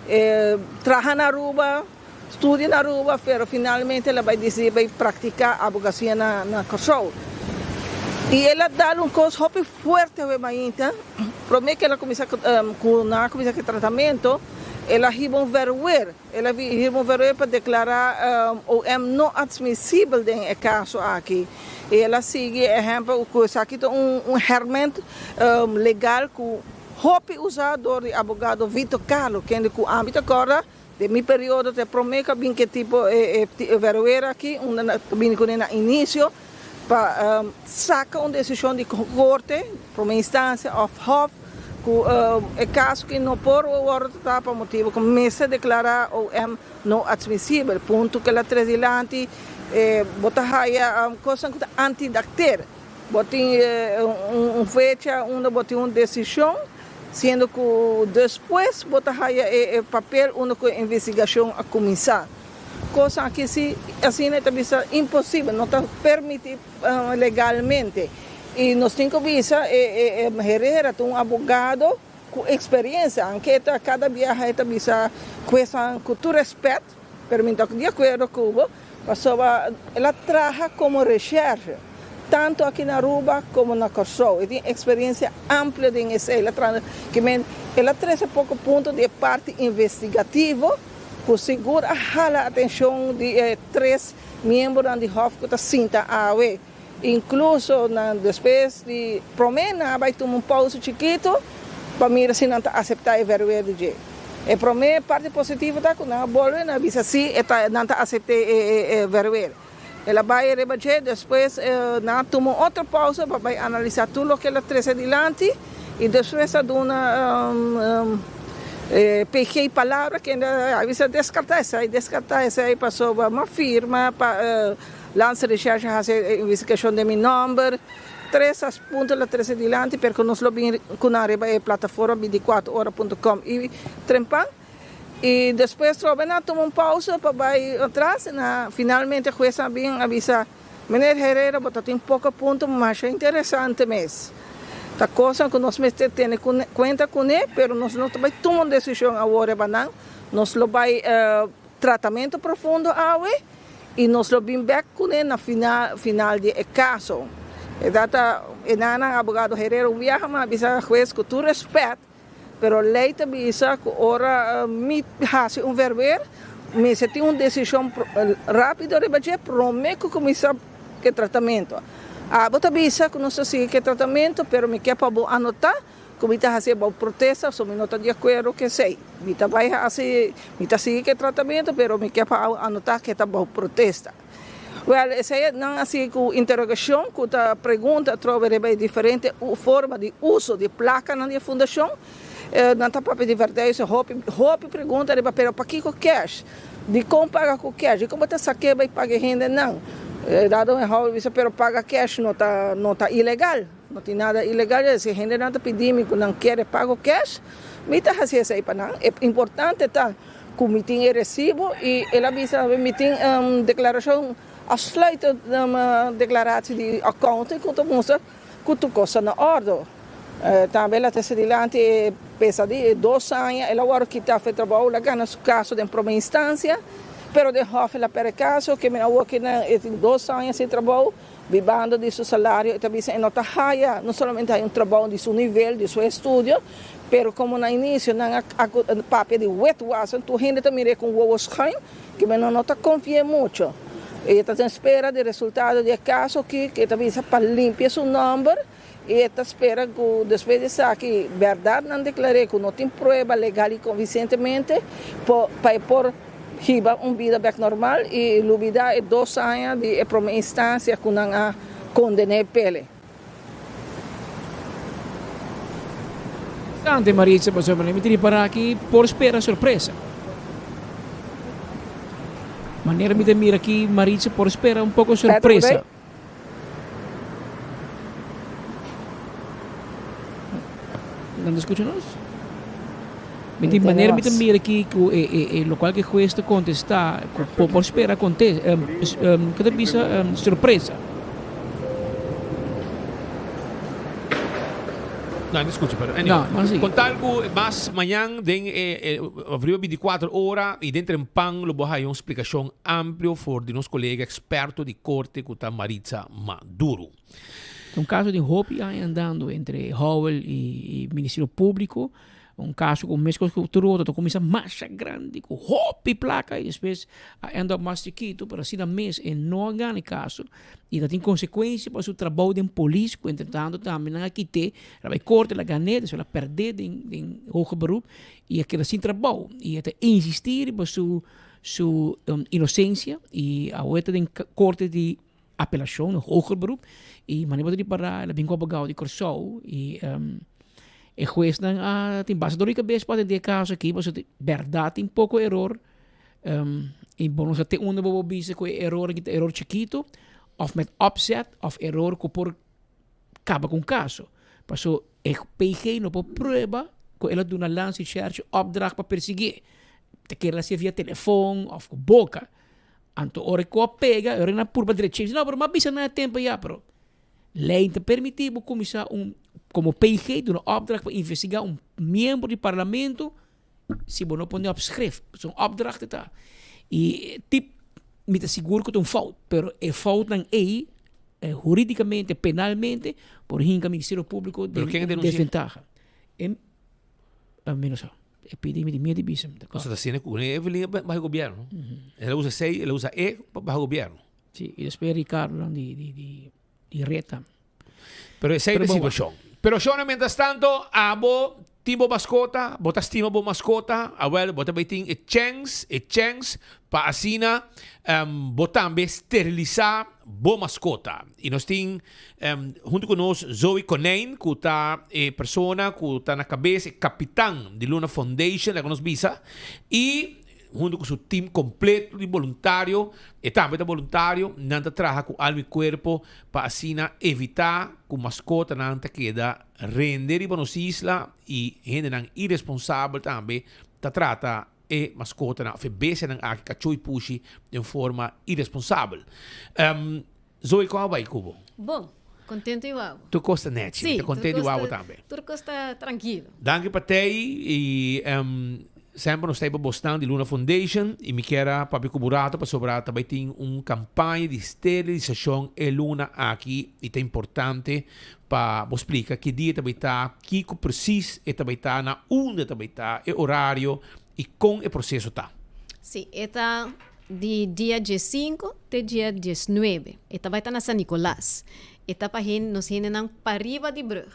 E traha na Aruba, studia na Aruba, pero finalmente el a bai disidí bai praktiká abogasia na na Kòrsou. I el a dal un kos hopi fuerte awe mainta. Promé ku el a kuminsá ku nan a kuminsá ku e tratamentu, el a hiba un verwer. El a hiba un verwer pa deklará OM no atmisibel den e kaso aki. I el a sigui ehèmpel ku esaki ta un hèrmènt legal ku hopi usá dor di abogado Vito Carlo, kende ku ami ta kòrda den mi periodo ta e promé ku a bin ku e tipo e verweer aki, unda nan ta bini kuné na inisio pa saka un desishon di korte, promé instansia òf hòf, ku e kaso ki no por wòrdu tratá pa motibu ku mester deklará OM no admisibel. Punto ku el a tres dilanti bo ta haya kosnan ku ta antidakter. Bo tin un fecha unda bo tin un desishon, siendo ku despues bo ta haya e papel unda ku e investigashon a kuminsá. Kosnan aki si asina e ta bisa imposibel, no ta permití legalmente. I nos tin ku bisa e Herrera ta un abogado ku eksperensia, anke e ta kada biaha e ta bisa kuesnan ku tur rèspèt, pero mi ta di akuerdo ku bo, pasobra el a traha komo reshèrshe, tantu aki na Aruba komo na Kòrsou. E tin eksperensia amplio den esei. El a traha, ke men el a trese poko punto di e parti investigativo ku sigur a hala atenshon di e tres miembronan di hòf ku ta sinta awe. Inkluso nan despues di promé nan a bai tuma un pausa chikitu pa mira si nan ta aseptá e verweer di dje. E promé parti positivo ta ku nan a bolbe nan a bisa si e ta nan ta asept'é e verweer. El a bai riba dje, despues nan a tuma un otro pausa pa bai analisá tur loke el a trese dilanti i despues a duna e PG palabra kende a bisa deskartá esei, deskartá esei pasobra mi a firma pa Landsrecherche a hasi e investigashon den mi nòmber. Tres as punto la trese dilanti pero ku nos lo bin ku nan riba e plataforma binticuatro ora punto com i trempan. I despues trobe nan a tuma un pausa pa bai atras i nan finalmente hues a bin a bisa, Meneer Herrera bo ta tin poko punto masha interesante mes. Ta kosnan ku nos mester tene kuenta kuné pero nos no ta bai tuma un desishon awor riba nan. Nos lo bai Tratamentu profundo awe y nos lo bin bek cune na final final di e caso. E data e nanan abogado Herrera un biaha mas a bisa huez cu tur respet pero ley ta bisa cu ora mi haci un verweer mester tin un decision rapido riba dje prome cu cuminsa cu e tratamento. Abo ta bisa cu nos ta sigui cu e tratamento pero mi kier pa bo anota Ku mi ta hasi abou protesta so mi no ta di akuerdo ku esei. Mi ta bai hasi, mi ta sigui ku e tratamentu pero mi ke pa anotá ku e ta abou protesta. Wèl esei nan a sigui ku interogashon ku ta pregunta atrobe riba e diferente forma di uso di plakanan di e fundashon. Nan ta papia di Verduizen hopi hopi pregunta riba pero pakiko kèsh? Dikon paga ku kèsh? Dikon bo ta sak'é bai paga e hendenan? Dado e hòmber bisa pero paga kèsh no ta no ta ilegal. No tin nada ilegal ya, si hendenan ta pidi mi ku nan kier e pago cash, mi ta hasi esei pa nan. E importante ta ku mi tin e resibo i el a bisa mi tin deklarashon, afsluitend declaratie di accounting ku ta mustra ku tur kos ta na ordo. Tambe el a trese dilanti e pesa di e dos aña el a wòrdu kita for e trabou, el a gana su kaso den prome instansia, pero den hòf el a pèrdè kaso, ke mi awor ke nan e tin dos aña sin trabou. Bibando di su salario e ta bisa e no ta haya no solamente haya un trabou di su nivel, di su estudio, pero como na inicio nan a papia di witwassen tur hende ta mir'é cu un wowo schuin, cu men no ta confi'é mucho. E ta den spera di resultado di e caso aki, cu e ta bisa pa limpia su nomber y e ta spera cu despues di esaki berdad nan declar'é cu no tin prueba legal y convincentemente pa e por hiba un bida bek normal y lubida e dos aña di e prome instancia cu nan a condene pele. Interesante Maritza pasobra mi ta ripara aki por spera sorpresa. Manera mi ta mira aki Maritza por spera un poco sorpresa. Nan ta skucha nos? Mi tin manera mi ta mira aki ku e e e lokual ku e hues ta kontestá ku bo por spera kontes ku ta bisa sorpresa. No, mi skucha pero No, anyway. no si. Kon tal ku mas mañan den e e riba bintikuater ora i den trempan lo bo haya un splikashon amplio for di nos kolega eksperto di korte ku ta Maritza Maduro. Ta un kaso di hopi aña andando entre Howell i Ministerio Públiko. Un kaso ku meskos ku tur otro ta kuminsá masha grandi ku hopi plaka i despues a end up mas chikitu, pero asina mes e no a gana e kaso i ta tin konsekuensia pa su trabou den polis ku entretanto tambe nan a kit'é, el a bai korte, el a gan'é, despues el a pèrdè den den hoger beroep i a keda sin trabou i e ta insistí riba su su inosensia i awe ta den korte di apelashon, hoger beroep, i manera bo ta ripará el a bin ku abogado di Kòrsou i e huesnan a tin basta dor di kabes pa atendé e kaso aki pasobra bèrdat tin poko eror i bo no sa te unda bo por bisa ku e eror aki ta eror chikitu òf met opzet òf eror ku por kaba ku un kaso. Paso e PG no por prueba ku el a duna Landsrecherche opdracht pa persiguié. Ta kere hasié via telefon òf ku boka. Anto ora ku a pega, ora nan a purba drecha, mi di, no, pero mi a bisa nan e tempu ya, pero lei ta permití bo kuminsá un, komo PG, duna opdracht pa investigá un miembro di parlamento si bo no pone op schrift. Pasobra un opdracht e ta. I tip, mi ta sigur ku ta un fout, pero e foutnan ei, hurídikamente, penalmente, por hinka Ministerio Públiko Pero den ken a denunsiá? desventaha. E, mi no sa. E pidi mi di miedo di bisa. Mi ta Cosa ta asina cu Evelyn a baha gobierno. El a usa esey, el a usa e pa baha gobierno. Sí, y despues Ricardo dan di, di, di, di reta. Pero esey Pero ta bon, wak. situacion. Pero Shona, mientras tanto, abo tin bo mascota, bo ta stima bo mascota, awel bo ta bay tin e chens, e chens pa asina bo tambe steriliza bo mascota. Y nos tin Hunto cu nos Zoe Konijn cu ta e persona cu ta na cabes, e capitan di Luna Foundation laga nos bisa y hunto cu su team completo di boluntario, e tambe ta boluntario, nan ta traha cu alma y cuerpo pa asina evita cu mascotanan ta keda rende riba nos isla y hendenan iresponsabel tambe ta trata e mascotanan of e bestianan aki, cacho y pushi, den forma iresponsabel. Zoe kon a bai ku bo? Bon, contento i wou. Tur kos ta nechi, mi Sí, ta contento i wou tambe. Tur kos ta trankilo. Danki pa tei i semper nos ta ei pa bosnan di Luna Foundation i mi kier a papia ku bo rato pasobra ta bai tin un kampaña di sterilisashon e luna aki i ta importante pa bo splika ki dia ta bai ta, kiko presis e ta bai ta, na unda e ta bai ta, e orario i kon e proseso ta. Sí, e ta Di dia diesinco te dia diesnuebe. E ta bai ta na San Nicolas. E ta pa hen nos hendenan pariba di brug.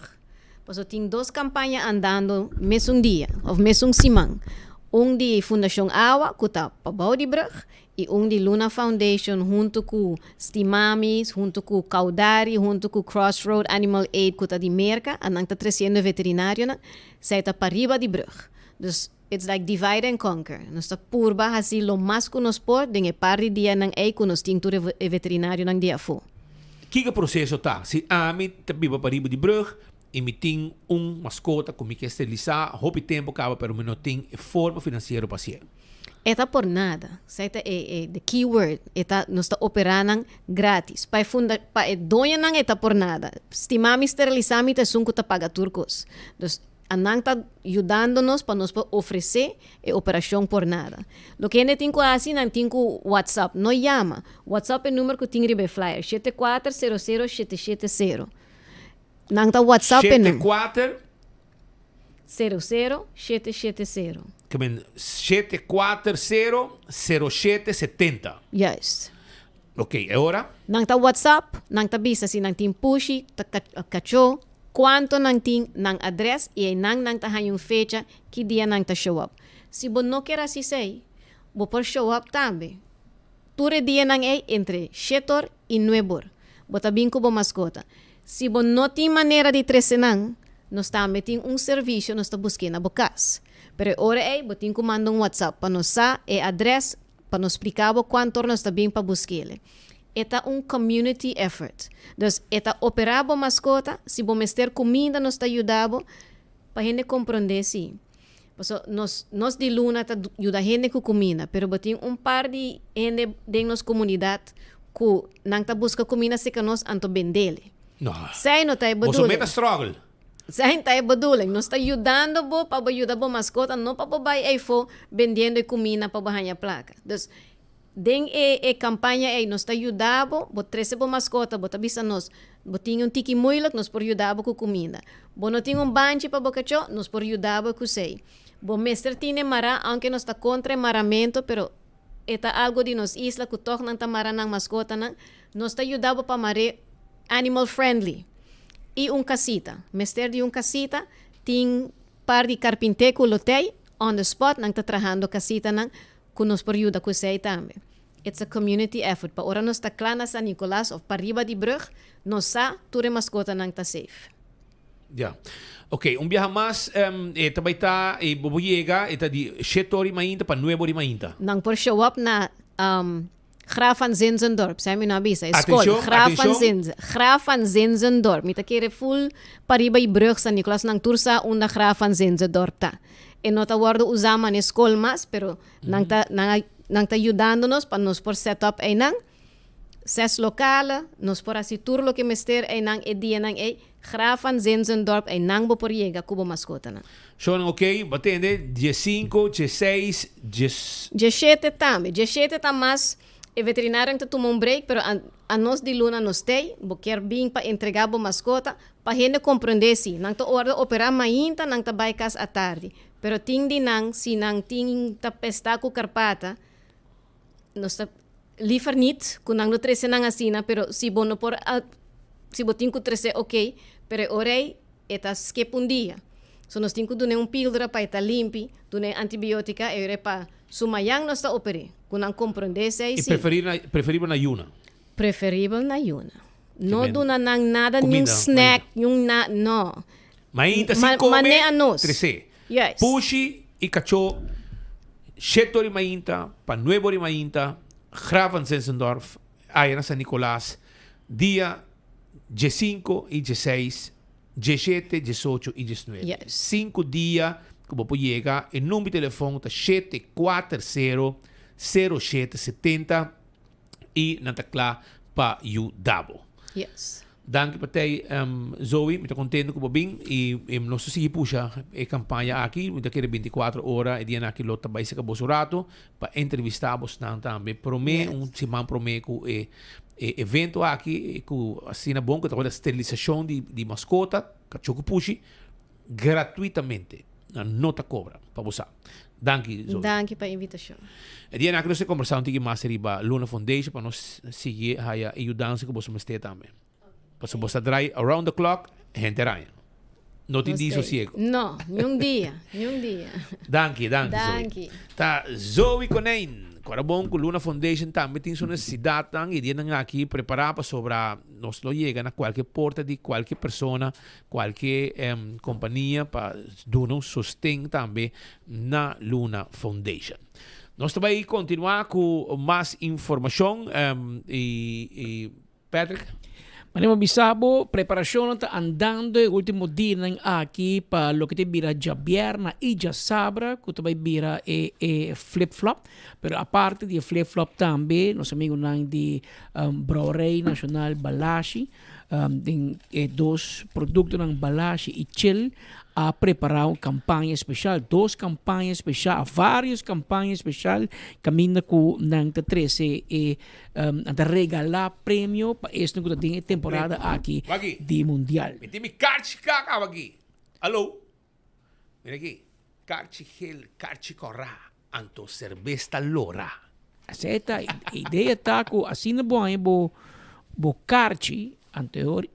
Pasobra tin dos campaña andando mesun dia of mesun siman. Un di Fundacion Awa cu ta pabao di brug y un di Luna Foundation hunto cu Stimami, hunto cu Caudari, hunto cu Crossroad Animal Aid cu ta di Merca. A nan ta treciendo e veterinarionan. Zij ta pariba di brug. Dus It's like divide and conquer. Nos ta purba hasi lo mas ku nos por den e par di dianan ei ku nos tin tur e veterinarionan di afó. Kiko e proseso ta si ami ta biba pariba di brug i mi tin un maskota ku mi ke sterilisá hopi tempu kaba pero mi no tin e forma finansiero pa hasié? E ta por nada. Esei ta e e the key word. E ta nos ta operá nan gratis. Pa e funda pa e doñonan e ta por nada. Stimá mi sterilisá mi ta esun ku ta paga tur kos. Dus A nan ta yudando nos pa nos por ofresé e operashon por nada. Loke hende tin ku hasi, nan tin ku WhatsApp, no yama. WhatsApp e numer ku tin riba e flyer, 74 sero sero 770. Nan ta WhatsApp e nan. 74. 00 770. Ke men 740 0770. Juist. Ok, e ora? Nan ta WhatsApp, nan ta bisa si nan tin pushi, ta kachó, kuanto nan tin, nan adrès i einan nan ta haña un fecha ki dia nan ta show up. Si bo no kier hasi esei, bo por show up tambe. Tur e dianan ei entre shet'or i nueb'or. Bo ta bin ku bo maskota. Si bo no tin manera di trese nan, nos tambe tin un servisio nos ta busk'é na bo kas. Pero e ora ei bo tin ku manda un WhatsApp pa nos sa e adrès Pa nos splica bo cuantor nos ta bin pa busquele. E ta un community effort. Dus e ta opera bo mascota, si bo mester cuminda nos ta yuda bo, pa hende compronde si. Paso nos nos di luna ta yuda hende cu cuminda, pero bo tin un par di hende den nos comunidad cu nan ta busca cuminda cerca nos anto bendele. No. Esey no ta e Boso bedoeling. meta struggle. Esei ta e bedoeling. Nos ta yudando bo pa bo yuda bo maskota, no pa bo bai eifo bendiendo e kumina pa bo haña plaka. Dus, Den e e campaña ey nos ta yuda bo, bo trece bo mascota, bo ta bisa nos, bo tin un tiki moeilijk, nos por yuda bo cu cuminda. Bo no tin un banchi pa bo cacho, nos por yuda bo cu esey. Bo mester tine mara, aunke nos ta contra e maramento, pero e ta algo di nos isla cu toch nan ta mara nan mascotanan, nos ta yuda bo pa mar'e animal friendly. Y un casita. Mester di un casita, tin par di carpinte cu lo tey, on the spot nan ta trahando casitanan, Ku nos por yuda ku esei tambe. It's a community effort pa ora nos ta kla na San Nicolas of pariba di brug, nos sa tur e maskotanan ta safe. Ya. Ok, un biaha mas e ta bai ta e bo bo yega e ta di shete ora di mainta pa nuebe ora di mainta. Nan por show up na Graaf van Zinzendorp, sa mi no a bisa, e skol, Atencion, Graaf van atencion. Zinzen, Graaf van Zinzendorp. Mi ta kere full pariba i brug San Nicolas, nan tur sa unda Graaf van Zinzendorp ta. E no ta wordo usa mane skol mas, pero nan ta nan a nan ta yudando nos pa nos por set up einan. Ses lokale, nos por hasi tur loke mester einan e dianan ei. Graaf van Zinzendorp, einan bo por yega ku bo maskotanan. Shownan ok, bo tende, diesinko, dieseis, dies. Dieshete tambe. Dieshete ta mas, e veterinarionan ta tuma un break, pero a anos di luna nos tei, bo kier bin pa entrega bo maskota, Pa hende comprende si, nan ta orde opera mainta, nan ta bay cas atardi. Pero tin di nan, si nan tin ta pesta cu carpata, nos ta liever niet cu nan lo trece nan asina, pero si bo no por a, si bo tin cu trece ok, pero e ora ey e ta skip un dia. So nos tin cu dun'e un pildora pa e ta limpi, dun'e antibiotica e ora ey pa su mayan nos ta opere. Cu nan comprende esey Y si. preferibel na yuna. Preferibel na yuna. No Men. duna nan nada, ni un Comida, snack, ni un na, no. Mainta si Ma, come, mané a nos. trece. Juist. Pushi y cachó, shete ora di mainta pa nuebe ora di mainta, Graaf van Zinzendorf, aya na San Nicolas, dia diesinco y dieseis, diesshete, diesocho y diesnuebe. Juist. Cinco dia cu bo por yega, e number di telefon ta shete kuater sero, sero shete setenta. y nan ta kla pa yuda bo. Yes. Danki pa tei Zoe, mi ta contento cu bo bin y nos ta sigui pusha e campaña aki, mi ta kere 24 ora e dianan aki lo ta bay seca boso rato pa entrevista bosnan tambe prome, un siman prome cu e evento aki cu asina bon cu ta worde sterilisacion di mascota, cacho cu pushi. Gratuitamente. Nan no ta cobra pa bo sa. Danki Zoe. Danki pa invitacion. E dia aki nos ta conversa un tiki mas riba Luna Foundation pa nos sigui haya e yudansa cu boso mester tambe. Pasobra bo sa draai around the clock henter aña. No tin dia sosiego. No, niun dia, niun dia. Danki, danki Zoe. Danki. Ta Zoe Konijn. Kora bon cu Luna Foundation tambe tin su necesidadnan y dianan aki prepara pasobra nos lo yega na cualke porta di cualke persona Cualke compania pa duna un sosten tambe na Luna Foundation. Nos ta bay continua cu mas informacion y Patrick. Manera bo bisa bo, preparacionnan ta andando e ultimo dianan aki pa loke ta bira djabierna y djasabra cu ta bay bira e e flip flop. Pero aparte di e flip flop tambe nos amigonan di Brouwerij Nacional Balashi Den e dos produktonan Balashi i Chill a prepará un kampaña speshal, dos kampaña speshal, vários kampaña speshal kaminda ku nan ta trese e nan ta regalá premio pa esnan ku ta den e temporada aki di mundial. Mi tin mi karchi kla kaba aki. Alo. Mira aki. Karchi gel, karchi kòrá, anto serbes ta lora. Esei ta e idea ta ku asina bo haña bo bo karchi anto e ora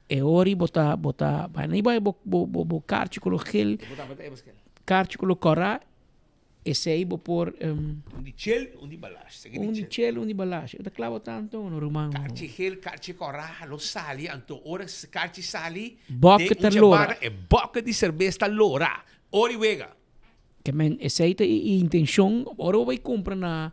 e ora bo ta bo ta bai bo haña bo bo bo karchi kolo gel karchi kolo kòrá esei bo por Un di chel un di balash un di chel un di balash e ta klaba tanto no ruman Karchi gel karchi kòrá lo sali anto ora karchi sali Bòke den ta un lora. djabarra e bòke di serbes ta lora ora i wega. Ke men esei ta e intencion ora bo bai cumpra na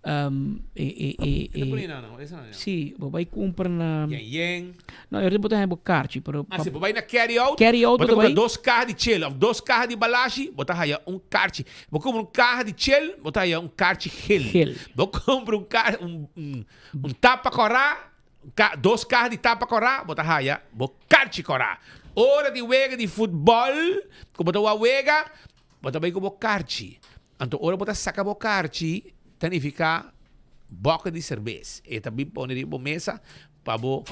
e e e E ta pone nan nan esa nan si bo bai cumpra na Yen yen. No ora bo ta haña bo karchi pero Ah si bo bai na carry out Carry out bo bo ta ta cumpra bai dos caha di chel of dos caha di balashi bo ta haya un karchi bo cumpra un caha di chel bo ta haya un karchi gel Gel. bo cumpra un ka un un tapa cora Ka dos kaha di tapa kòrá, bo ta haya bo karchi kòrá. Ora di wega di futbòl, ku bo ta wak wega, bo ta bai ku bo karchi. Anto ora bo ta saka bo karchi, ta nifiká. Boka di serbes. E ta bin pone riba bo mesa pa bo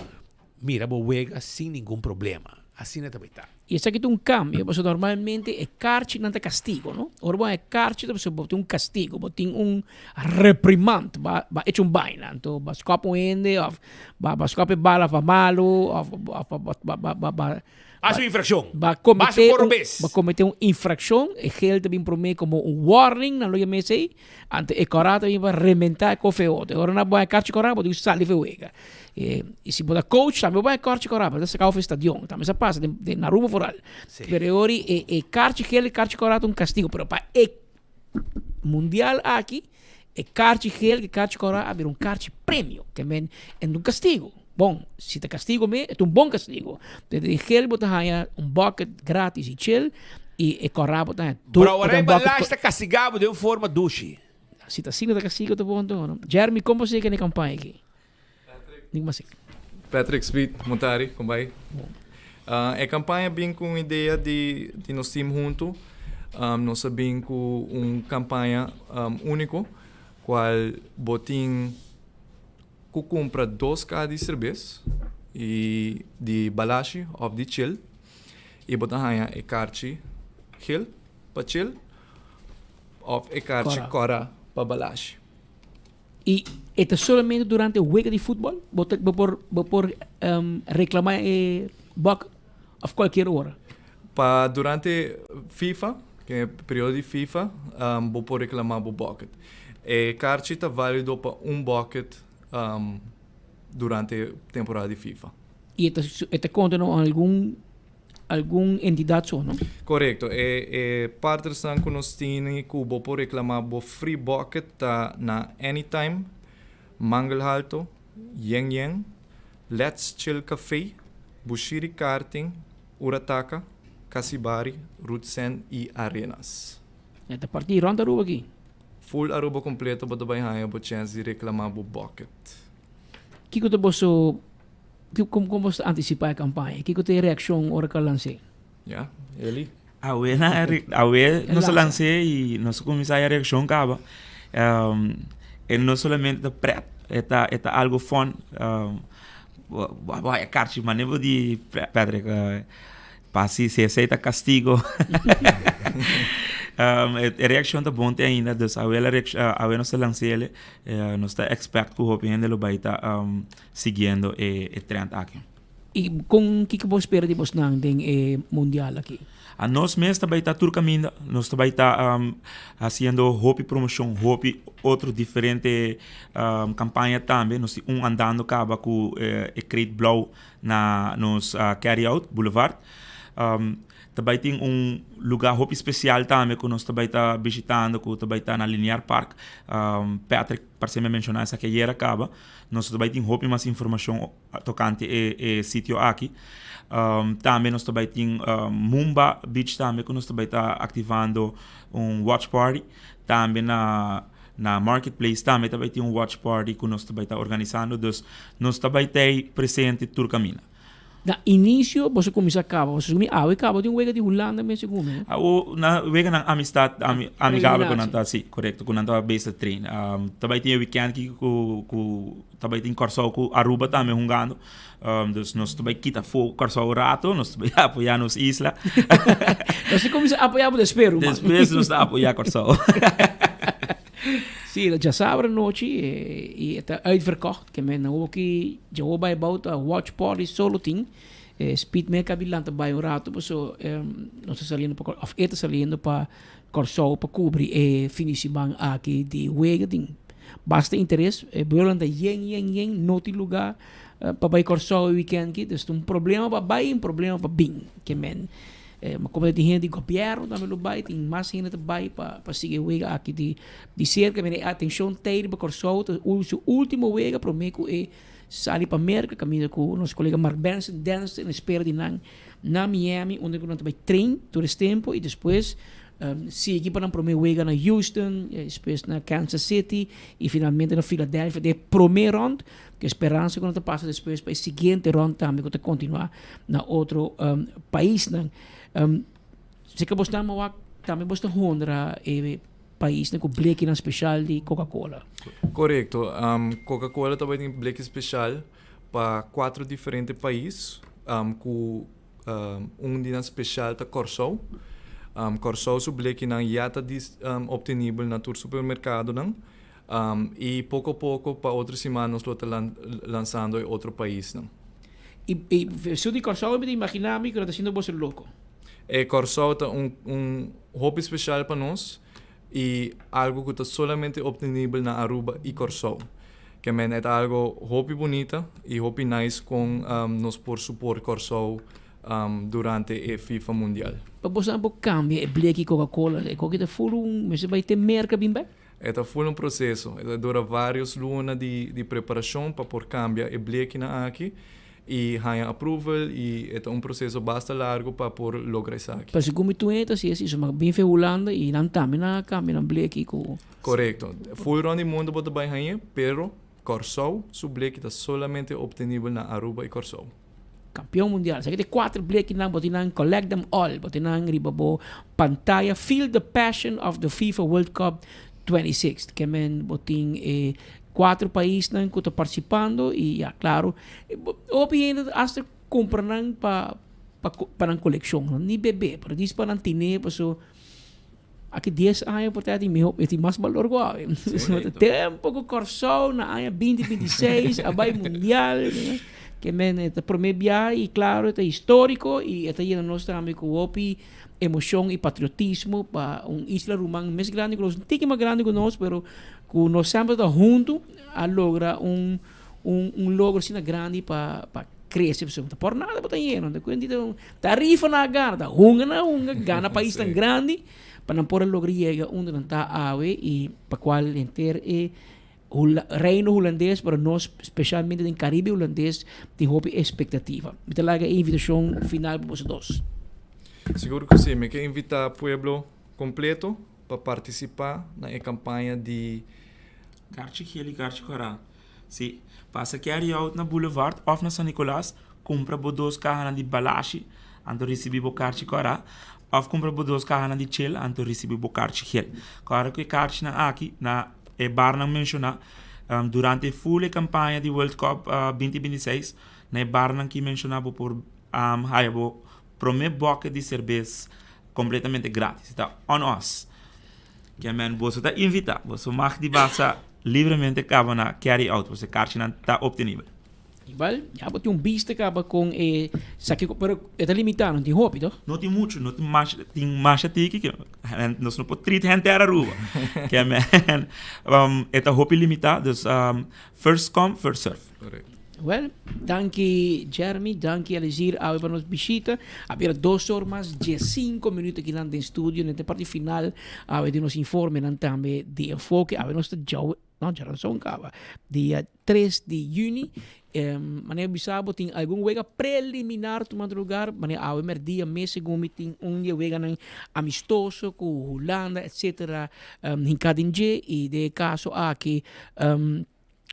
mira bo wega sin ningun problema. Asina ta bay ta. Y esaki ta un cambio, pasobra normalmente e karchinan ta castigo, no? Ora bo haña karchi ta pasobra bo tin un castigo, bo tin un reprimand, bo a hecho un baina, anto bo a scop un hende of bo a scop e bala pa malo of bo a Haci un infraccion. Bo a Basa comete por un, bes. bo a comete un infraccion, e geel ta bin prome como un warning, nan lo yama esey, anto e cora ta bin pa rementa e cofe otro. E ora nan bo haña karchi cora bo tin cu sali for e wega. E si bo ta coach tambe bo haña karchi cora, bo ta saca for e stadion. Tambe sa pasa den den Aruba vooral. Pero e ora e e karchi geel e karchi cora ta un castigo, pero pa e mundial aki E karchi geel ku e karchi kòrò a bira un karchi premio, ke men e no un kastigu. Bon, si ta kastigu me, e ta un bon kastigu. Pero den geel bo ta haña un bucket gratis i chill, i e kòrò bo ta haña tur Brouwerij un bucket. Balash ta kastigá bo den un forma dushi. Si ta asina ta kastigu ta bon anto no. Jeremy, kon bo seka na e kampaña aki? Patrick Speed, Montari, kon bai? E kampaña bin ku un idea di di nos team huntu. Nos a bin ku un kampaña úniko kual bo tin ku kumpra dos kaha di serbes i di balashi òf di chel i bo ta haña e karchi gel pa chel òf e karchi kòrá pa balashi. Y e ta solamente durante wega di futbol? Bo ta bo por bo por reclama e bok of cualkier ora? Pa durante FIFA, e periodo di FIFA, bo por reclama bo bucket. E karchi ta valido pa un bucket durante temporada di FIFA. Y e ta e ta conta na algun algun entidad so, no? Korekto. E e partnersnan ku nos tini ku bo por reklamá bo free bucket ta na Anytime, Mangel Halto, Yen Yen, Let's Chill Café, Bushiri Karting, Urataka, Casibari, Rutsen i Arenas. E ta parti rònt Aruba aki. Full Aruba kompleto bo ta bai haña bo chèns di reklamá bo bucket. Kiko ta boso Kon kon boso ta antisipá e kampaña? Kiko ta e reakshon ora ku a lans'é? Ya, Eli. Awe na awe nos a lans'é i nos a kuminsá e reakshon kaba. E no solamente ta prèt, e ta e ta algu fòn. Bo haya karchi manera bo di Patrick pa si si esei ta kastigo. E reakshon ta bon te ainda, dus awe awe nos a lans'é, nos ta expect ku hopi hende lo bai ta siguiendo e e trend aki. I kon kiko bo spera di bosnan den e mundial aki? A nos mes ta bai ta tur kaminda, nos ta bai ta hasiendo hopi promoshon, hopi otro diferente kampaña tambe. Nos tin un andando kaba ku e crate blou na nos Carry Out Boulevard. Ta bai tin un luga hopi spesial tambe ku nos ta bai ta bishitando ku ta bai ta na Linear Park. Patrick parse mi a menshoná esaki ayera kaba. Nos ta bai tin hopi mas informashon tokante e e sitio aki. Tambe nos ta bai tin Mumba Beach tambe ku nos ta bai ta aktivando un watch party. Tambe na na Marketplace tambe ta bai tin un watch party ku nos ta bai ta organisando. Dus nos ta bai tei presente tur kaminda. Na inicio boso cuminsa caba, boso sumi awe caba di un wega di Hulanda mes segun mi. Awo na weganan amistad amigabel cu nan ta si corecto cu nan ta bezig train. Ta bay tin e weekend aki cu cu ta bay tin Corsou cu Aruba tambe hungando. Dus nos ta bay kita afo Corsou un rato, nos ta bay apoya nos isla. Nos ta cuminsa apoya bo despues ruman. Despues nos ta apoya Corsou. Sí, djasabra anochi y e ta uitverkocht. Ke men nan ki djawo bai bou ta watch party solo tin. Speed me kabi lanta bai un rato paso nos ta saliendo pa of e ta saliendo pa Kòrsou pa kubri e fin di siman aki di wega tin basta interes. E buurland ta yen yen yen no tin luga pa bai Kòrsou e weekend aki. Dus ta un problema pa bai y un problema pa bin. Ke men Ma como tin hende di gobierno tambe lo bay, tin mas hende ta bay pa pa sigui e wega aki di di cerca. Mira e atencion tey riba Corsou ta su ultimo wega prome cu e sali pa Merca caminda cu nos colega Mark Benson Dennis ta en espera di nan na Miami unda cu nan ta bay train tur es tempo y despues sigui pa nan prome wega na Houston, despues na Kansas City y finalmente na Philadelphia den e prome rond. Ku e speransa ku nan ta pasa despues pa e siguiente rond tambe ku ta kontinuá na otro paisnan. Seka bos nan mawak tambe bos ta honra e. paisnan ku blekinan speshal di Coca-Cola. Korekto. Coca-Cola ta bai tin bleki speshal pa kuater diferente pais ku un di nan speshal ta Kòrsou. Kòrsou su blekinan ya ta optenibel na tur supermerkadonan i poko poko pa otro siman nos lo ta lansando e otro paisnan. I esun di Kòrsou mi ta imaginá mi ku nan ta haciendo boso loko. E Kòrsou ta un un hopi speshal pa nos i algu ku ta solamente optenibel na Aruba i Kòrsou. Ke men e ta algu hopi bunita i hopi nice kon nos por support Kòrsou durante e FIFA Mundial. Pa boso nan por kambia e bleki Coca-Cola, e koki ta ful un mester bai te Merka bin bek? E ta ful un proseso. E ta dura varios luna di di preparashon pa por kambia e blekinan aki i haña approval i e ta un proseso basta largu pa por logra esaki. Pa segun mi tuenta si es iso, ma bin fe Hulanda i nan tambe nan a kambia nan bleki ku. Korekto. Ful rond di mundu bo ta bai hañ'é, pero Kòrsou su bleki ta solamente optenibel na Aruba i Kòrsou. Kampeon mundial. Esaki ta e kuater blekinan bo tin nan collect them all. Bo tin nan riba bo pantaya feel the passion of the FIFA World Cup 26. Ke men bo tin e kuater paisnan ku ta partisipando i ya klaro hopi hende hasta kumpra nan pa pa nan kolekshon. Ni bebe pero dis pa nan tine paso Aki dies aña por ta tin miho e tin mas balor ku awe. Tempo ku Kòrsou na aña binti binti seis a bai mundial ke men e ta promé bia i klaro e ta históriko i e ta yena nos tambe ku hopi emoshon i patriotismo pa un isla ruman mes grandi ku nos, un tiki mas grandi ku nos pero ku nos semper ta huntu a logra un un un logro asina grandi pa pa krese pasobra ta por nada bo ta yena ta kuenti ta tarifa nan a gana ta hunga nan a hunga gana paisnan grandi pa nan por a logra yega unda nan ta awe i pa kual henter e Reino Hulandes pero nos speshalmente den Karibe Hulandes tin hopi espektativa. Mi ta laga e invitashon final pa boso dos. Sigur ku si, mi ke invitá pueblo kompleto pa partisipá na e kampaña di. Karchi gel i karchi kòrá. Si, pasa carry out na Boulevard of na San Nicolas, cumpra bo dos cahanan di Balashi, anto ricibi bo carchi cora, of cumpra bo dos cahanan di Chel, anto ricibi bo carchi gel. Cora cu e carchinan aki na e barnan menciona, durante full e campaña di World Cup 2026, na e barnan ki menciona bo por haya bo prome boke di cerbes completamente gratis. Ta on us. Kiamen boso ta invita, boso mag di basa libremente kaba na carry out, boso e karchinan ta obtenibel. Igual, ya bo tin un bista kaba kon e saki, pero e ta limitá, no tin hopi toch? No tin muchu, no tin masha, tin masha tiki ke nos no por treat henter Aruba. Kiamen, e ta hopi limitá, dus first come, first serve. Correcto. Wel, danki Jeremy, danki Alizir awe pa nos bishita. A bira dos or mas diesinco minuut akinan den studio, den e parti final awe di nos informenan tambe di Enfoke. Awe nos ta djawe, no djaranson kaba, dia tres di juni. Manera bisa bo tin algun wega preliminar tumando lugar, manera awe merdia mes segun mi tin un di e weganan amistoso ku Hulanda etcetera hinka den dje i den e kaso aki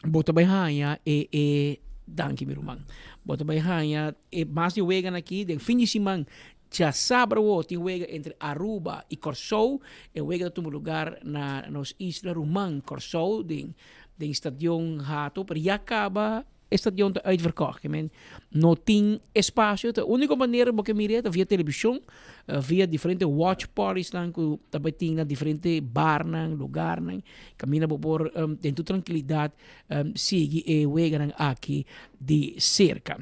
Bo ta bai haña e e Danki mi ruman. Bo ta bai haña e mas di weganan aki den fin di siman. Djasabra awo tin wega entre Aruba i Kòrsou. E wega ta tuma lugar na nos isla ruman Kòrsou den den stadion Hato. Pero ya kaba e stadion ta uitverkocht. Ke men no tin espasio. Ta úniko manera bo ke mir'é ta via televishon. Via diferente watch parties-nan ku ta bai tin na diferente barnan, lugarnan, kaminda bo por den tur trankilidat sigui e weganan aki di serka.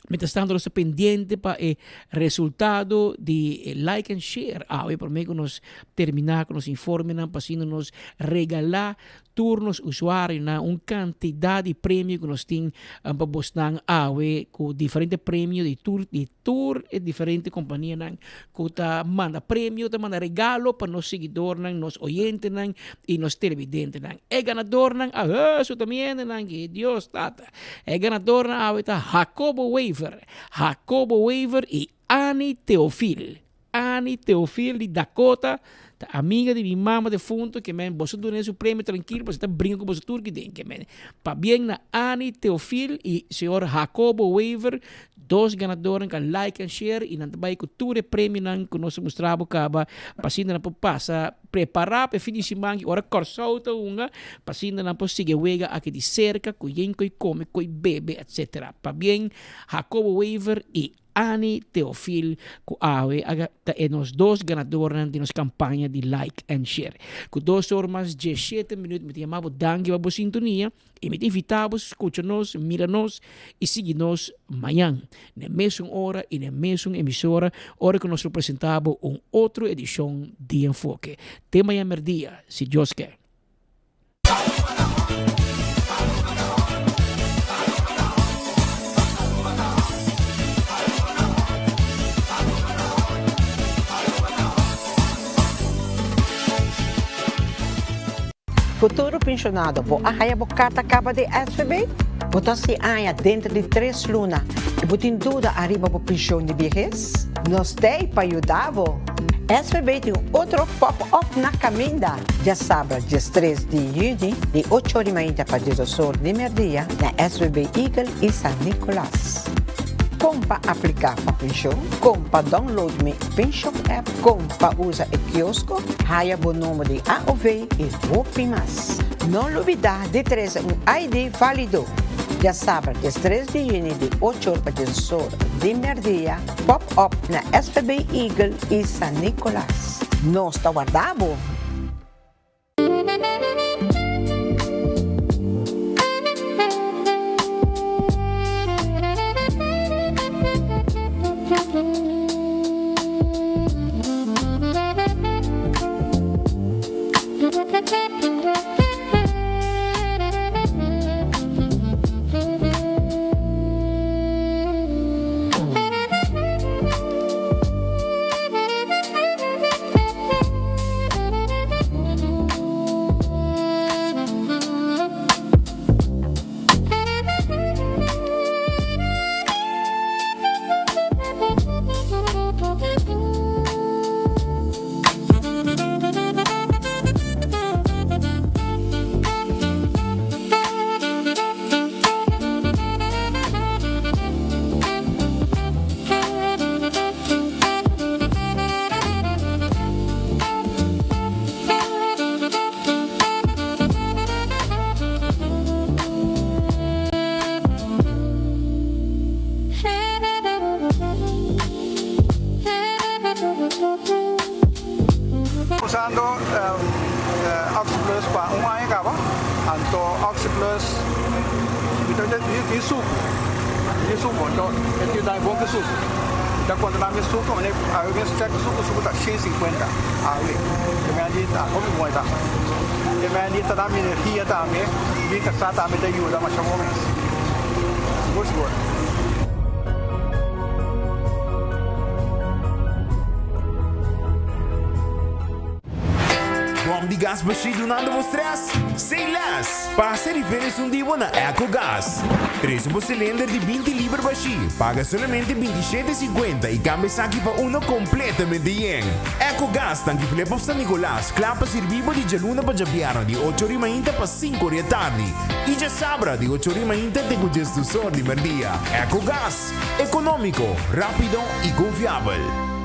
Mientras tanto nos ta pendiente pa e resultado di e like and share awe prome ku nos termina ku nos informenan pa asina nos regala Tur nos usuarionan un kantidat di premio ku nos tin pa bosnan awe ku diferente premio di tur di tur e diferente kompanianan ku ta manda premio, ta manda regalo pa nos siguidornan, nos oyentenan i nos televidentenan. E ganadornan ahh su ta mi hendenan ki Dios tata. E ganadornan awe ta Jacobo Wever, Jacobo Wever i Annie Theophil. Annie Theophil di Dakota. Ta amiga di mi mama defunto ke men boso duna su premio trankil pasobra ta bringa ku boso tur ki den ke men. Pabien na Annie Theophil y señor Jacobo Wever, dos ganadornan ku a like and share y nan ta bai ku tur e premionan ku nos a mustra bo kaba pa asina nan por pasa prepara pa e fin di siman ki ora Kòrsou ta hunga pa asina nan por sigui e wega aki di serka ku yen ku e kome ku e bebe etcetera. Pabien Jacobo Wever y Annie Theophil ku awe a ta e nos dos ganadornan di nos kampaña di like and share. Ku dos or mas diesshete minuut mi ta yama bo danki pa bo sintonia i mi ta invita bo skucha nos, mira nos i sigui nos mañan na e mesun ora i na e mesun emisora ora ku nos lo presenta bo un otro edishon di Enfoke. Te mañan merdia si Dios ke. Futuro pensionado, bo a haya bo carta caba di SVB? Bo ta si aña denter di tres luna y bo tin duda ariba bo pension di biehes? Nos t'ey pa yuda bo! SVB tin un otro pop-up na caminda! Djasabra diestres di yüni di ocho or di mainta pa diesdos or di merdia na SVB Eagle i San Nicolas. Kon pa apliká pa penshon, kon pa download mi penshon app, kon pa usa e kiosko, haya bo number di AOV i hopi mas. No lubidá di trese un ID válido. Djasabra diestres di yüni di ocho or pa diesdos or di merdia, pop up na SVB Eagle i San Nicolas. Nos ta warda bo! Usando Oxyplus pa un aña caba, anto Oxyplus mi ta tin sucu, tin sucu, anto e tin dai bon cu sucu. Mi ta controla mi sucu, mi awe mi check sucu, sucu ta shen sinkuenta awe, e mi a di ta hopi bon e ta. E mi a di ta da mi energia tambe, mi casa tambe ta yuda masha bon mes, sigur sigur. Bom di gas bashí dunando bo stress? Say less! Pasa riba esun di bo na Ecogas. Trese bo cilinder di 20 liber bashí, paga solamente 27,50 i cambia esaki pa uno completamente yen. Ecogas tanki Flip of San Nicolas, kla pa sirbi bo di djaluna pa djabièrnè di ocho ori mainta pa sinku ori e tardi i djasabra di ocho ori mainta te ku djesdusor di merdia. Ecogas, economico, rapido i confiabel.